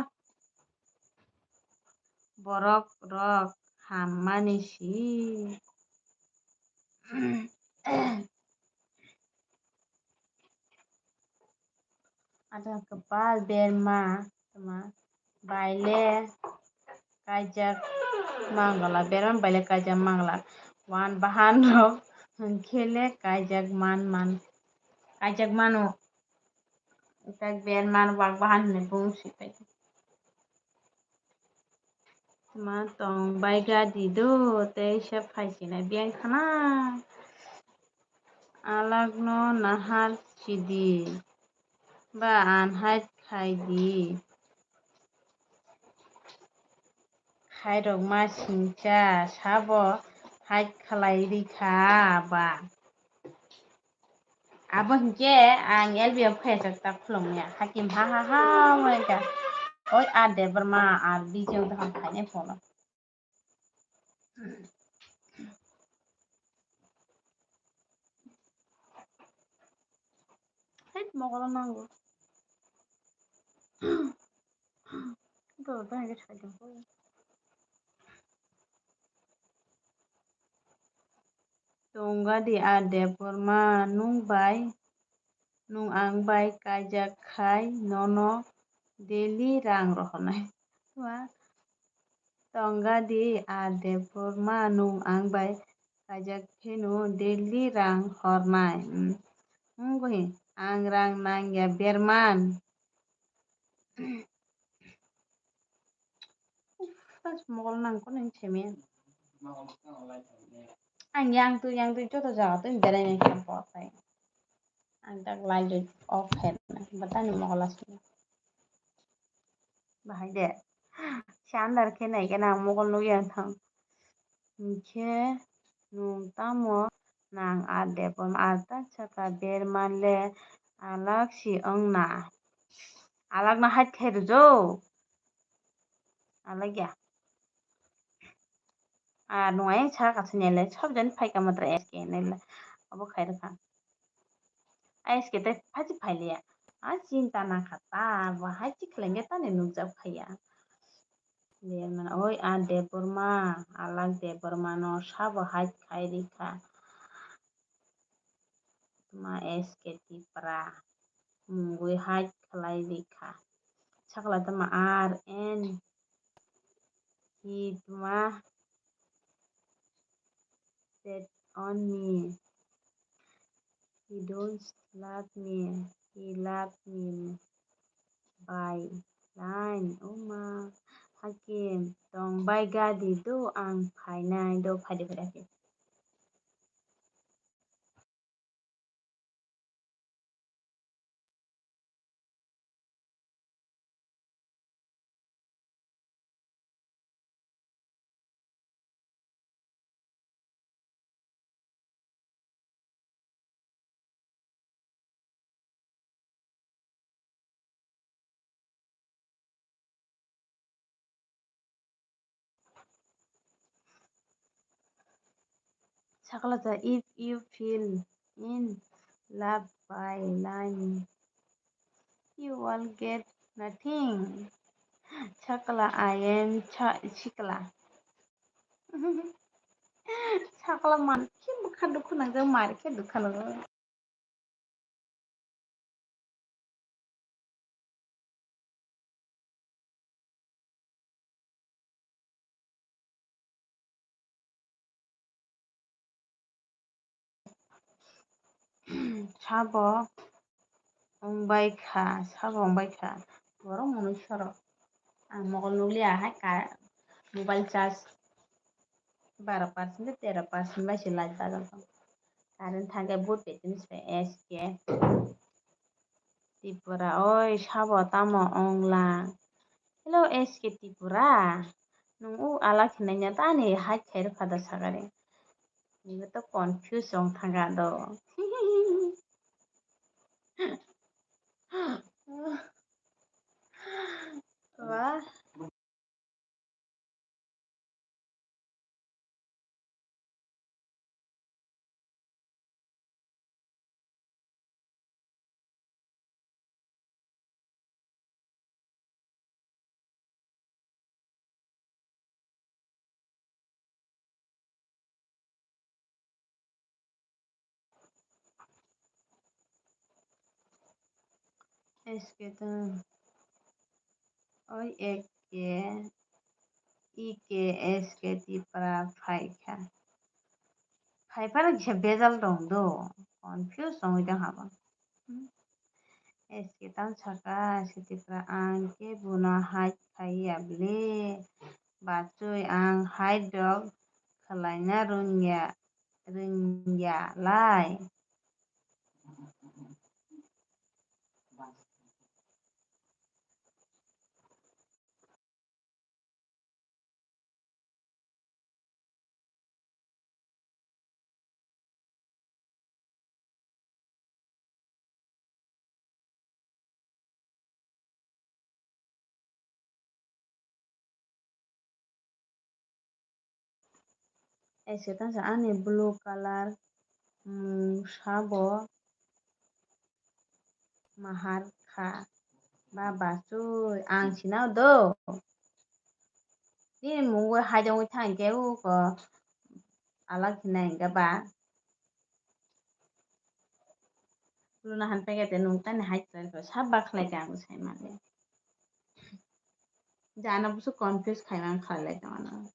borok rok hammani si. Ada kwpal berma tma baile kaijak mangala berma baile kaijak mangala wan bahan rok hwnkhe le kaijak man man kaijak mano. Tak berman wak bahan hinwi bung si pai. Tma tong bai gadi do tei se phai sinai biyang khana. Alak no nahar sidi ba an hai khai di. Khairok ma singcha sabo hai khlai rikha ba. Abo hinkhe ang L B o phaichak ta khulumya. Hakim ha ha ha wngkha. Oi a Debbarma ar bijong dohor khainai phone. Hai mogolo nango. Ito ba hai khe sai tong kho. Tongadi a Debbarma nwng bai nwng ang bai kaijak khai nono daily rang rohornai. Wa tongadi a Debbarma nwng ang bai kaijak pheno daily rang hornai. Hmm. Wngwi ang rang nangya berman. Uff, tas mogol nang kono seme. Ang yang tu yang tu joto jaga tu berai nai khe bo tai. Ang tak light off khe na, batani mogol asli. Bahai de. Se andar khe nai khe na mogol nugya thang. Hinkhe nwng tamo nang a Debbarma ar ta saka berman le alak si wng na. Alak no hai khe rwjak. Alak ya. Ar nwng ayang saka kaisa nele sob jani phai kha matra S K nele abo khai rwkha. S K tei phachi phailiya. A chinta nangkha ta, bo hai chikhlengkhe tani nukjak phaiya. Berman, oi a Debbarma, alak Debbarma no sabo hai khai rikha. Tma S K Tipra mungwi hai khlai rikha. Sakla tma R N He tma set on me. He don't love me. He love me by line. Oma. Hakim tong bai gadi do ang phainai do phaidi phaidi hakim. Sakla ta, if you feel in love by lying. You will get nothing. Chakla, I am cha-, chikla. Chakla man khe bwkha dukhu nangjak, mar khe dukha nangjak. Sabo wngbai kha, sabo wngbai kha. Borok mwnwi sorok. Ang mokol nukliya hai ka, mobile charge baro percent tei tero percent bai se light bajak tong. Current thangkhe vote pettini se S K Tripura. Oi, sabo tamo ongla? Hello, S K Tripura. Nwng o ala khe naina ta ani hai khairok kha da sagari. Ibo to confuse wng thangkha do. Wah. S K ta. Oi, ek ke, i ke, S K Tripura phaikha. Phaiphano kisa bejal tong do, confuse wngwi tong habo. Hmm. S K tang saka, S K Tripura, ang khe bono hide khaiya bwle, bachwi ang hide rok khwlaina rwngya, rwngya lai. S K tang sa ani blue colour mung sabo mahar kha. Ba bachwi ang sinao do. Nini mungwi haidongwi thang khe uko alak hinai hwnkhe ba. Luna han paikha tei nwng tani hai khlai kha, sabo khlai kha ang sai male. Jana busu confuse khai mang khlai lai tongmano.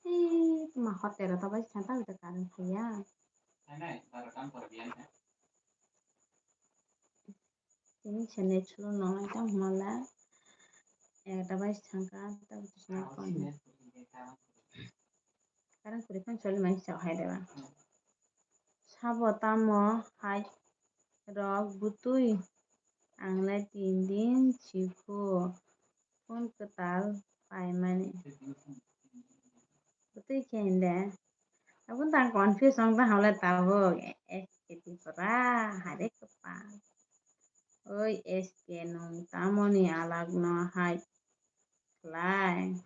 Ee, tuma hotel o tabai sa tang ta current thaiya. Tini se net slow no nai tang hwnla. Ekta bai thangkha, tabuk to sini phone. Current kwrwi phano choli mani sa hai deba. Sabo tamo hai rok bwtwi ang le tin din sikhu phone kwtal paimani. Bwtwi khe hinde. Aboni tang confuse wng tang hwnle tabuk. S K Tripura, hare kwpal. Oi S K nwng tamoni alak no hai khlai.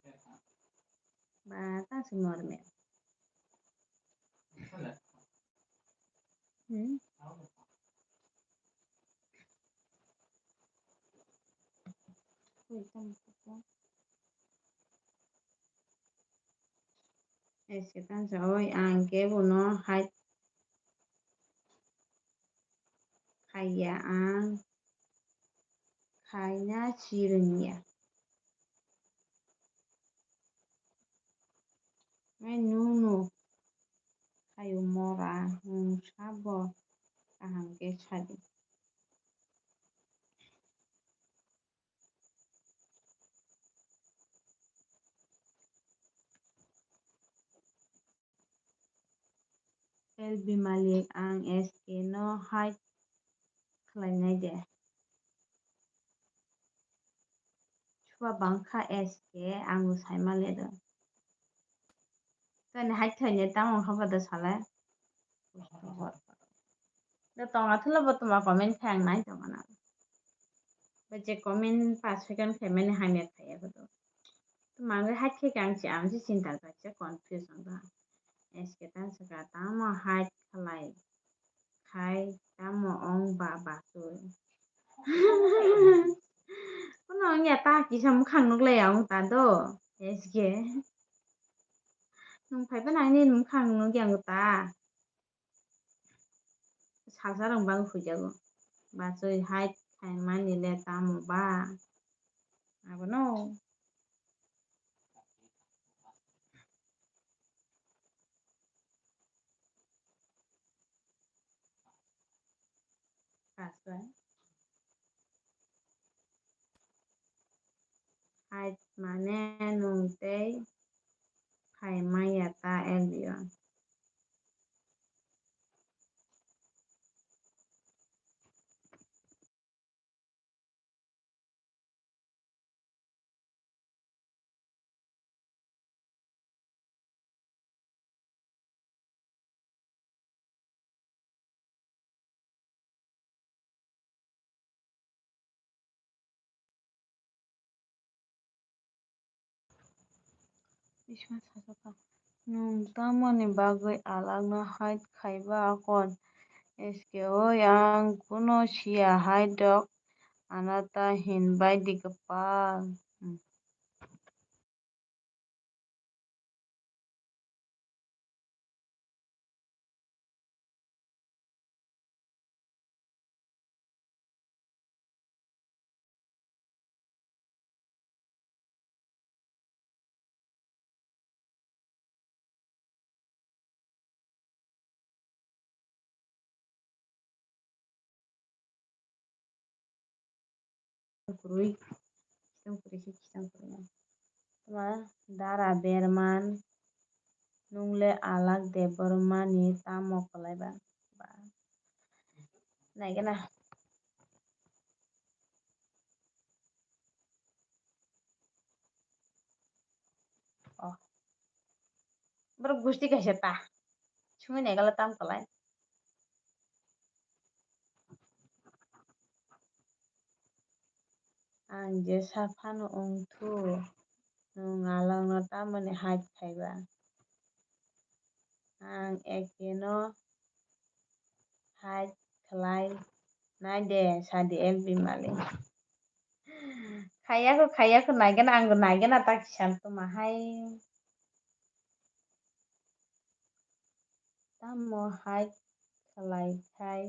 Ba ta se normal. Hmm. Oi, tamo koko. S K tang sa, oi, ang kebo no hai khaiya, ang khaina chirwngya. Ai nunu khayu mora, nwng sabo kaham khe sadi. L B Malik, ang S K no hai khlainai de. Chuba bangkha S K, ang bo sai male do. Tani hai thaini tamo kha ba da sale. Do tonga thula bo tuma comment khai ang nai tongana. Ba je comment pa second khai mani hamya thaya ko do. Tuma ang hai khai ang chi ang chi chinta ka cha confuse ang da. S K tang sakha, tamo hide khlai khai, tamo ong ba bachoi. Kono wngya ta kisa mukhang nuklai ang ta do, S K. Nwng phaiba nangni mukhang nukya ang ta. Salsa rok bang huijago. Bachoi hide khaimani le tamo ba. Abono. Kasa. Hide mane nwng tei phai maya ta L B O. Bisma sajak kha. Nwng tamoni bagwi alakno hide khaiba akon? S K oi, ang kuno siya hide rok, ano ta hinbai di kwpal. Hmm. Kwrwi, khichang kwrwi khe khichang kwrwi no. Tma dara berman, nungle alak de bormani tamo kwlaiba? Ba. Naigena. Oh. Borok gusti kaisa ta. Sumui naikala tam kwlai. Ang jesa phano wngthu, nwng alangno tamoni hide khaiba? Ang ekeno hide khlai nai de, sadi L B malik. Khaiya kho, khaiya kho, naigena, ang naigena ta kisa tuma hai. Tamo hai khlai khai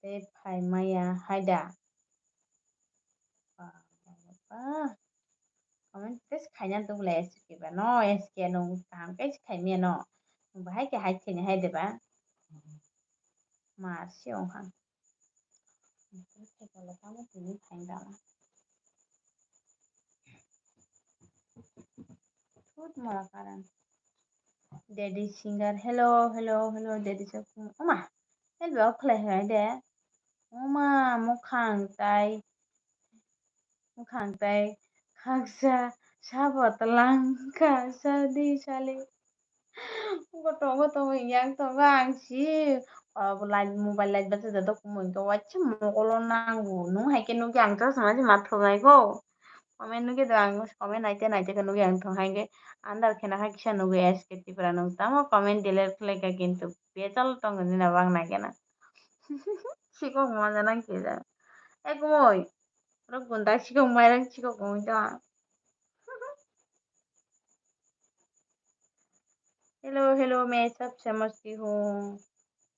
tei phai maya hai da? Ba, ba, ba, ba. Comment tei se khaina tubulai S K ba no, S K no kaham khe se khai maya no. Bahai khe hai thini hai de ba. Mar se ong kha. Thut mora karan. Daddy singer, hello, hello, hello, daddy singer. Oma, hello, khlai hai de. Oma, mukhang tai, mukhang tai, khaksa, sabo talang, khaksa di sali. Goto goto yang tongo ang si. Light, mobile light bachajak dok kumui khe waisa mokolo nango. Nung hai khe nukya ang chosma se ma thwngnai kho. Comment nukya do ang, comment naite naite khe nukya ang thwng hai khe andar khe na kha kisa nugwi S K Tripura nung tamo comment delete khlai kha kintu bejal tongo nini bang nai khe na. Sikok manja nang khe ja. Ek moi. Rok gunda sikok mairang sikok gong to. Hello, hello, मैं सबसे मस्ती हूँ।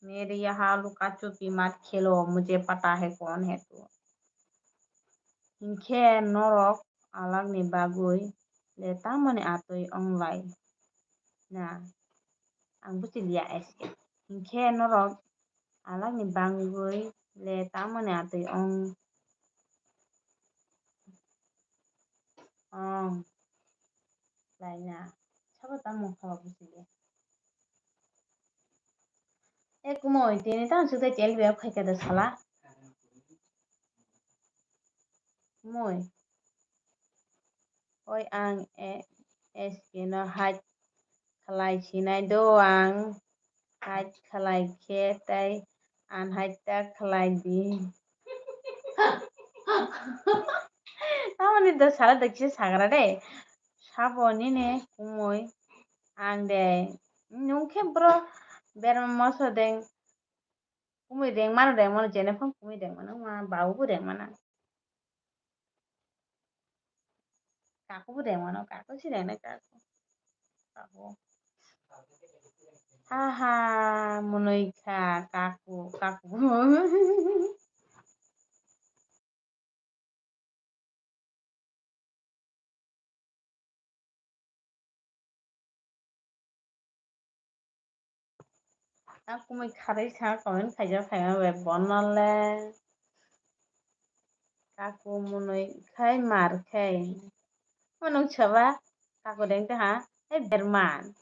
मेरे यहाँ लुका छुपी मत खेलो, मुझे पता है कौन है तू। Hinkhe norok alakni bagwi le tamoni atwi onglai na? Ang buchiliya S K. Hinkhe norok alakni bagwi le tamoni atwi ong, ong laina? Sabo tamo kha buchiliya. E kumui, tini tang sukhe chelbi o khaikha da sala. Kumui. Oi ang e, S K no hide khlai sinai do ang. Hide khlai khe tei ang hide ta khlai di. Tamoni do sala da kisa sagra de. Sabo nini kumui ang de. Nung khe bro berma moso deng. Kumui rengmano rengmano, jene phang kumui rengmano, ma babu bo rengmana. Kaku bo rengmano, kaku si rengnai kaku. Kaku. Ha ha, monoi kha, kaku, kaku. Ang kumui kharwi kha comment khaijak khaima bai bono le. Kaku monoi khai mar khai. Mo nung saba kaku deng te ha. Hai berman.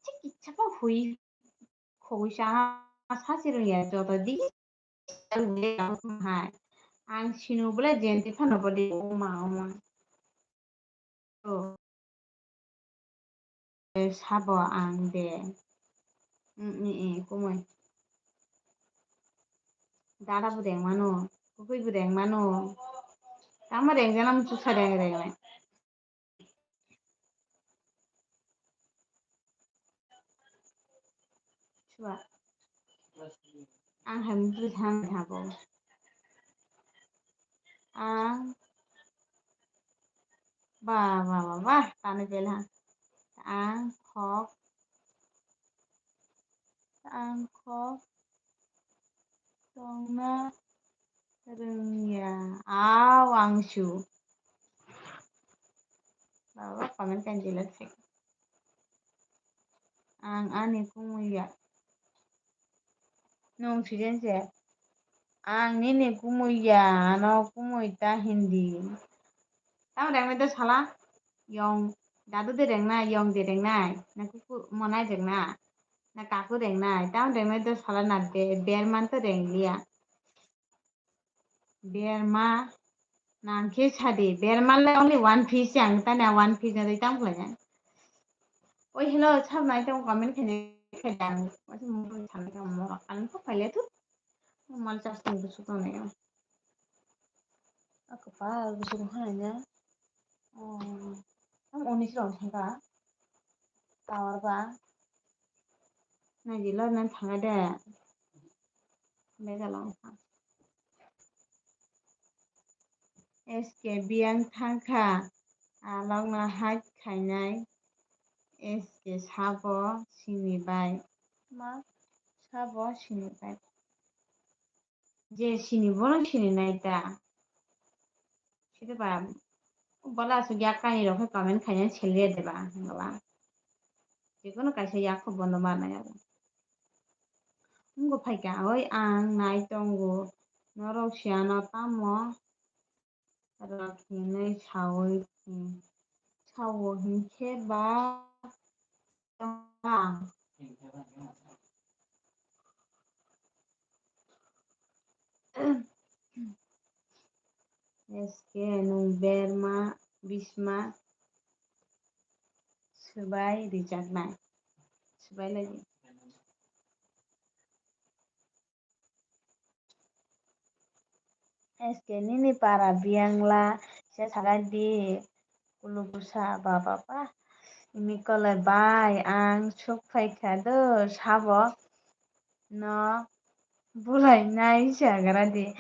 Chiki chapa hui. Khogwi sa ha sa sirung ya joto di. Hai. Ang sinu bole jenti phano bole oma oma. Oh. Sabo ang de. Mm, mm, mm, kumui. Dada bo rengmano, kukui bo rengmano. Tamo rengjana muchuk sa reng reng. Suwa. Ang hai muchuk sa reng reng bo. Ang ba ba ba ba tani bela. Ang khok. Ang khok tongna rwngya. Aw ang su. Baba comment kan delete khai. Ang ani kumui ya. Nung sijen se. Ang nini kumui ya, ano kumui ta hindi. Tamo rengnai do sala? Yong dadu de rengnai, yong de rengnai, na kuku monai rengnai, na kaku rengnai. Tamo rengnai do sala na de, berman to rengliya. Berma nang khe sadi, berma le only one piece yang, tani one piece na de tamo khlai. Oi hello, sab nai tamo comment khainai khainai ang, waisa mung tong sanai tamo, ang kok paile tu. Mal chas tong busu tong nai. Ako pa busu tong hai na. Oh, tam oni sila sangka. Tower ba. Nai di lor nan thanga de. Bega long ha. S K biyang thangkha. Alokna hai khainai. S K sabo sini bai. Ma sabo sini bai. Je sini bono sini nai ta. Sida ba bola asuk yak kani rok khe comment khaina selya de ba hwnba. Jekono kaisa yak kho bono ma nai abo. Wngkha phaikha oi ang nai tongo norok siyano tamo. Rok hinwi saui, sao hinkhe ba tongkha. S K nwng berma bisma swbai rijaknai. Swbai lai di. S K nini para biyangla se sagai di. Kulubusa baba ba. Ini kolai bai ang suk phaikha do sabo no bulai nai sagra di.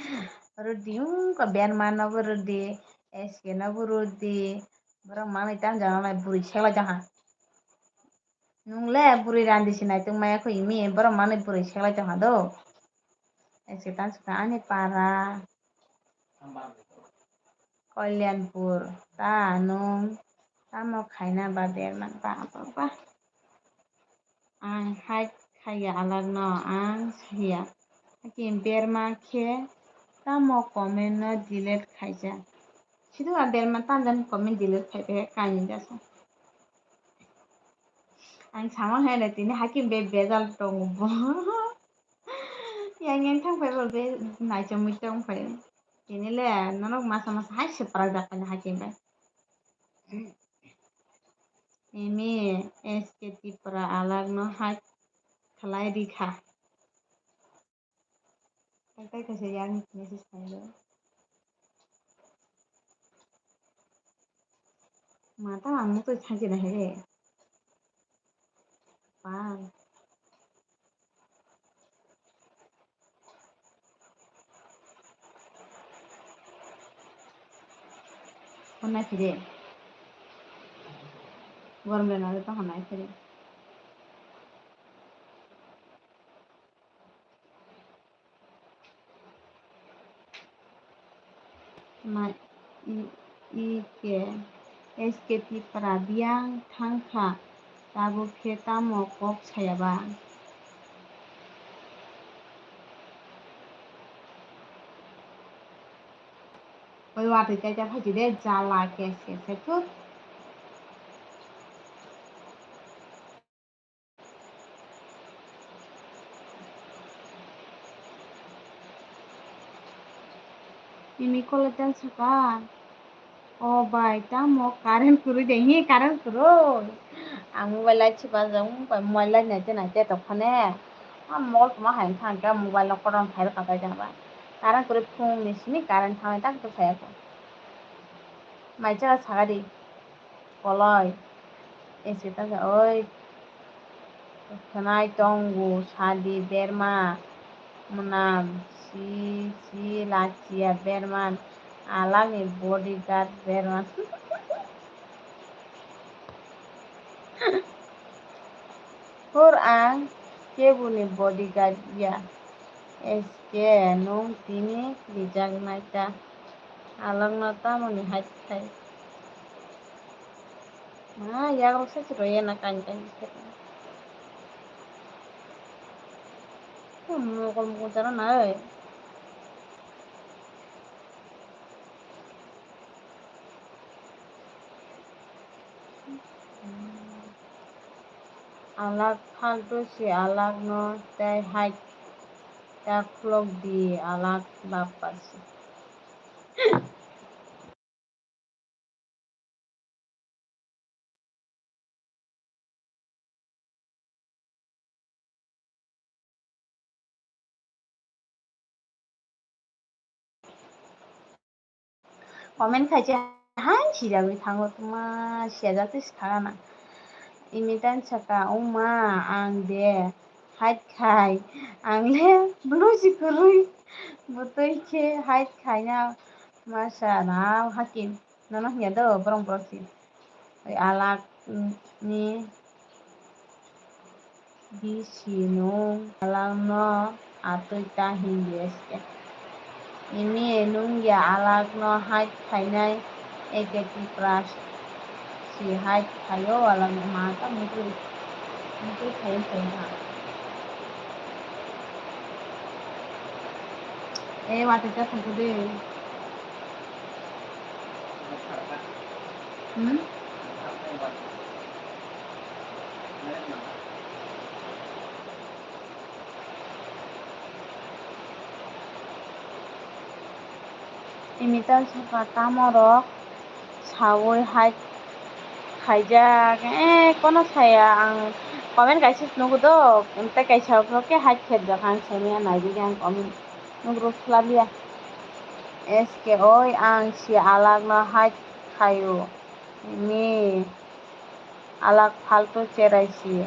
Rudi ungko berma no bo rudi. S K no bo rudi. Borok manwi tang jana lai bwrwi seklai jang ha. Nwng le bwrwi randi se naitok maya kho imi, borok manwi bwrwi seklai tongkha do. Ese tang swkang ani para Kalyanpur ta nwng tamo khaina ba berma ba ba ba. Ang hai khaiya alarno ang sahiya. Hakin berma khe tamo comment no delete khaijak. Sido a berma tamo jani comment delete khai khe kainwi jasa. Ang sama hai le tini hakim be bejal tongo bo. Yang yang thang phai bo be naichomwi tong phai. Tini le norok masa masa hai se prak jak kani hakim be. Imi S K Tripura alarno hai khlai rikha. Tei kaisa yang message khainai. Mata ang mutui thanchi na hai re. Wow. Honnai phiri. Gormre nare to honnai phiri. Ma, i, i ke, S K T para biyang thangkha, tabuk khe tamo kok sayaba? Oi watwi kaisa phaidi de, jala kes kes se thut. Ini kole tel saka. O bai, tamo current kwrwi de? Hi, current kwrwi? Ang mobile light se bajak, mobile light naite naite tongphane. A mol tongma hai wngkha, ang khe mobile no kotor phai rwkha bai jang ba. Current kwrwi phung ni simi current thangwi tak tak phai ako. Mai chara saka di. Koloi. Ese ta sa, oi. Khwnai tongo, sadi berma. Mwnam, si, si, lachiya berman. Alani bodyguard berman. Hur ang keboni bodyguard ya. S K, nwng tini rijaknai ta. Alokno tamoni hai khai. Ma, yagrok se chwrwi na kain kain se. Hmm, mokol mokol chara nai. Alak phaltu si alak no tei hai ta khulok di alak bappa si. Comment khaise hai sijagwi thango, tuma sijak twi sikha gana. Imitan saka, "Oma, ang de hait khai, ang le blue si kwrwi, bwtwi khe hait khaina masa nao hakim." Nono hinya do, borong borok si. Oi alak ni bisi nung alak no atwi ta hindi S K. Ini nung ya alak no hait khainai eke Tipra si hait khaio alak no ma ta mukri mukri khaio khaio ha. E watwi ta thangkhe de. Hmm? Imitan saka tamorok sawi hai khaijak, eh, kono saya ang comment kaisa nugo do, tei kaisa phuru khe hai kherjak ang saimanya naidi ang comment. Nugrok khlaliya. S K oi ang si alak no hai khaio. Ni alak phaltu cherai si.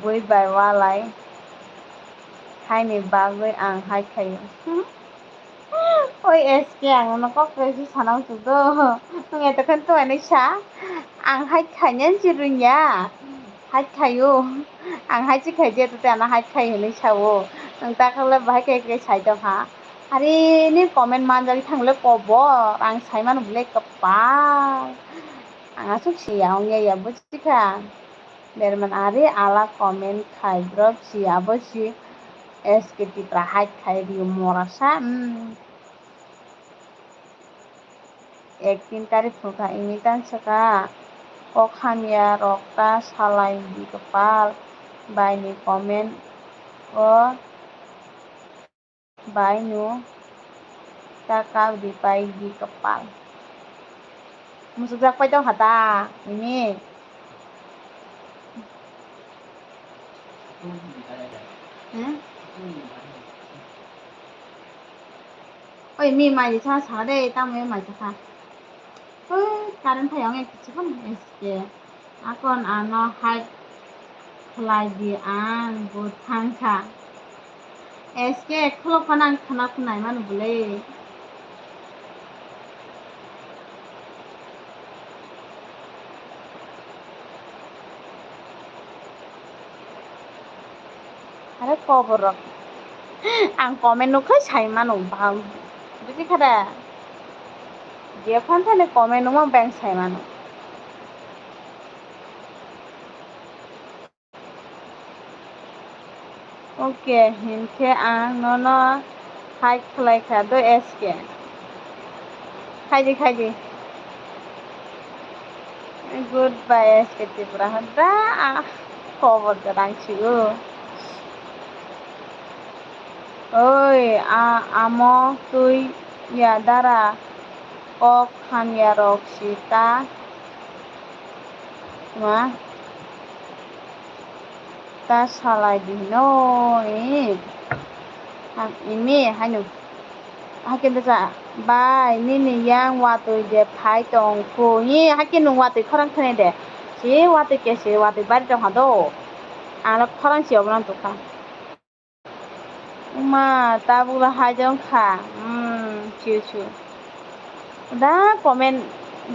Bui bai walai. Haini bagwi ang hai khaio. Oi S K ang no kok kre si sana usuk do. Nwng eto khan to ani sa. Ang hai khainani si rwngya. Hai khaio. Ang hai si khaijak tei ano hai khai hinwi sao. Nwng ta khe le bahai khe khe sai tong kha. Are ni comment manjak thang le kobo. Ang sai mano bwle kwpal. Ang aswk si ya ong ya ya buji kha. Berman are ala comment khai bwrok si abo si S K Tipra hai khai rio mora sa. Hmm. Ek tin tarik phunukha, imitan swkha, kok hamya rok ta salai di kwpal bai ni comment o bai no ta kak di pai di kwpal. Musukjak pai tong kha ta, ini. Hmm? Oi, mi mai sa sa de, tamo mai sa sa. Oi, current thai ang ek kichikon S K. Akon ano hai Khlai di, ang bo thang kha. S K khulok phano ang khana khunai mano bwle. Are kobor rok. Ang comment nukhai sai mano, bam. Buji kha da? Jephang thani comment numa beng sai mano. Ok, hinkhe ang nono hai khlai kha do S K. Khaidi, khaidi. Goodbye, S K Tripura. Da, ah, kobor da rang sigo. Oi, a, amo twi ya dara kok hamya rok si ta. Ma. Ta salai di hino, eh. Ha, imi, haino. Hakhe bwsa, bai, nini yang watwi de phai tong kho. Hi, hakhe nwng watwi khorang thani de. Si watwi ke si watwi bari tong ha do. Ang le khorang si obono tukha. Uma, tabuk le hai jong kha. Hmm, chiu chiu. Da comment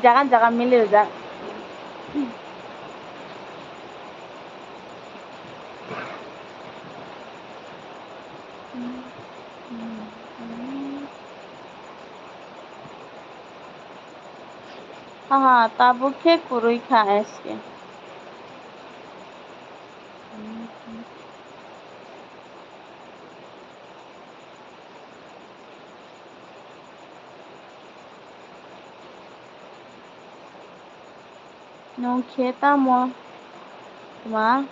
jaga jaga mili rijak. Aha, tabuk khe kwrwi kha S K. Nwng khe tamo, tma?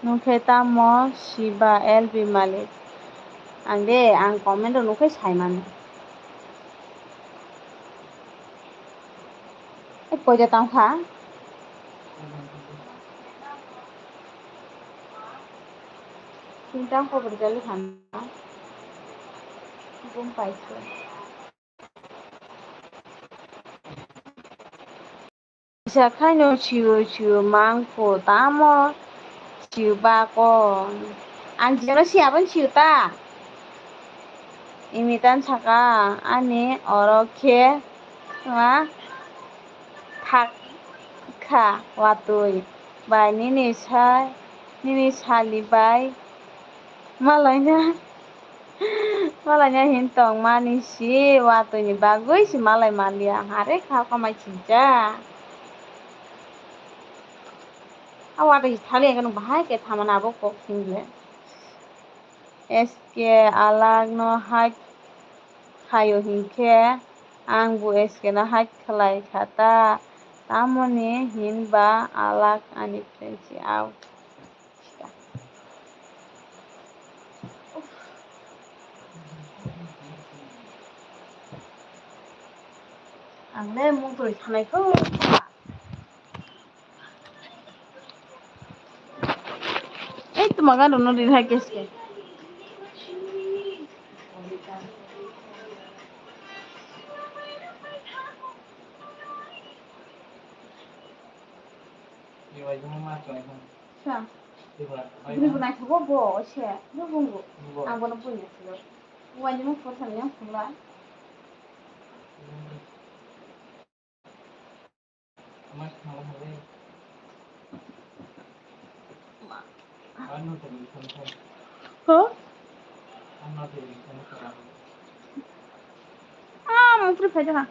Nwng khe tamo Shiba L B Malik? Ang de, ang comment rok nukhai sai mano. Ei, koita tang kha? Sintang kobor jali kha na? Bum paisa. Kisa khaino siyo siyo mangkho tamo siyo bako. Ang jeno siya pon siyo ta. Imitan saka ani oro khe ma thak kha watwi bai nini sa nini sali bai malaina. Malaina hin tongmani si watwi ni bagwi si malai manliya hare kha kamai chincha. A watwi thali ang bahai khe thamani abo kok thwngya. S K alak no hai khayo hinkhe ang bo S K no hai khlai kha ta tamoni hinba alak ani friend si au. Ang le mung twi thanai kho. Ei, tuma gano no ri hai keske. Sa. Bini bo naithogo bo, se, bo bungo. Ang bono buina silo. Wani mo phone thani yang phone la. Ho? Ah, mung phri phai jaha.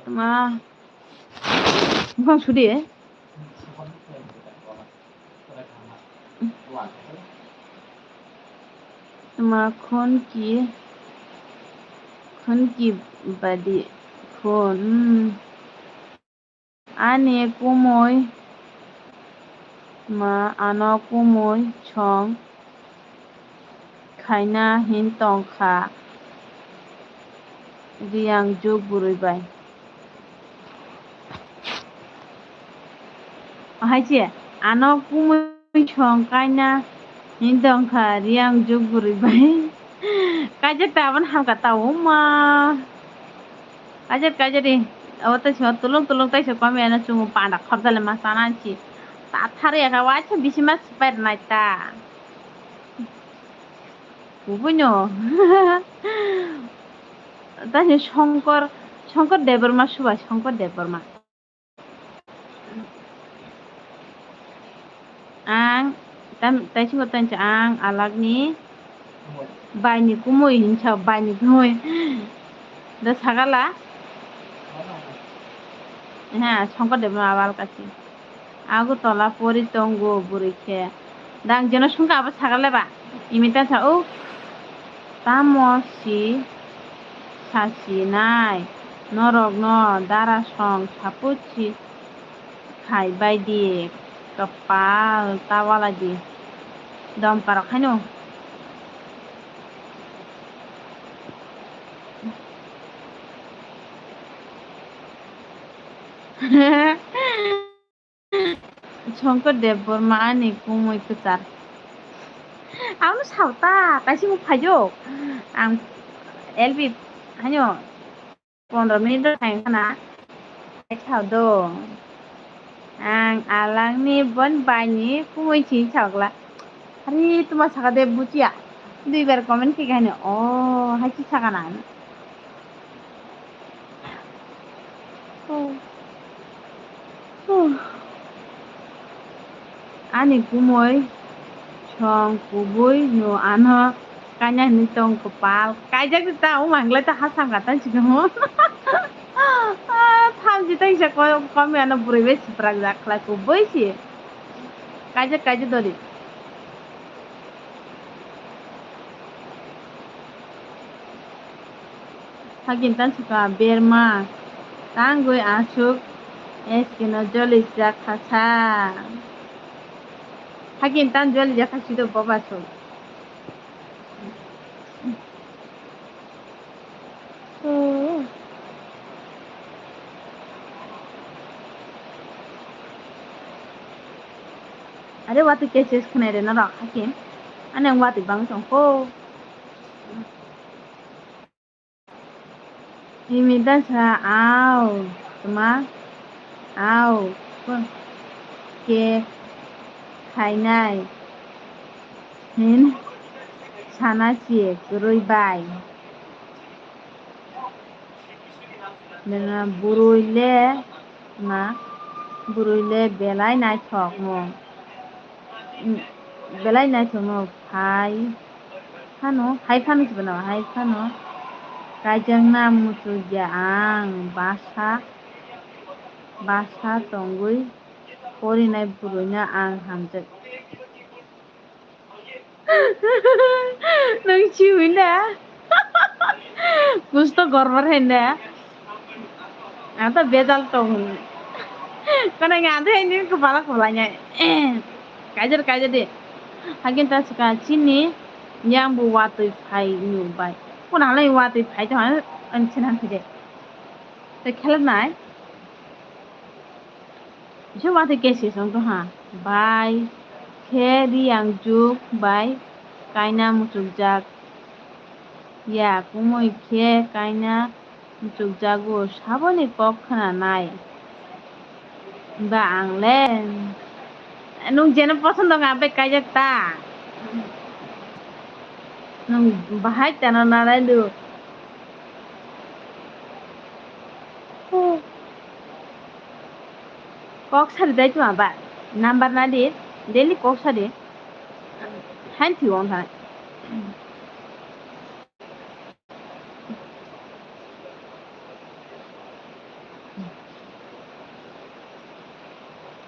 Ma. Buphang sudi. Ma khon ki, khon ki badi khon. Ani kumui ma ano kumui song khaina hin tong kha Riyang juk bwrwi bai. Ahai se ano kumui song kaina hin tong kha Riyang juk bwrwi bai. Kaijak ta aboni hamkha ta o ma. Kaijak kaijak di. Abo tei sima tulung tulung tei se komi ano chungo panda khorjale ma sana si. Ta thari aka wa se bisi ma sipai rwnai ta. Kubui no. Ta se Shankar, Shankar Debbarma subai, Shankar Debbarma. Ang tam-, taisingo tancha ang alagni baini kumui hinsa, baini kumui. Da sagala? Ha, Shankar Debbarma abal kasi. Agartala pori tongo bwrwi khe. Da ang jeno sungkha abo sagale ba. Imi tansa, "Uff, tamo si sasinai, norokno dara song saput si khai bai di, kwpal ta wala di." Dom parok haino. Shankar Debbarma ani kumui kwchar. Ang no sao ta, kaisa mung phaio. Ang L B haino pondro minute rok thang khana. Sao do. Ang alangni bon baini kumui si sao gla. Hari tuma saka de buchia. Duibar comment khe haino. Oh, hai si saka na. Ani kumui song kubui no ano kaina hinwi tong kwpal. Kaijak di ta, o manglai ta hasam ka ta chikamo. Thamchi ta isa ko-, komi ano bwrwi bai siprak jak khlai kubui si. Kaijak, kaijak dori. Hakin tan suka berma tangwi asuk eskino joli jak khasa. Hakin tan joli jak khasi do boba suk. Are watwi cases khnai rwna rok hakin. Ani ang watwi bang tong kho. Imi dasa au tma au ke khainai hin sana si kwrwi bai. Nana bwrwi le ma bwrwi le belai naithok mo. Belai naithokno phai phano, hai phano se bana hai phano kaijakna muchukya ang basa, basa tongwi porinai bwrwino ang hamjak. Nang siwi na? Kusto gorbar hai na? Ang ta bejal tong. Kana nga de ni ko bala ko lanya. Kajar kajar de. Hakin ta sika chini yang bu watwi phai ni bai. Kuna lai watwi phai to an chinan phide. Te khelak nai. Bisa watwi kesi song to ha. Bai khe riyang juk bai kaina muchukjak. Ya kumui khe kaina muchukjago saboni kok khnanai. Ba ang le nung jeno posondo wngkha bai kaijak ta. Nung bahai tano nanai do. Kok sari dai tuma ba. Number na di. Daily kok sari. Hain thiwong thang.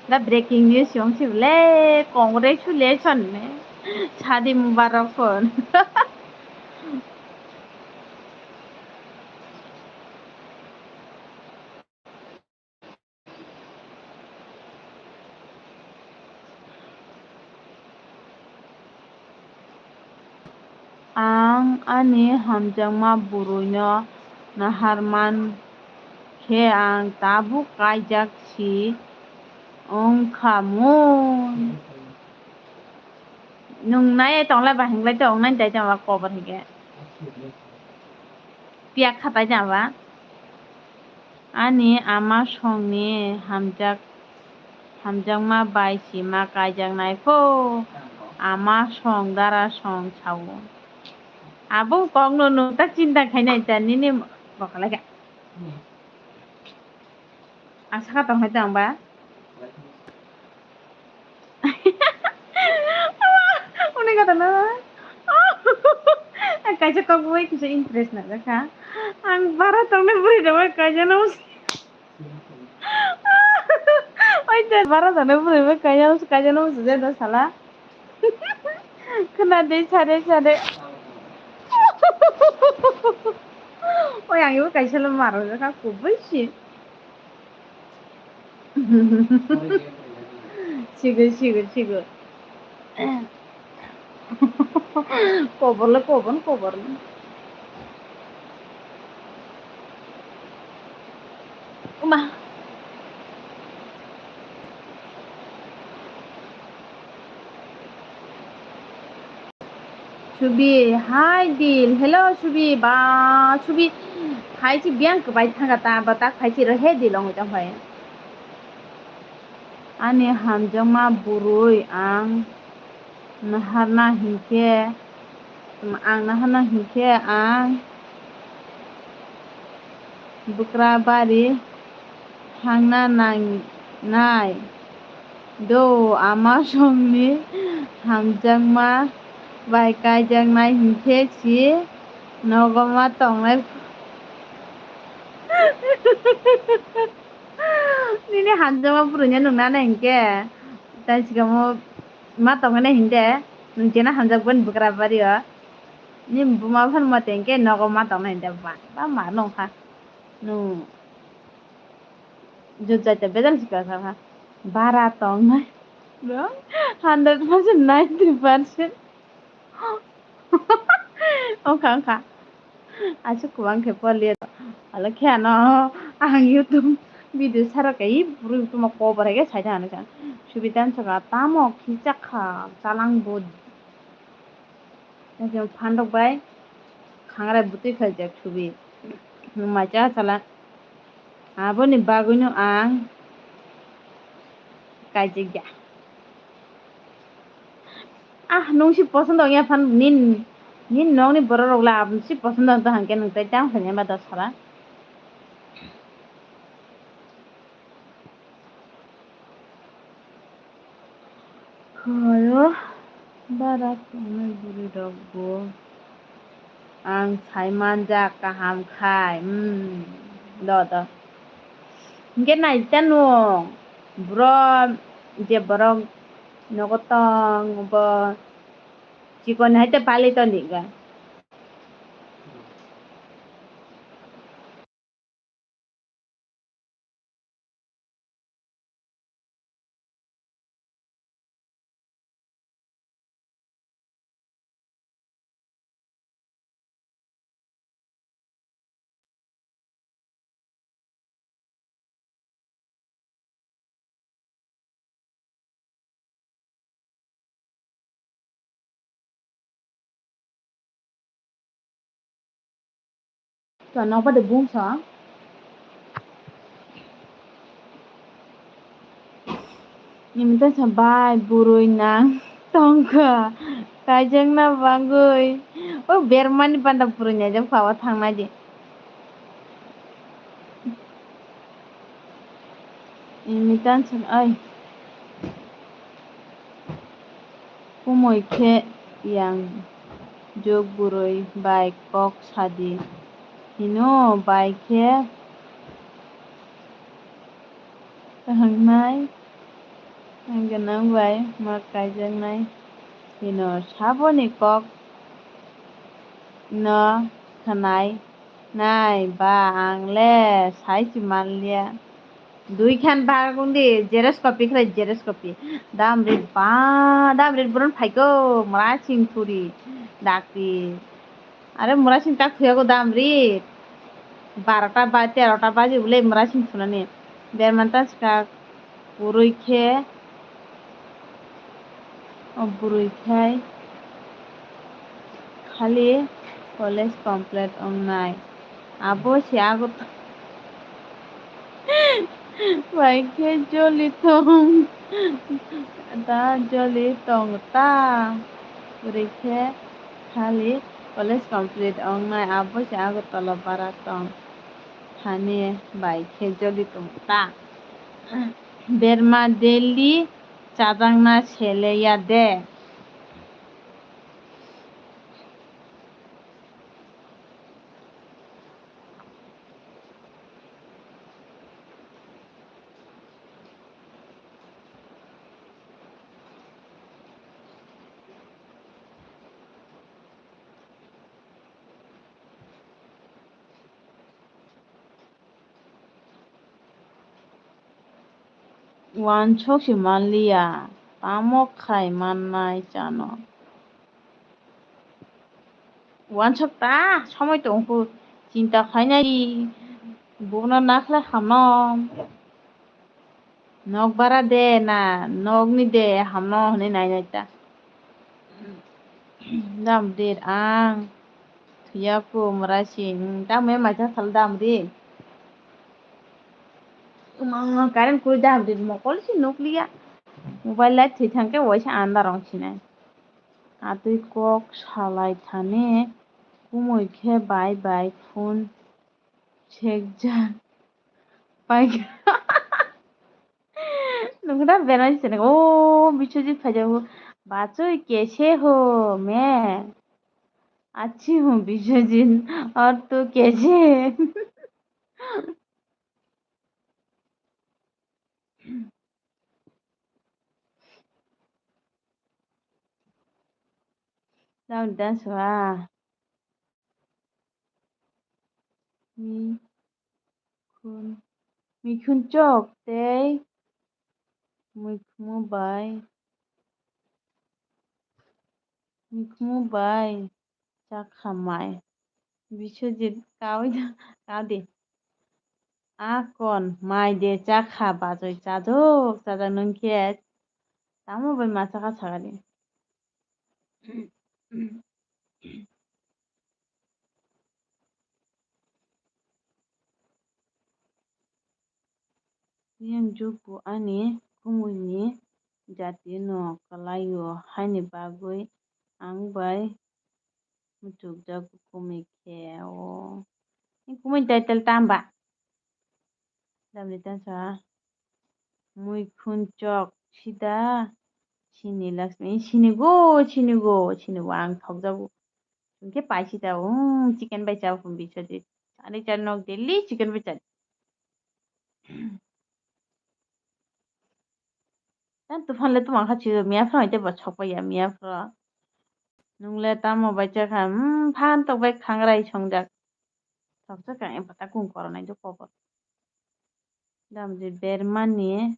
Da breaking news yong si le congratulation ne. Shadi mubarak phone. Ang ani hamjakma bwrwino nahar man khe ang tabuk kaijak si wng kha mun. Nwng nai tong lai ba hinglai tong nai dai tong ba kobo hinke. Piyak kha tai tong ba. Ani ama songni hamjak, hamjakma bai sima kaijaknai pho. Ama song dara song sao. Abo kokno nwng ta chinta khainai ta nini bokhalaikha. Ang saka tong hai tong ba? Uni kata na. Kaisa kok bai kisa interest na jakha. Ang bara tongnai bwrwi rok bai kaisa no. Oi de bara tongnai bwrwi bai kaisa no kaisa no sujai da sala. Khna de sade sade. Oi ang ibo kaisa lo maro jakha kubui si. Sigo, sigo, sigo. Koborle kobon, koborle. Uma. Subi, hi Dil. Hello, Subi. Ba, Subi. Phai si biyang kwbai thangkha ta, ba tak phai si rw he Dil ongwi tong phai. Ani hamjakma bwrwi ang naharna hinkhe, ang naharna hinkhe ang bwkra bari thangna nangnai. Do ama songni hamjakma bai kaijaknai hinkhe si nogo ma tongnai. Nini hamjakma bwrwino nung nana hinkhe, tai sikamo ma tongmani hinde, nung jena hamjakbani bwkra bario. Ni buma phano mate hinkhe nogo ma tongna hinde ba, ba ma nongkha. Nung jujai ta bejal sikha kha. Bara tongnai. Bro, hundred percent, ninety percent. Ongkha, ongkha. Aswk kwbang khe poriya. Alo khe ano ang YouTube video saro khe, "Ih, bwrwi tuma kobo hai khe saida," hinwi sa. Subi tei saka tamo khichak kha, chalang bo. Phan rok bai khangrai bwtwi khaijak Subi. Macha chala. Aboni bagwino ang kaijakya. Ah, nung si poson dong ya phan nin, nin nong ni borok rok la aboni si poson dong to hangke nung tai tang phanya ma da sara. Khoyo bara tongnai bwrwi rok bo ang sai manjak kaham khai, hmm, do, do. Hinkhe nai ta nung, bro, je borok nogo tong, bo chikon hai ta pali toni ga. To nokbar de bung sa. Nini tei sa bai bwrwi nang tongkha. Kaijakna bagwi. O bermani panda bwrwi naijak phawa thangnai di. Imitan san ai. Kumui khe yang juk bwrwi bai kok sadi hino bai khe kahangnai gwnang bai ma kaijaknai hino saboni kok no khwnai. Nai ba ang le sai se man liya. Dui khan bagong di, xerox copy khlai, xerox copy. Dam rit ba, dam rit buron phaiko, mara sing thuri, dakti. Are mara sing tak thuyago dam rit. Barota ba, terota baji bole mara sing thunani. Bermanta sikak. Kwrwi khe o bwrwi khai khali college complete wngnai. Abo se ago Bai khe joli tong. Da joli tong ta. Kwrwi khe khali college complete wngnai, abo se Agartala bara tong thani bai khe joli tong ta. Berma daily chajakna sele ya de. Wansok se manliya, tamo khai mannai chano. Wansok ta, somoi tongkhu, chinta khainai, bono nakhle hamno. Nok bara de na, nokni de hamno hwnwi nainai ta. Dam dir ang, thuyaku mora si, tamo maisa sal dam ri. Uma, current kuri dam ri, mokol si nukliya. Mobile light thwi thangkhe waisa andar wng sinai. Atwi kok salai thani kumui khe bai bai phone sekjak. Pai. Nukda berai sini. O Biswajit phaijago. Bachoi kaise ho main? Achi hu Biswajit. Aur tu kaise? Dam dance wa. Mikhun, mikhun chok tei mikhumu bai, mikhumu bai chakha mai. Biswajit kawi da, kaw di. A kon mai de chakha bachoi chajok, chajak nung khe tamo bai ma chakha sakali. Yang jukbo ani kumuini jati no kwlaio, haini bagwi ang bai muchukjago kumui khe o. Ni kumui title tamba? Damni tansa muikhun chok sida sini Lakshmi, sini go, sini go, sini go, ang thokjago. Hwnkhe paisita, um, chicken bai chao hwn Biswajit. Chari chari nok daily chicken bai chari. Tang tuphan le tuma kha chido miya phra ite bo chokpa ya miya phra. Nung le tamo bai chakha, um, phan tok bai khangrai songjak. Thokjak ang eba ta kung koronai do kobo. Damji bermani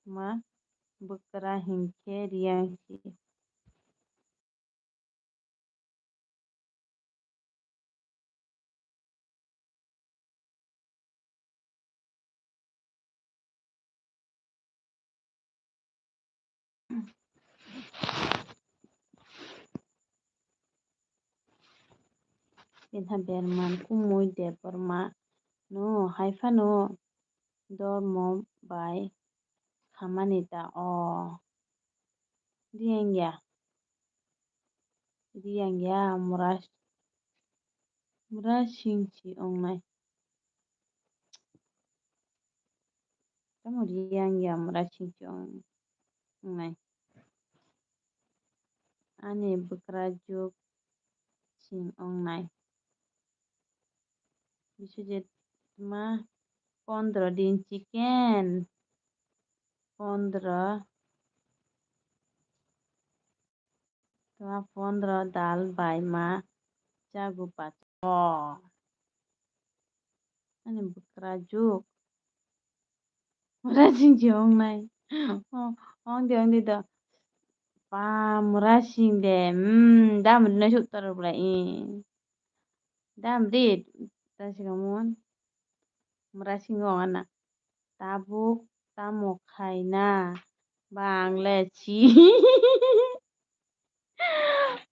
ma bwkra hinkhe riyang si. Pinha berman kumui Debbarma no hai phano dormo bai khamani da o. Riyang ya. Riyang ya mura, mura sing si ong nai. Tamo riyang ya mura sing si ong nai. Ani bwkra juk sing ong nai. Biswajit ma pondro din chicken, pondro, tma pondro dal bai ma chagu pacho. Ani bwkra juk. Mura sing si ong nai. Oh, ong di, ong di do. Pa mura sing de. Hmm, dam rina suk tor bla i. Dam ri ta sing mon. Mura sing ong ana. Tabuk tamo khaina. Bang le si.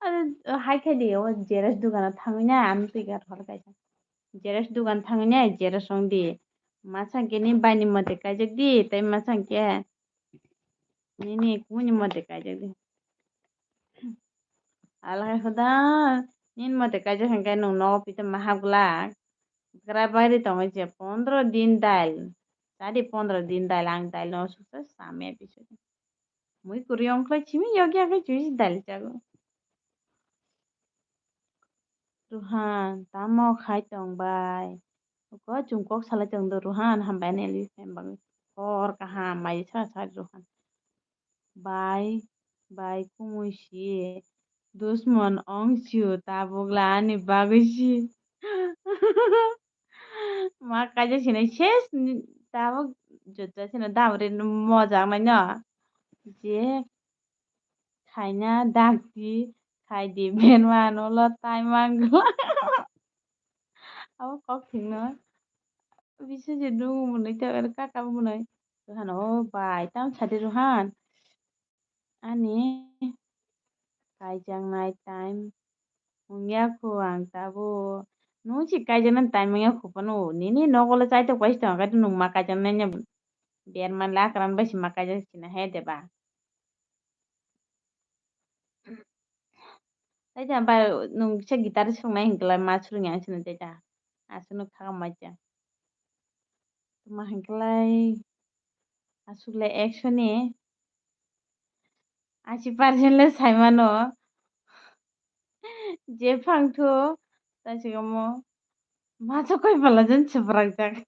Aro hai khai di, o xerox dukano thangwi na, ang twi kha thor kaisa. Xerox dukan thangwi na, xerox wng di. Masa khe ni bai ni mote kaijak di, tei masa khe nini kumui ni mote kaijak di. Alhai hoda, nini mote kaijak hwnkhe nwng nogo pita ma hap glak. Gra bai ri tongo je pondro din dail. Chadi pondro din dail, ang dail no suksa samya bisu. Mui kwrwi ongkhlai simi yokya khe juice dal chago. Ruhan, tamo khai tong bai? Kok chum kok salai tong do Ruhan, hambai neli hembang. Hor kaham mai sa sa Ruhan. Bai, bai kumui si. Dusmon ong siu tabuk la ani bagwi si. Ma kaijak sinai ses ni tabuk jotja sino damri mojak nai no. Je khaina dakti khaidi berma ano lo tai mangla. Abo kok thwngno. Bisi je dungo mwnwi tei oro kaka bo mwnwi. Ruhan, o bai, tamo sadi Ruhan. Ani kaijaknai time wngya kho ang tabuk. Nwng si kaijaknai time wngya kho phano. Nini nogo le chaitok bai si tongo, kaitor nwng ma kaijaknai nya berma le akran bai si ma kaijak sina he de ba. Tei ta bai nwng kisa guitar swrwngnai hwnkhe lai ma swrwngya ang sino tei ta. Aswkno kha macha. Tamo hwnkhe lai aswk le action ni asi percent le saimano. Je phangthu ta sigamo. Masa koi phala jen chwprakjak.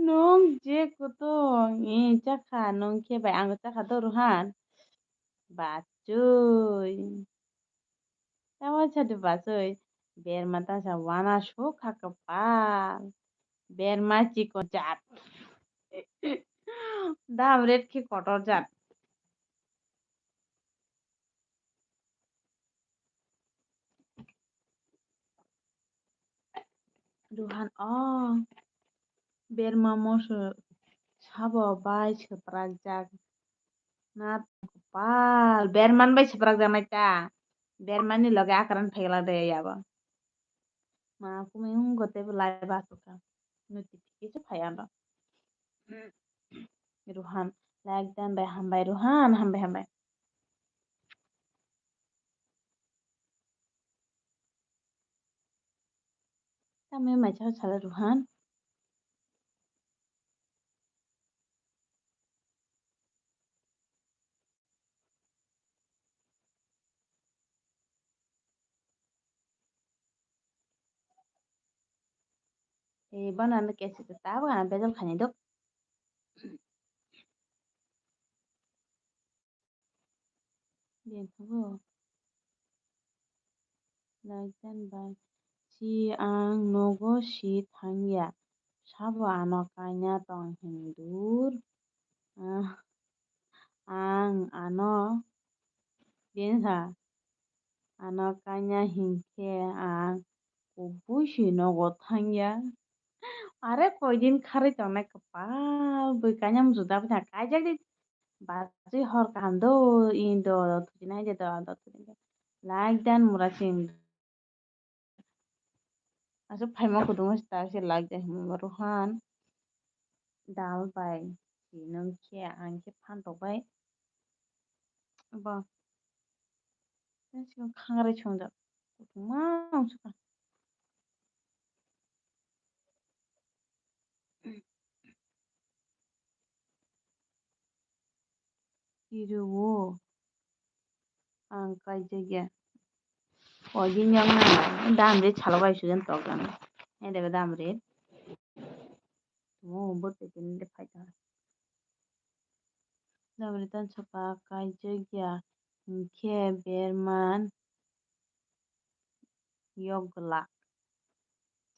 Nwng je kutung, i chakha, nwng khe bai ang chakha do Ruhan. Bachoi. Tamo chadi bachoi. Berma ta sa wana sukha kwpal. Berma chikon jat. Dam ret khe kotor jat. Ruhan, o berma moso sabo bai swprakjak na tong kwpal berman bai swprakjak nai ta bermani loge akran phailak de yabo. Ma kumi wng gote belai bathukha. Notification phai ano. Ruhan, like dan bai hambai, Ruhan, hambai, hambai. Tamo maisa sala Ruhan. E, bono ano kesi ta tabuk ano bejal khainai dok. Biyang tabuk. Like dan bai. Si ang nogo si thangya. Sabo ano kaina tong hindur. Ah, ang ano biyang sa. Ano kaina hinkhe ang kubui si nogo thangya. Are koidin kharwi tongnai kwpal bui kaina muchung da bwsa kaijak di. Bachwi hor kaham do, indo do thujina hai de do, do thujina. Like dan mura sing. Aswk phaima kutung se ta se like dan hwnwi Ruhan. Dal bai si nwng khe ang khe phan tok bai. Bo. Khangarai chwngjak. Kutung ma wng sukha. Tiro o ang kaijakya. O, yeng yang na. Dam re chalo bai sujan tok jana. Ede ba dam re. Mo bo te tin de phai ta. Dam re tan saka kaijakya. Hinkhe berman. Yok glak.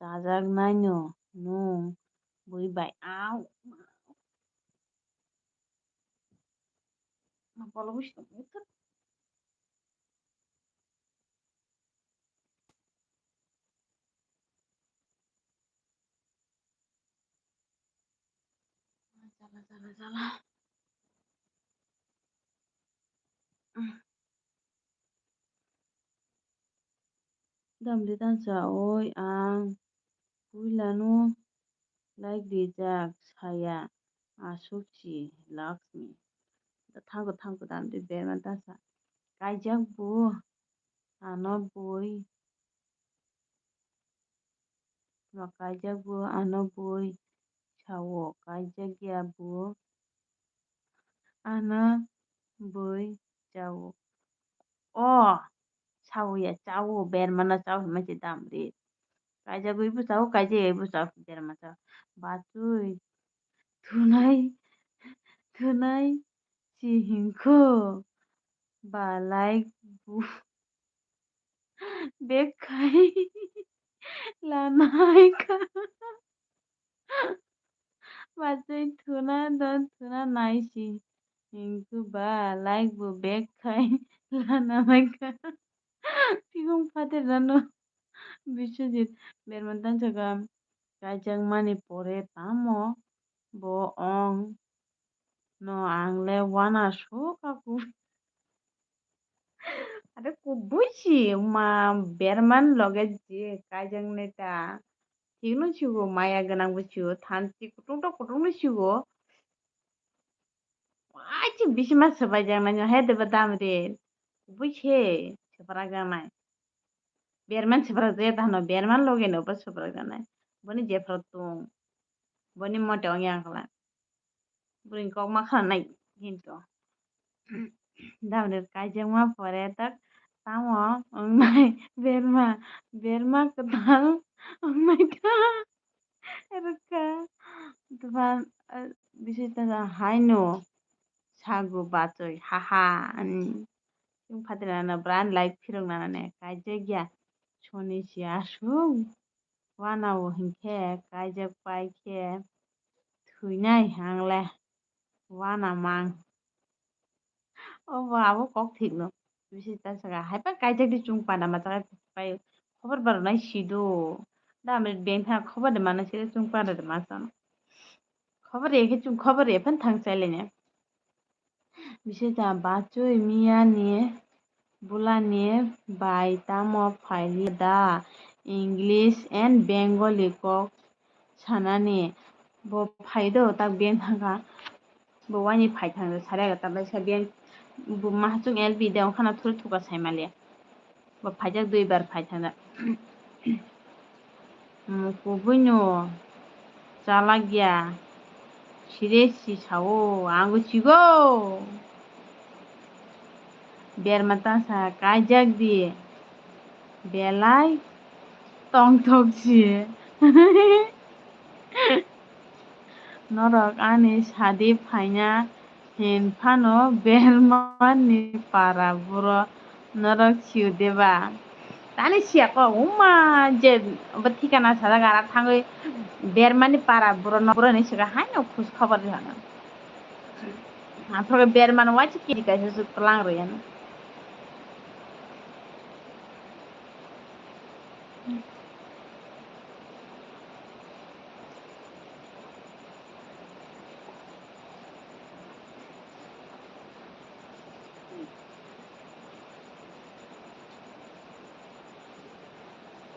Chajaknaino nwng bui bai. Au. Ma polo busi tongwi thwk. Jala, jala, jala. Damri tansa oi ang puilano Like rijak saya aswk si Lakshmi. Thango thango dam di berma tasa. Kaijak bo ano bui. Kaijak bo ano bui sao. Kaijak ya bo ano bui chao. O sao ya chao berma no chao hinma se dam di. Kaijagwi bo chao, kaijagwi bo chao, berma chao. Bachwi, thunai, thunai, si hinkho, balai, bu, bek khai, lanai kha. Bachwi thuna don, thuna nai si hinkho, balai, bu, bek khai, lana mai kha. Thikung phater rano. Biswajit berma tang sakha, kaijakmani pore tamo bo ong no ang le wana suk aku. Are kubui si ma berman loge je kaijaknai ta. Thikno sigo maya gwnang bo sigo thanchi kutung to kutung no sigo. Waisi bisima swbaijaknai no he deba dam ri. Kubui se swprakjaknai. Berman swprakjak ya ta hwno, berman loge no bo swprakjaknai. Boni jephru tung. Boni mote ong yang kla. Bwrwi kok ma khanai hinto. Dam ri kaijakma pore tak tamo wngnai berma, berma kwtal wngnai ta. Rwkha. Dophar, eh, bisita haino sago bachoi, haha, ani. Chwng phatirnana bwrani light phiroknanani kaijak ya. Soni si aswk wanao hinkhe kaijak pai khe thwinai ang le. Wana mang. Obo abo kok thikno. Bisi ta saka. Haiphano kaijak di chwng panda machakai pai. Khobor barwnai sido. Da amri beng tha khobor de mana sile chwng panda de masano. Khobor ye khe chwng khobor ye phan thang chailene. Bisi ta bachoi miya ni Bulani bai tamo phaili da English and Bengali kok sanani? Bo phaido tak beng thangkha. Bo waini phai thangdo sari aga tablai sa beng bo mahachung L B de ongkhana thuri thuka saimaliya. Bo phaijak duibar phai thangda. Mukubuino chalakya sire si sao ang bo chigo. Berma tasa kaijak di belai tongthok si. Norok ani sadi phaina hin phano bermani para buro norok siu deba? Tani siya ko uma je obo thikana sajak ara thangwi bermani para buro no buro ni sika haino khus khobor rihana. Aphro bermani wachi kiri kaisa su tlang riyana.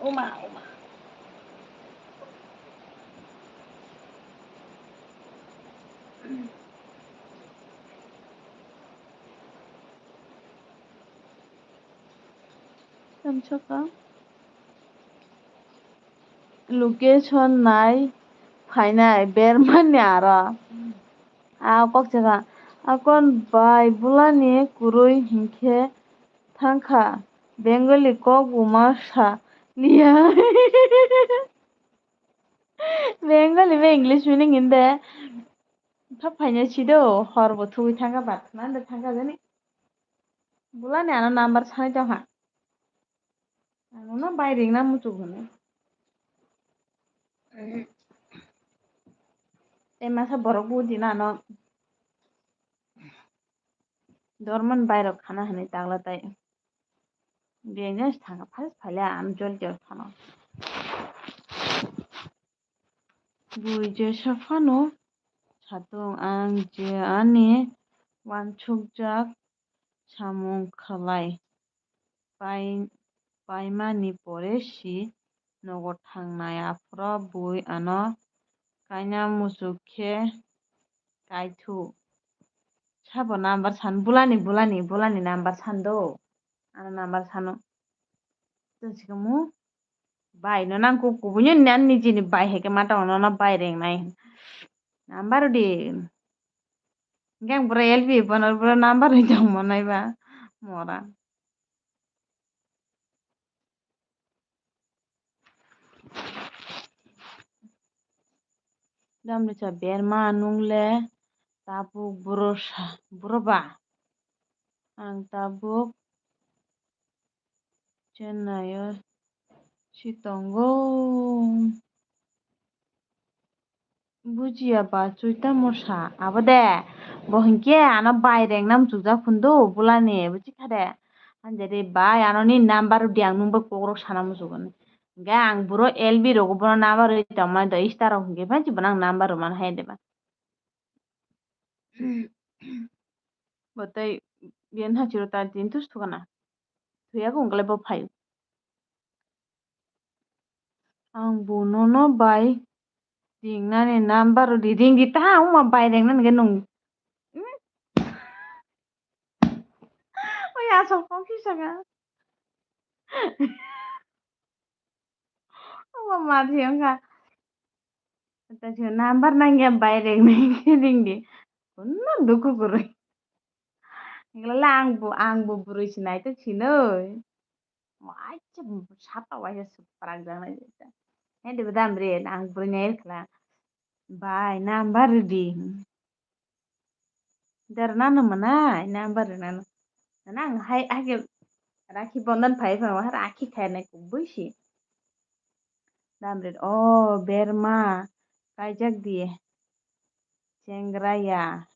Uma, uma. Tamsaka location nai phainai bermani aro. A kok chakha, akon bai bulani kwrwi hinkhe thangkha, Bengali kok buma sa liya. Bengali ba English meaning hinde. Tha phaina sido, hor bo thugwi thangkha, bat khna da thangkha jani. Bulani ano number sanai tongkha. Ano no bai ringna muchuk hwnwi. Tei masa borok bo dina ano dorman bairok khana hwnwi tagla tai. Biyang jani thangkha, phas phaile ano jol jol phano. Bui jesa phano satung ang je ani wansukjak samung khlai pai-, paimani pore si nogo thangnai, aphuru bui ano Kaina muchuk khe kaithu. Sabo number san, bulani, bulani, bulani number san do. Ano number sano. Tei sikamu bai no nang kuk kubui ni nan nijini bai hai khe mata ono no bai reng nai. Number di. Gang bro L B bono bro number ri jang monai ba. Mora. Damni cha berma nung le tabuk buro sa, buro ba. Ang tabuk Chennai o si tongo. Bujiya ba chwi tamo sa abo de. Bo hinkhe ano bai reng na muchukjak phundu bulani buji kha de. Anjari bai ano ni number di ang nung bai kokrok sana muchukgwni. Hinkhe ang buro L B rogo bono number rwi tongmani do star rok hinkhe phansi bono ang number rwmani hai de ba. Bo tei bini hachiro ta tin thus thukana. Thuya ko wngkha le bo phaio. Ang bo nono bai ringnani number rwdi, ringdi ta wngma bai ringnani khe nwng. Hmm? Oi asol kok kisa kha. Wngma ma ri wngkha. Ta chwng number nangya bai ringnai khe ringdi. Kunno dukhu kwrwi. Wngkha le ang bo, ang bo bwrwi sinai ta sinoi. Waisa sapa waisa swprak jaknai jesa. He dibe dam re ang bwrwi nai khla. Bai number rwdi. Der nano mwnai number rwnano. Nang hai hake rakhi bondan phai phai rakhi khainai kubui si. Dam re o berma kaijak di. Chengra ya.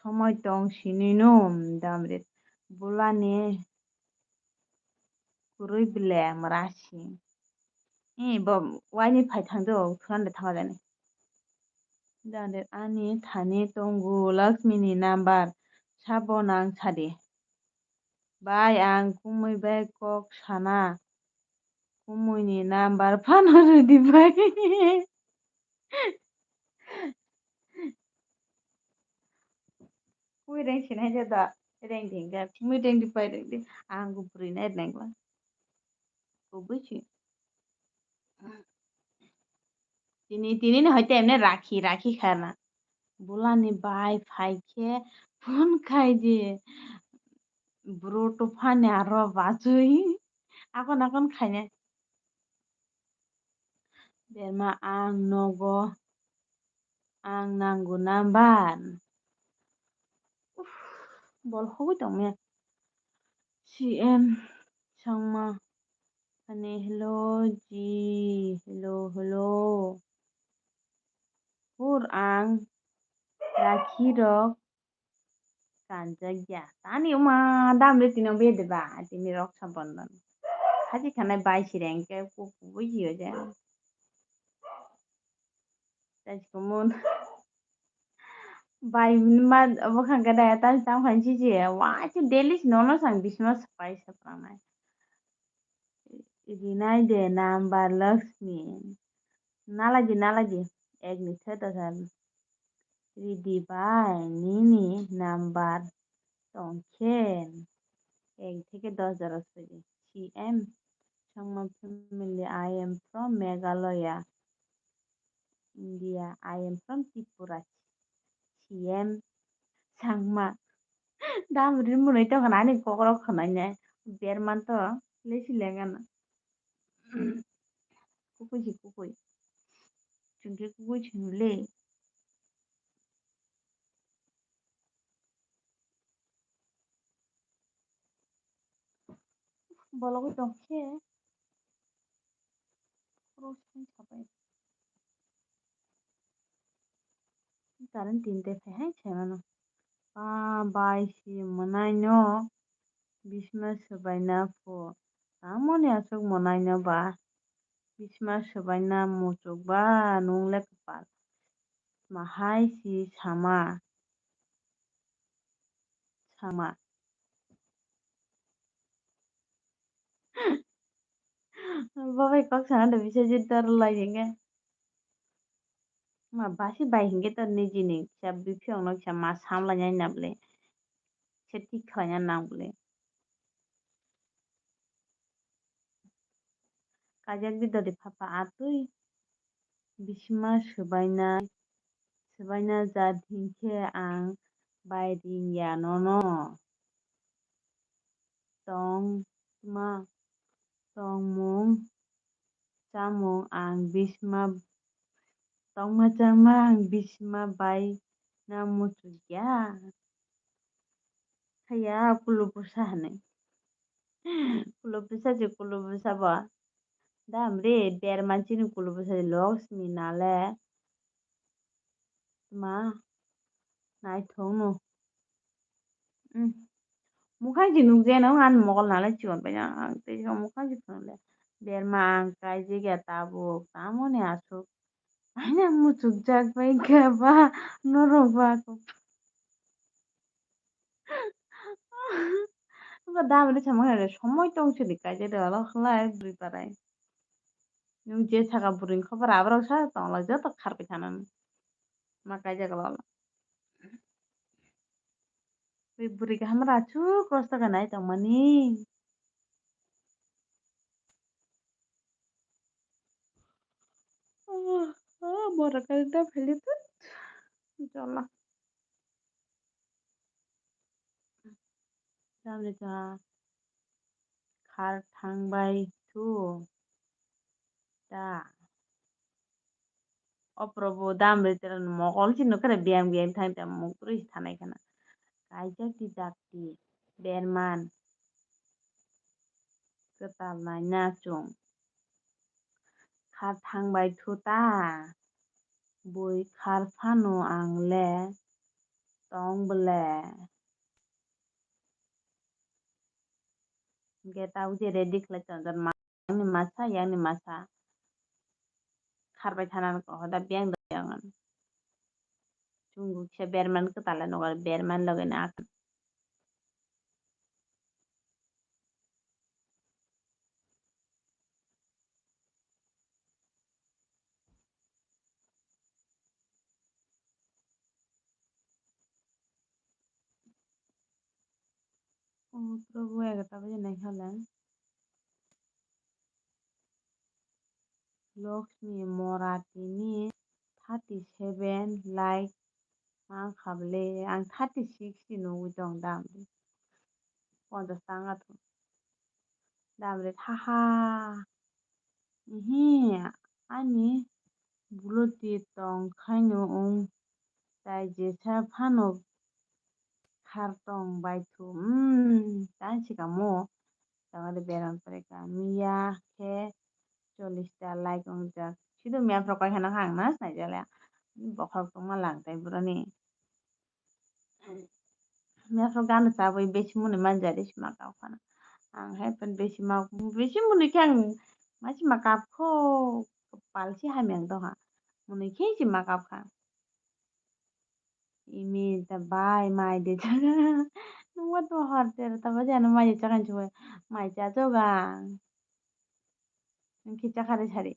Somoi tong sini no dam re. Bulani kwrwi ble mora si. Ee, bo waini phai thangdo, thwlande thangma jani. Dande ani thani tongo Lakshmi ni number, sabo nang sadi. Bai ang kumui bai kok sana. Kumui ni number phano rwdi bai. Mui reng sinai je da, reng di hingke, mui reng di pai reng di, ang bo bwrwi nai reng la. Kubui si. Tini, tini ni hoite emne rakhi, rakhi kharna. Bulani bai phai khe phone khai di. Bro to phani aro bachwi. Akon, akon khainai. Berma ang nogo, ang nango number. Uff, bol hogoi tongmaya. C M Sangma, ani hello ji, hello, hello. Hur ang rakhi rok kanjak ya. Tani uma dam de tino bede ba, tini rok sabondon. Haji khanai bai sireng ke kuku buji o je. Tajkumun. Bai ma obo khangke daya tani tang phan siji. Wa si daily si nono sang bisma sapai sapranai. Rinai de number Lakshmi. Nalaji, nalaji. Ek ni theta sal. Ridi bai nini number tongkhe ek theke dos jora sori. C M Sangma family, I am from Meghalaya, India, I am from Tripura. C M Sangma. Dam ri munoi tongkha ani kokrok khwnai nai. Berman to lesi lengana. Kukui si kukui. Chwng khe kukui swngo le. Bologwi tong khe. Khoro sai sabai. Current tinte phai hai sai mano. Ba bai si mwnai no bisma swbaina pho. Tamoni aswk mwnai no ba bisma swbaina muchuk ba nung le kwpal. Mahai si sama. Sama. Babai kok sana da bisa jidar lai hingga. Ma basi bai hinkhe to nijini kisa biphiyokno kisa ma samlaina nabole. Kisa thik khlaina nang bole. Kajak di dodi papa atwi bisima swbaina, swbaina jat hinkhe ang bai ringya nono. Tong ma tongmung chamung ang bisima tongma chamung ang bisima bai na muchukya. Haya kulubusa hinwi. Kulubusa je kulubusa bo. Dam re berma chini kulubusa je Loksmi nale. Ma naithok no. Mukhang si nukjeno ani mokol nale chikon paina ang tei mukhang si phunukle. Berma ang kaijak ya tabuk tamoni aswk. Aina muchukjak bai khe ba norok ba kok. Abo dam hinwi sama khe somoi tong sidi kaijak de alo khlai bwrwi parai. Nwng je saka bwrwini khobor aborok sa tongla joto kharpai thanani. Ma kaijak lolo. Bwrwi kaham ra chu kosto khe nai tongmani. Oh, oh, bora kari da pheli tu. Jola. Tamni ta khar thang bai thu ta. O Probo, dam ri tera mokol si nukha de biyang biyang thang te muk twi thanai khana. Kaijak di jak di berman kwtal nai na chung. Khar thang bai thu ta, bui khar phano ang le tong bole. Hinkhe tabuk je ready khlai tongjak ma, yakni masa, yakni masa. Kharbai thana hoda biyang da yang. Chungo kisa berman kwtal le nogo berman loge na. O Probo, egarta baje nai khala. Loksmi Mora tini thirty seven like mankha bwle, ang thirty six ni nugwi tong dam. Ponchas tanga thung. Dam re thaha. Ihi ani buloti tong khaino wng tai jesa phano khar tong bai thu. Umm, tang sikamo. Tangade beram pore ka miya khe chollish ta like wngjak. Sido map rok kai khana ang na sinai jale. Bokhorok tongma lang tai boroni. Map rok gana chabwi besi mwnwi manjari sima kap khana. Ang hai pen besi ma, besi mwnwi khe ang ma sima kap kho, kwpal si hamya wng tongkha. Mwnwi khe sima kap kha. Imi ta bai mai de chaga. Nungma to hor ter ta baja no mai de chaga chuwe. Mai cha choga. Nung kicha khari sari.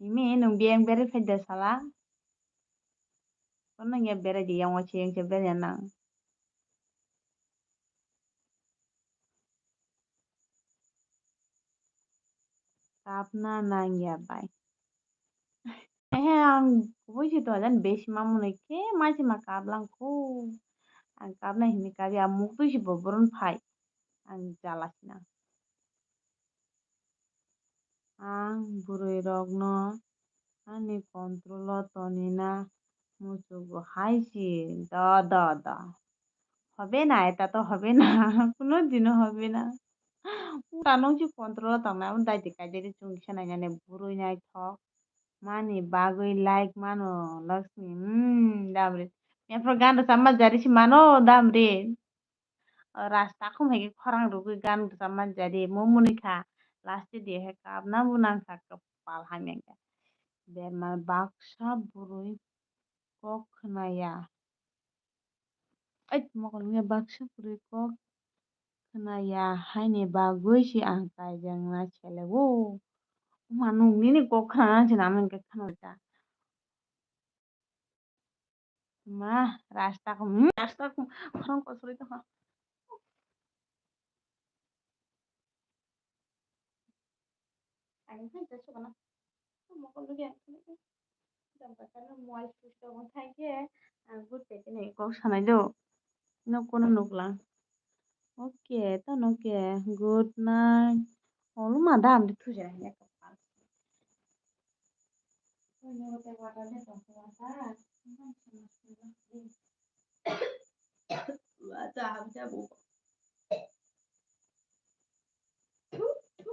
Imi nung biyang beri phai de sala. Kono ya beri di yang wachi yang che beri nang. Kapna nang ya bai. Ehe, ang kubui si to jan besi ma mwnwi khe ma si ma kap lang kho. Ang kapna hini kap ya muk twi si bo boron phai. Ang jala sinang. Ang bwrwi rokno ani control o toni na muchugo hai si do do do. Hobe na, eta to hobe na, kuno dino hobe na. Ura nung si control o tongnai, abo dai di kai dai di chwng kisa nai nani bwrwi naithok. Mani bagwi like mano Laksmi, hmm, damri. Mepro gan rwchap manjari si mano damri. O rasta khum hai khe khorang rwgwi gan rwchap manjari, mo mwnwi kha. Last di hai kapna bo nang kha, kwpal hamya khe. Berma baksa bwrwi kok khwnaya. Ait, mokol wngya baksa kwrwi kok khwnaya haini bagwi se ang kaijakna sele o. Oma, nwng nini kok khwnana se nang hwnkhe khwnai ta. Ma, rasta ko, hmm, rasta ko, khorang ko suri to ha. Ani khai ta sukana. Mokol lagi ani khai. Jam ka kana mobile switch off wng thai khe, ang good day ni kok sanai do. No kono nuklang. Okay, to no ke. Good night. Olo ma dam de thuja ne kapal. Wata hamja bu. Thu, thu,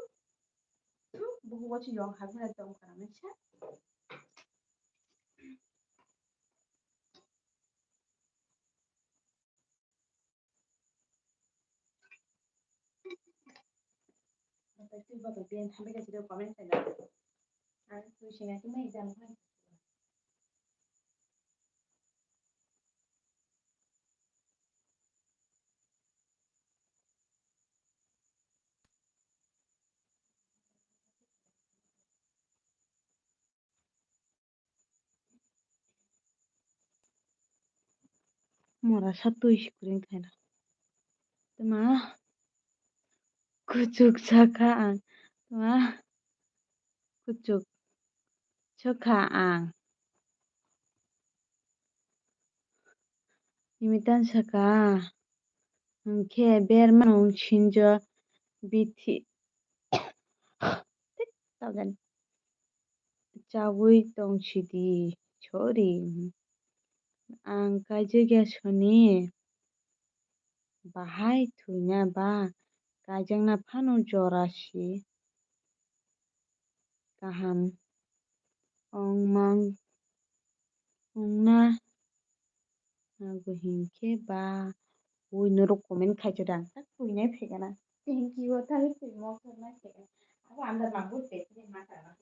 thu, buku wachi yong habi na tong kana sa. Twi ba twi twi thambi ka chiro comment khai da. Ang twi singa twi mai jang khai. Mora sa twi si kwrwng khaina. Tma kuchuk sakha ang. Tma kuchuk sakha ang. Imitan saka, hwnkhe berma nwng sinjo bithi. Chaui tong sidi, sorry. Ang kaijak ya soni, bahai thwina ba kaijakna phano jora si. Kaham ongmang ongna nango hinkhe ba ui norok comment khaijak dang tak tuinai phaikana. Thank you, thank you, mo khornai phaikana. Abo andar mangbo tei tini ma kana.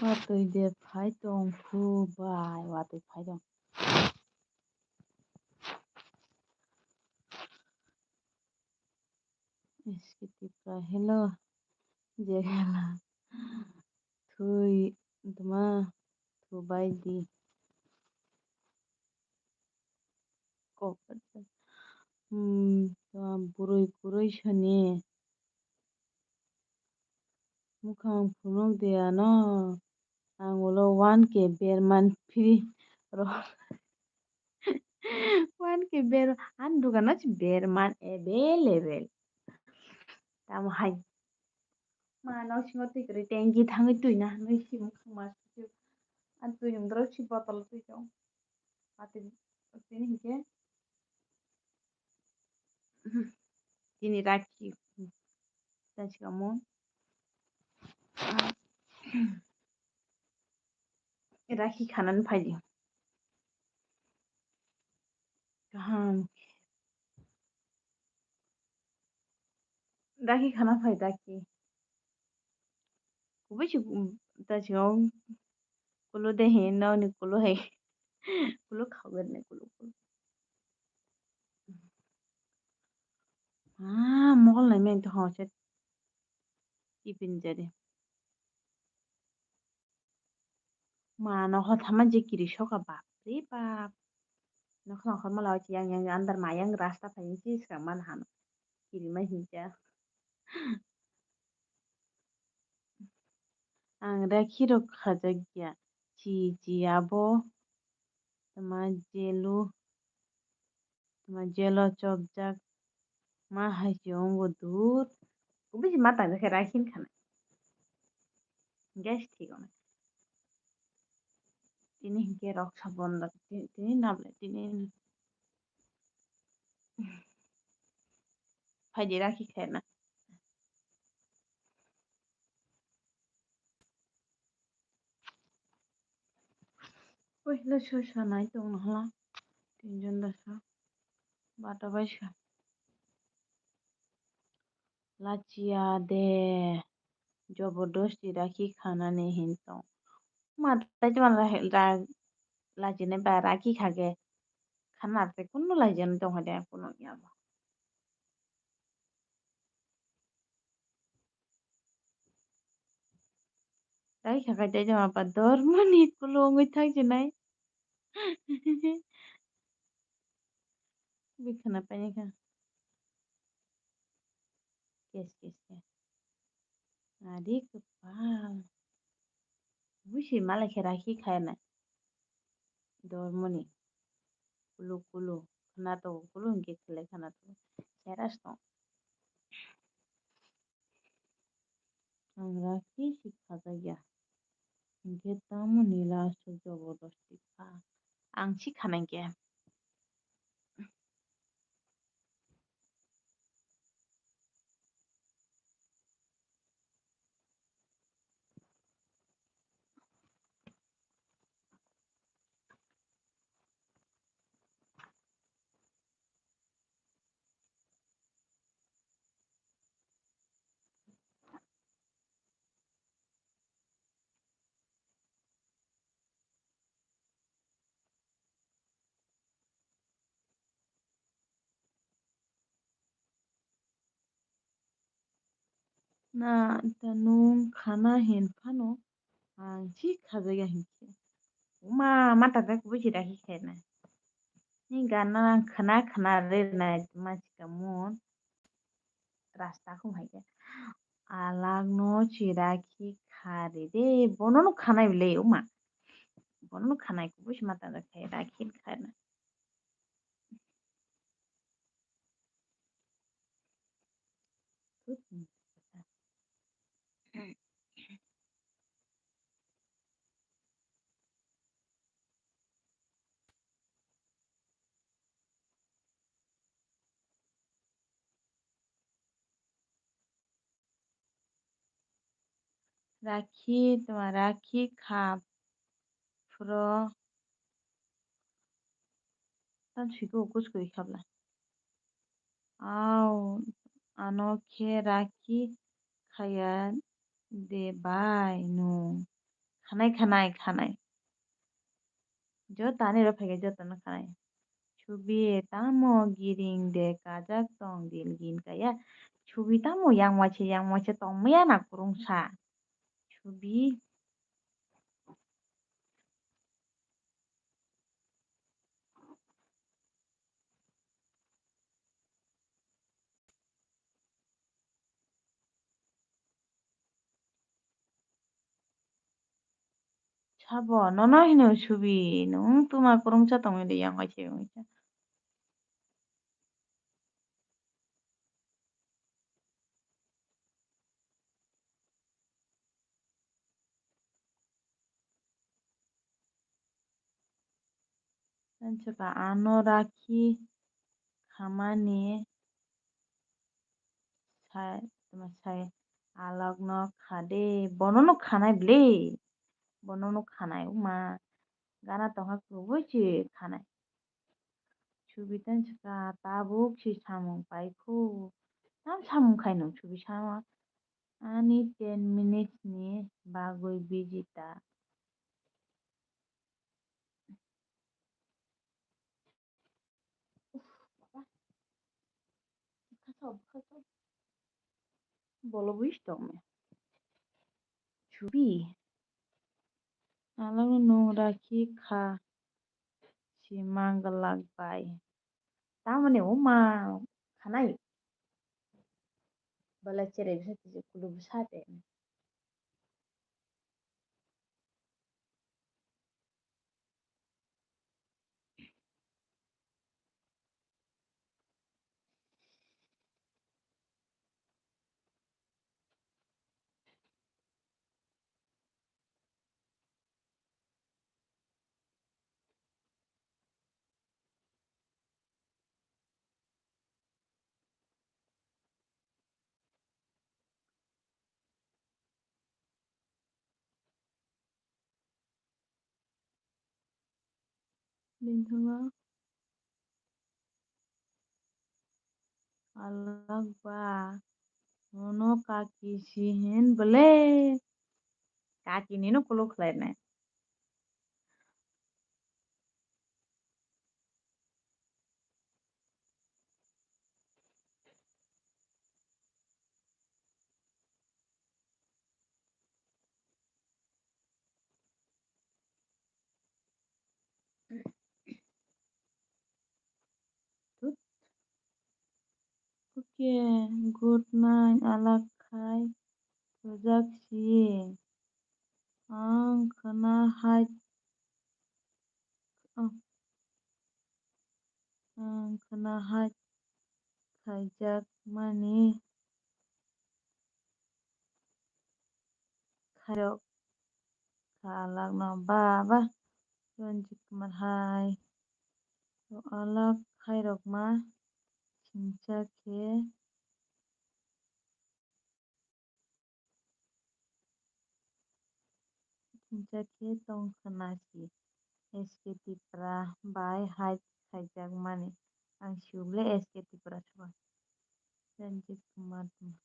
Watwi de phai tong phu bai, watwi phai tong. S K Tipra, hello. Jegala. Thui, tma, thu bai di. Kok, hmm, tma, burui, kurui sani. Mukhang phunuk de ano, ang ulo one K berman free rw. One K ber, ani dukano se berman available. Tamo hai. Ma, nok singo twi kwrwi tanki thangwi twi na hinwi si mukhang ma sui. Ani twi ni bwdrok si bottle twi tong. Pati tini hinkhe tini rakhi tachikamo rakhi khanani phaidi. Kaham. Rakhi khana phai rakhi. Kubui si, um, ta si o kulo de he, no ni kulo he. Kulo khawet ne kulo, kulo. Ah, mokol nai men to ho se. Tipin jare. Ma nokha thama je kiri soka bap re bap. Nokha nokha mala o yang yang andar ma yang rasta phai si swkang man hano. Kiri ma hinja. Ang rakhi rok khajak ya. Chi chi abo. Tama jelu. Tama jelo chopjak ma hai se wngo dud. Kubui se ma tangjakhe rakhi khana. Gas thik ono. Tini hinkhe rok sabon rok ti-, tini nablai tini. Phaidi rakhi khaina. Ui, lo so so nai tong hala. Tinjon da so. Bata bai sa. Lachia de. Jobordosti rakhi khanani hin tong. Ma tai tuma la, la, lachine ba rakhi khage. Khana te kunu lachine tong hade kunu ya ba. Tai kha khai tai jama pa dormani kulo wngwi thang sinai. Bikhana paini kha. Kes kes kes. Ari kwpal. Busi malai khe rakhi khaina. Dormoni. Kulu kulu. Khwnato kulu hinkhe khlai khwnato. Seras tong. Ang rakhi si khajakya. Hinkhe tamoni last o jobordosti kha. Ang si khana hinkhe. Na ta nwng khana hin phano ang si khajakya hinkhe. Uma mata ta kubui si rakhi khaina. Ni gana khana khana re na ma si kamon. Rasta khum hai khe. Alak no si rakhi kha re de. Bono no khanai le uma. Bono no khanai kubui si mata ta khai rakhi khaina. Rakhi, tama rakhi kha phro. Tam siko kuskui khabla. Au, ano khe rakhi khaya de bai nwng. Khanai, khanai, khanai. Jotani rw phaikhe jotono khanai. Subi tamo giring de kajak tong dil gin kaya. Subi tamo yang waisa yang waisa tong maya na kurungsa. Subi. Sabo, nono hino subi, nwng tuma kwrwngsa tongwi de yang waisa yang waisa. Tei swkang ano rakhi khamani sai, tamo sai alokno kha de, bonono khanai bwle, bonono khanai wngma gana tongkha kubui se khanai. Subi tei swkang tabuk se samung paikhu, tam samung khainw subi sama ani ten minutes ni bagwi busy ta. Bolo buis tongmani. Chubi. Alokno nwng rakhi kha. Si manglak bai. Tamoni wngma khanai. Bala cherai bwsa twi kulu bwsa de. Bini thangwi alak ba, nono kaki si hin bwle, kaki nino kulu khlainai. Tut. Okay, good night, alak khai thujak si. Ang khna hai, ang, ang khna hai khaijak mani khairok kha alak no ba ba Ranjit Kumar hai. To alak khairok ma singcha khe Singcha khe tong khna si, S K Tipra bai hai khaijak mani. Ang si bwle S K Tipra soba. Ranjit Kumar Duma.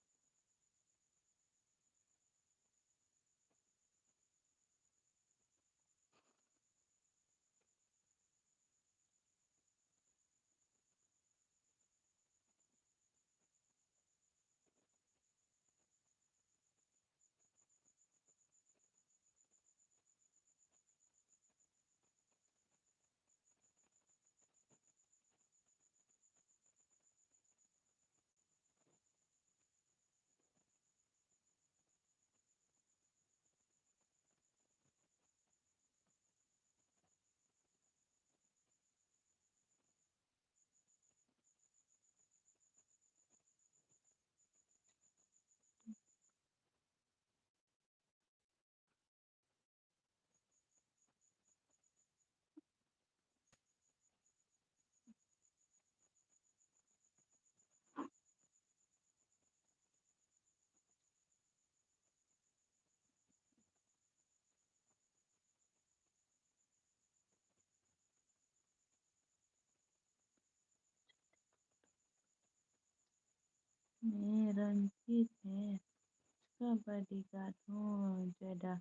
मैं रंजीत है, इसका बॉडीगार्ड हूँ, ज्यादा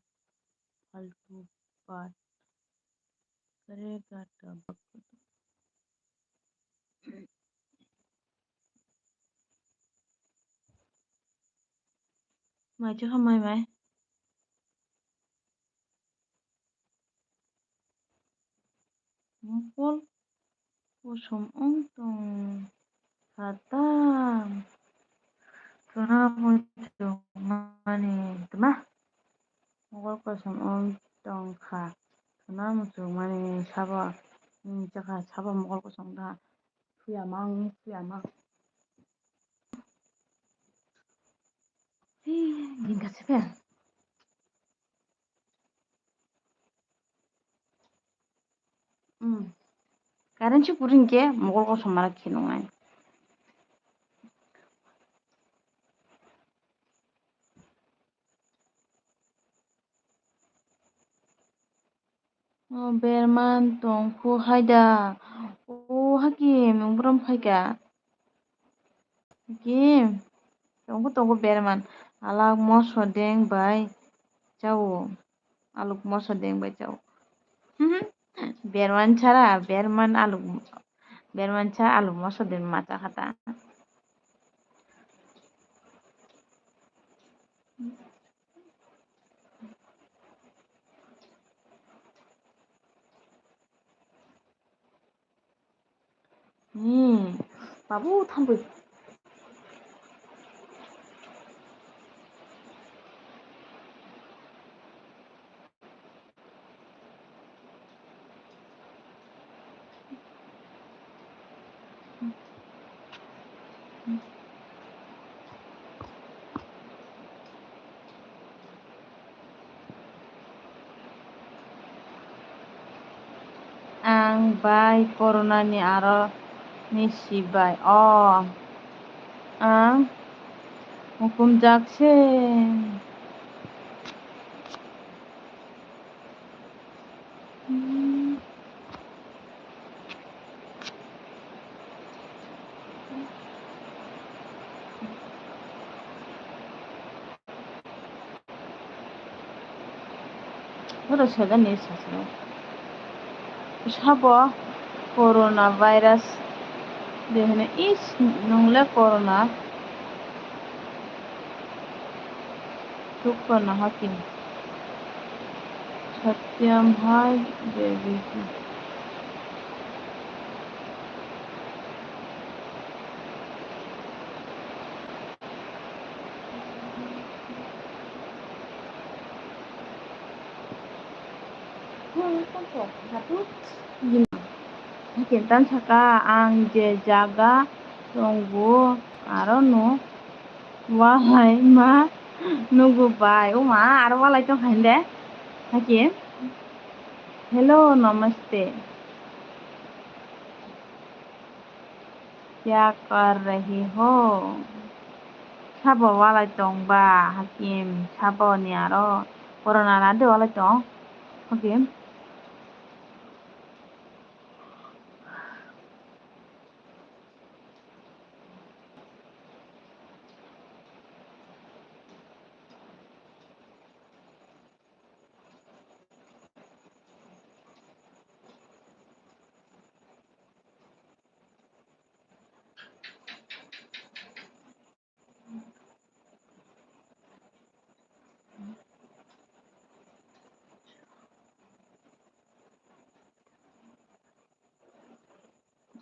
फालतू बात करेगा तो बक-, Mai chwkha mai mai. Mokol kosom wng tong kha ta. Khwna muchungmani tma. Mokol kosom wng tong kha. Khwna muchungmani sabo. Wng chakha sabo mokol kosom da. Phuya mang, phuya mang. Hei, gingka se phe. Hmm. Current si kwrwi hinkhe mokol kosom mara khe nungnai. O berman tongkhu haida. O Hakim, nwng brum phaikha? Hakim, tongkhu tongkhu berman. Alak moso deng bai chao. Aluk moso deng bai chao. Berman chara, berman aluk, berman cha aluk moso deng macha khata. Hmm, babu thampui. Ang bai corona ni aro ni si bai o ang hukum jak se. Oro sajani sasro. Sabo corona virus de hene is nungle corona. Tukpa nahakini. Satyam hai baby. Hakin tan saka ang je jaga tongbo aro no walai ma nugo bai. O ma, aro walai tong khain de. Hakin. Hello, namaste. Kya kar rahi ho? Sabo walai tong ba, Hakim? Sabo ni aro corona na de walai tong, Hakim?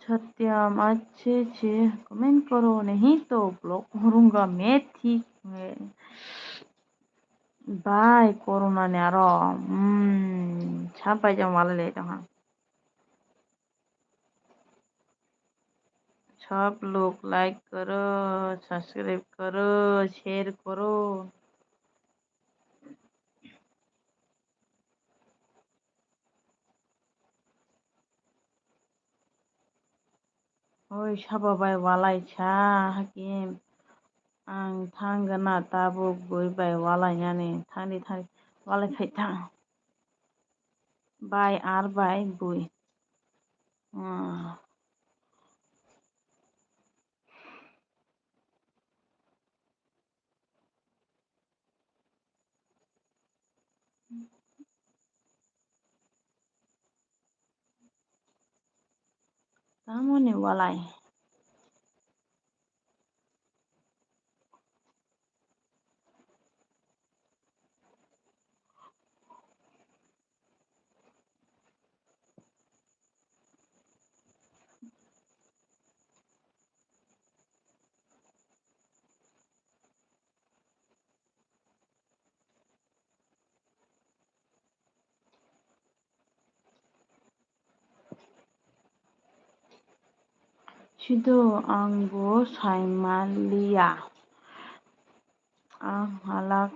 Satyam, अच्छे से comment करो, नहीं तो block करूँगा मैं, ठीक है। Bai, corona ni aro, hmm, sapai jang walai lai tong ha. सब लोग like करो, subscribe करो, share करो। Oi, sabo bai walai sa, Hakim. Ang thang gana tabuk bui bai walai nani. Thangdi thangdi walai phai thang. Bai ar bai bui. Ah. Tamoni walai. Sido ang bo sai manliya. Ang halak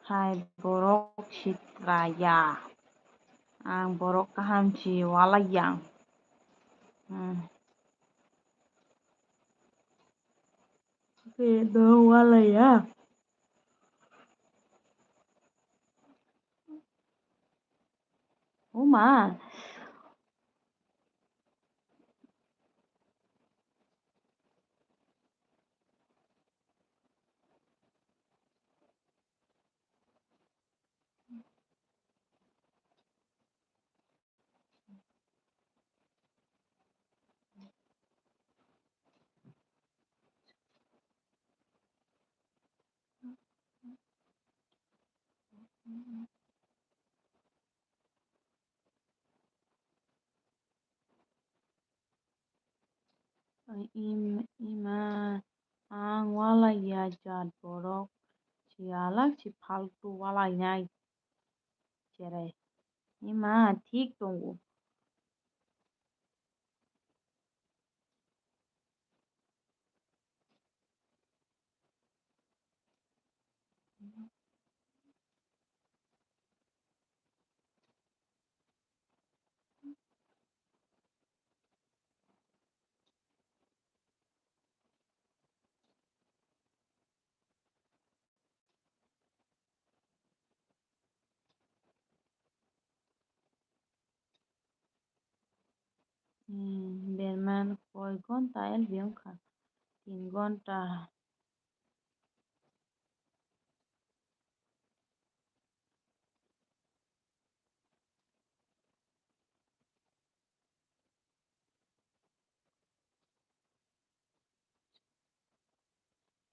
hai borok sitra ya. Ang borok kaham si walai yang. Hmm. Khe do walai ya. O ma. Im-, ima ang walai ya jat borok, si alak si faltu walai nai cherai. Ima thik tongo. Hmm, berman koi ghonta L B wngkha? Tin ghonta.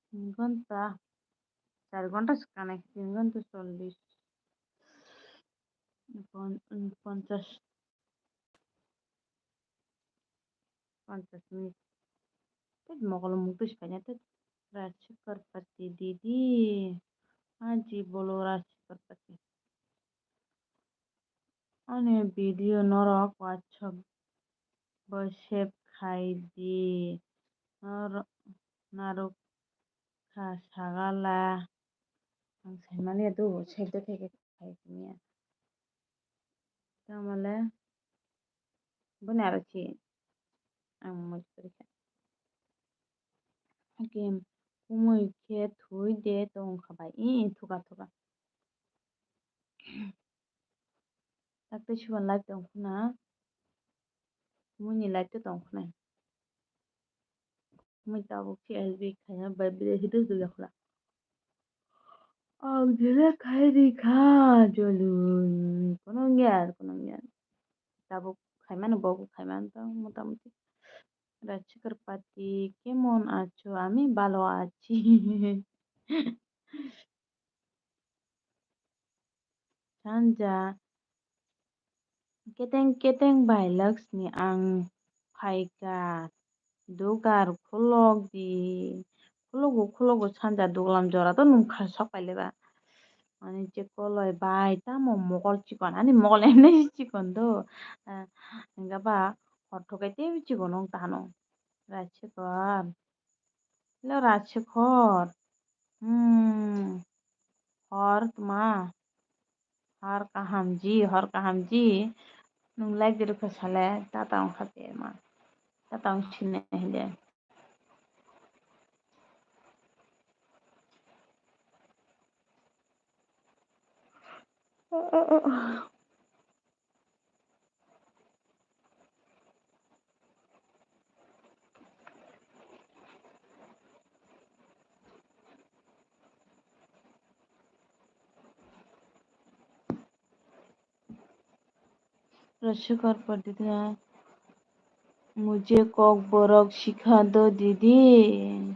Tin ghonta, char ghonta se kanai, tin ghonta chollish, pon-, ponchash, ponchash minute. Tei mokol muk twi se paina tei Rajshekhar Pati didi, aji bolo Rajshekhar Pati. Ani video norok WhatsApp bai save khai di. Nor-, narwk kha sagala. Ang sai maliya do save de khai khai tongya. Tamale boni aro si ang mui kwrwi kha. Game kumui khe thwi de tong kha bai. Ih, thuka thuka. Tak tei sibon live tong khuna. Mui ni live to tong khuna. Mui tabuk si S B khaina bai bile hidu duya khula. Ang jele khai ri kha jolun. Kono ngyar, kono ngyar. Tabuk khaimano, bobo khaimano tong motamuti. Rajshekhar Pati, kemon acho? Ami bhalo achi. Sanja keteng keteng bai Laksmi ang phaikha, dugar khulok di, khulogo khulogo sanja duglam jora to nungkha sok paile ba. Ani je koloi bai tamo mokol chikon, ani mokol emne chikon do, ah, hingke ba hor thokai teibo chikon wng tano. Rajshekhar. Hello, Rajshekhar. Hmm. Hor tma. Hor kaham ji, hor kaham ji. Nwng live de rwkha sale, tata wngkha de ma. Tata wng sine hile. Rajshekhar Pandit ha, mujhe kokborok sikha do didi.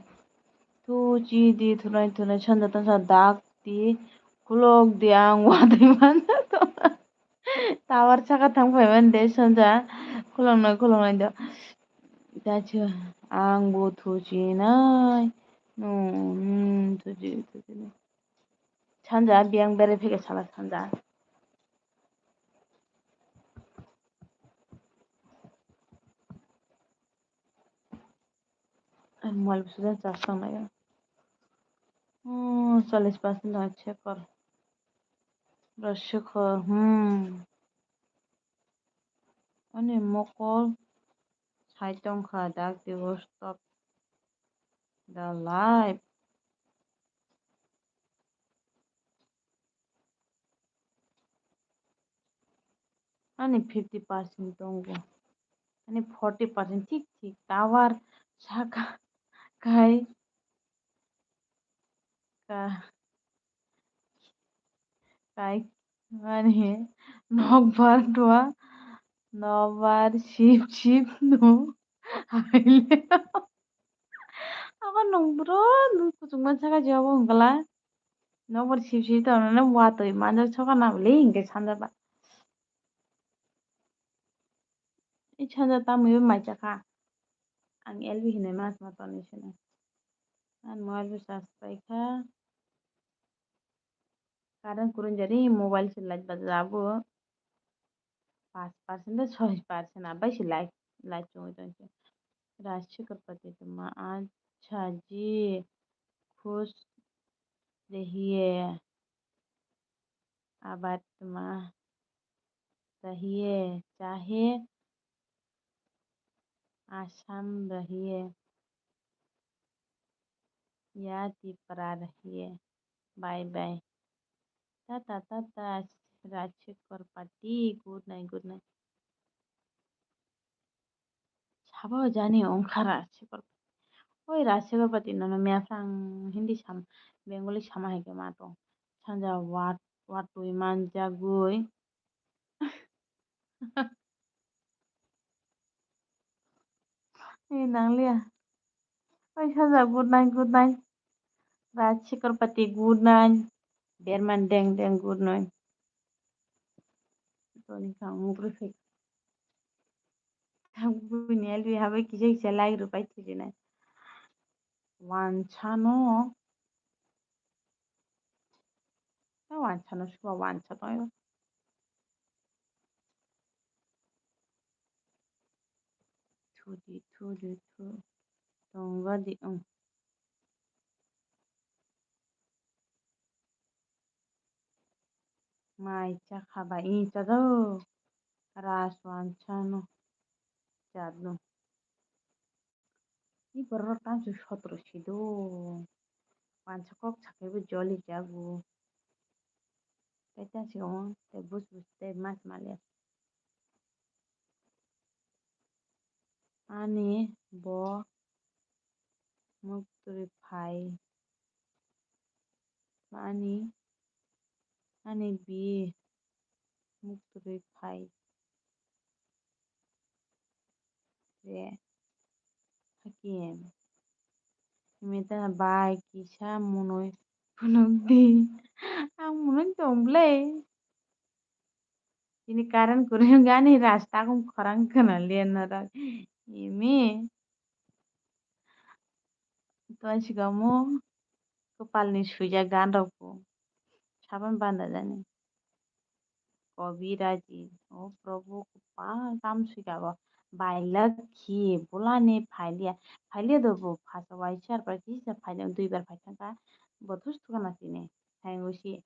Tu chi di thunai thunai sanja tangsa dak di, khulok di ang watwi mano. Tower saka thang phaimani de sanja, khuloknai khuloknai do. Dachi ang bo thuchi nai. No, hmm, thuchi, thuchi nai. Sanja biyang bere phege sala sanja. Ang mobile bo sujak charge tong laio. Hmm, challis percent tong check kor. Rajshekhar, hmm. Ani mokol Sai tongkha dak teibo stop the live. Ani fifty percent tongo. Ani forty percent thik thik tower saka kai ka kai mani nokbar dua nokbar sip sip no haile. Abo nung bro nung kuchukma saka jabo wngkala. Nokbar sip sip tongmani watwi manjak soka nabwle hinkhe sanjaba. I sanja tamwi bai mai chakha. Ang L B hinwi ma tongwi sino. Ang mobile bo charge paikha. Current kurun jani mobile se light bajabo. Paanch percent de soi percent abai se light, light chungwi tongkhe. Rajshekhar Pati tongma, acha ji khush rahiye. Abar tma rahiye, chahe Assam rahiye, ya Tipra rahiye. Bye bye. Tata, tata, Rajshekhar Pati. Good night, good night. Sabo jani ongkha Rajshekhar Pati. Oi Rajshekhar Pati nono miyaphrang Hindi sam, Bengali sama hai khe ma tong. Sanja wat, watwi manjagwi. Ei nangliya. Oi sanja good night, good night. Rajshekhar Pati good night. Berman deng deng good night. Toni kang mugri phai. Buini L B habai kisa kisa like rwpai thwijinai. Wansano. Ta wansano suba wansa tongo. Thudi, thudi, thu. Tongo di, um. Mai chakha bai, i chado. Ras wansano. Chadno. I borok rok tamsok sotro sido. Wansa kok sakaibo joli jago. Tei tamsok omo tei bus bus tei mas maliya. Ani bo muktwi phai. Ani, ani bi muktwi phai re. Hakim. Mita bai kisa munui phunuk di. Ang munui tong ble. Ini current kwrwi gani rasta kum khorang khna liya norok. Imi. Tonsika omo kwpalni swijak gan rok bo. Saban banda jani. Kobiraji. O Probhu kwpal tam swika bo. Bailak khi bulani phailiya. Phailiya do bo phasa waisa bar kisa phailiya, duibar phai thangkha. Bo thus thukana tini. Thango si.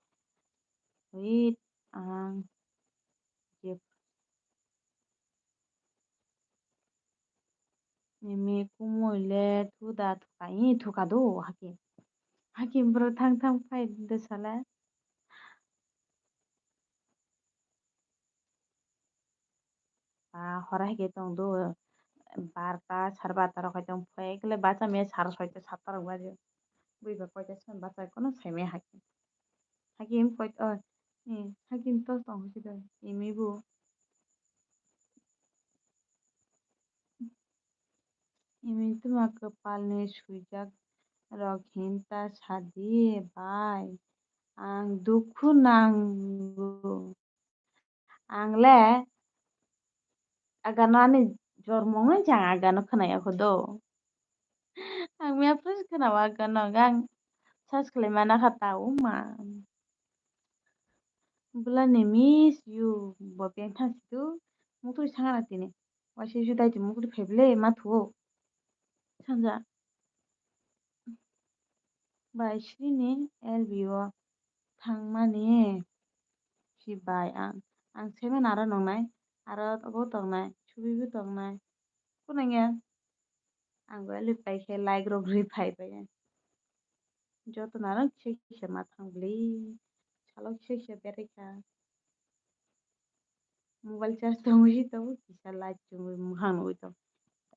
Wait, ang je Imi kumui le thuda thuka, i thuka do hake. Hake bro thang thang phai de sala. Ba hora hake tong do. Barta, sar barta rok hai tong phai kle bacha me sar soita satta rok baji. Bui ba koita swan bacha kono sai me hake. Hakim koi, oh, eh, hakim to tong si do, imi bu. Imi tuma kwpalni swijak rok hinta sadi bai, ang dukhu nango. Ang le agano ani jormo wngwi chang agano khwnaya kho do. Ang mia phuru se khwnao agano, ang search khlai mana kha ta o ma. Bulani miss you bo beng thang si do. Muktwi sanga na tini. Waisa juda tini muktwi phai ble ma thuo. Sanja. Bai srini L B o thangmani si bai ang. Ang seven aro nongnai, aro bo tongnai, subibo tongnai. phunukya. Ang bo elei pai khe like rok rwi phai bai. Joto narwk kisa kisa ma thang bwlwi. Salo kisa kisa berai kha. Mobile charge tongwi tongo, kisa light chumui mukhang nugwi tongo.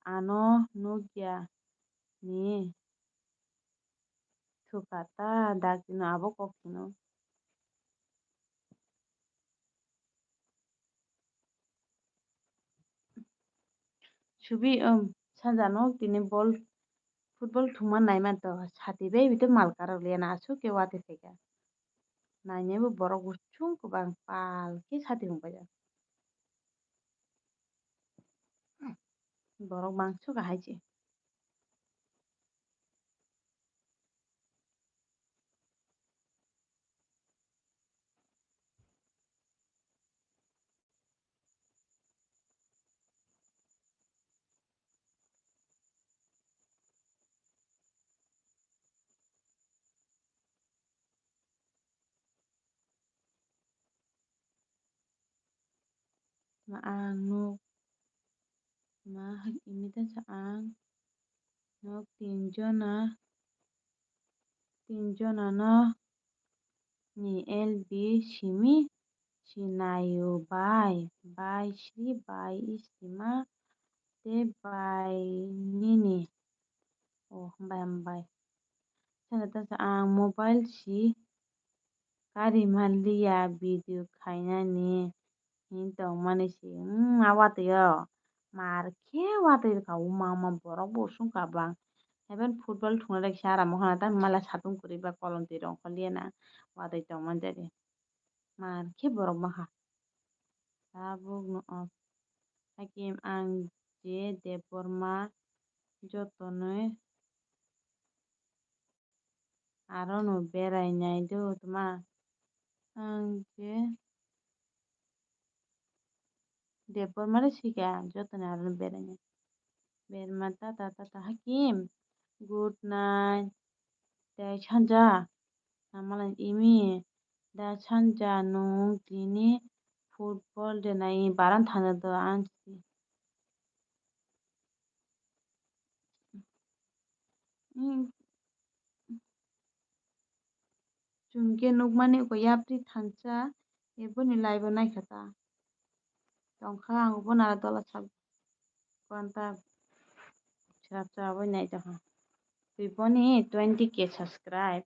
Ano nukya ni thuka ta dak tino abo kok tino. Subi, um, sanja no tini bol, football thwngma naiman to sati bai bito mal karok liya na aswk khe watwi phaikha. Nainaibo borok bwswk kwbang pal khe sati hwnphaijak. Borok bangso kahai se. Ma ang nuk ma imita sa ang nuk tin jona, tin jona no ni L B simi sinayo bai, bai sri, bai istima, te bai nini. Oh, hambai, hambai. Sana ta sa ang mobile si kari manliya video khainani hin tongmani si. Hmm, a watwi o mar khe watwi rwkha o mama borok bo songkha bang. Haiphano football thwngna rwkha se aram o khana ta mala satung kwrwi ba kolom twi rw ongkha liya na watwi tongmani jani. Mar khe borok maha. Tabuk no o hakim ang je Debbarma jotonwi aro no berai nai do tma. Ang je Debbarma re sika jotonwi aro no berai nai. Berma tata tata hakim. Good night. Tei sanja. Namalai imi. Da sanja nung tini football de nai baran thana do ang si. Hmm. Chwng khe nukmani kho yapri thansa, eboni live o naikha ta. Tongkha ang bo nara dola sak. Kuan ta srap srap oi nai tongkha. Twi boni twenty K subscribe.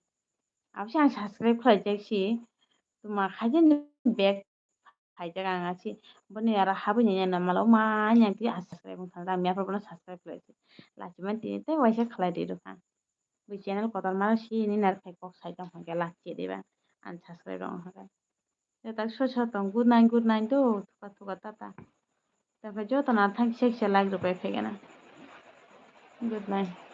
Abo se ang subscribe khlai jak si. Tuma khaijani back phaijak ang asi. Boni aro habwi nai nai na malo ma yang twi subscribe wng thang jang ya phuru bono subscribe khlai si. Lachiman tini tei waisa khlai ri rwkha. Bui channel kotorma si ni nar khai kok sai tong hwnkhe lak chiri ba unsubscribe rok wngkha. Joto so so tong good night good night do thuka thuka tata. Tei joto na thang kisa kisa like rwpai phaikhe na. Good night.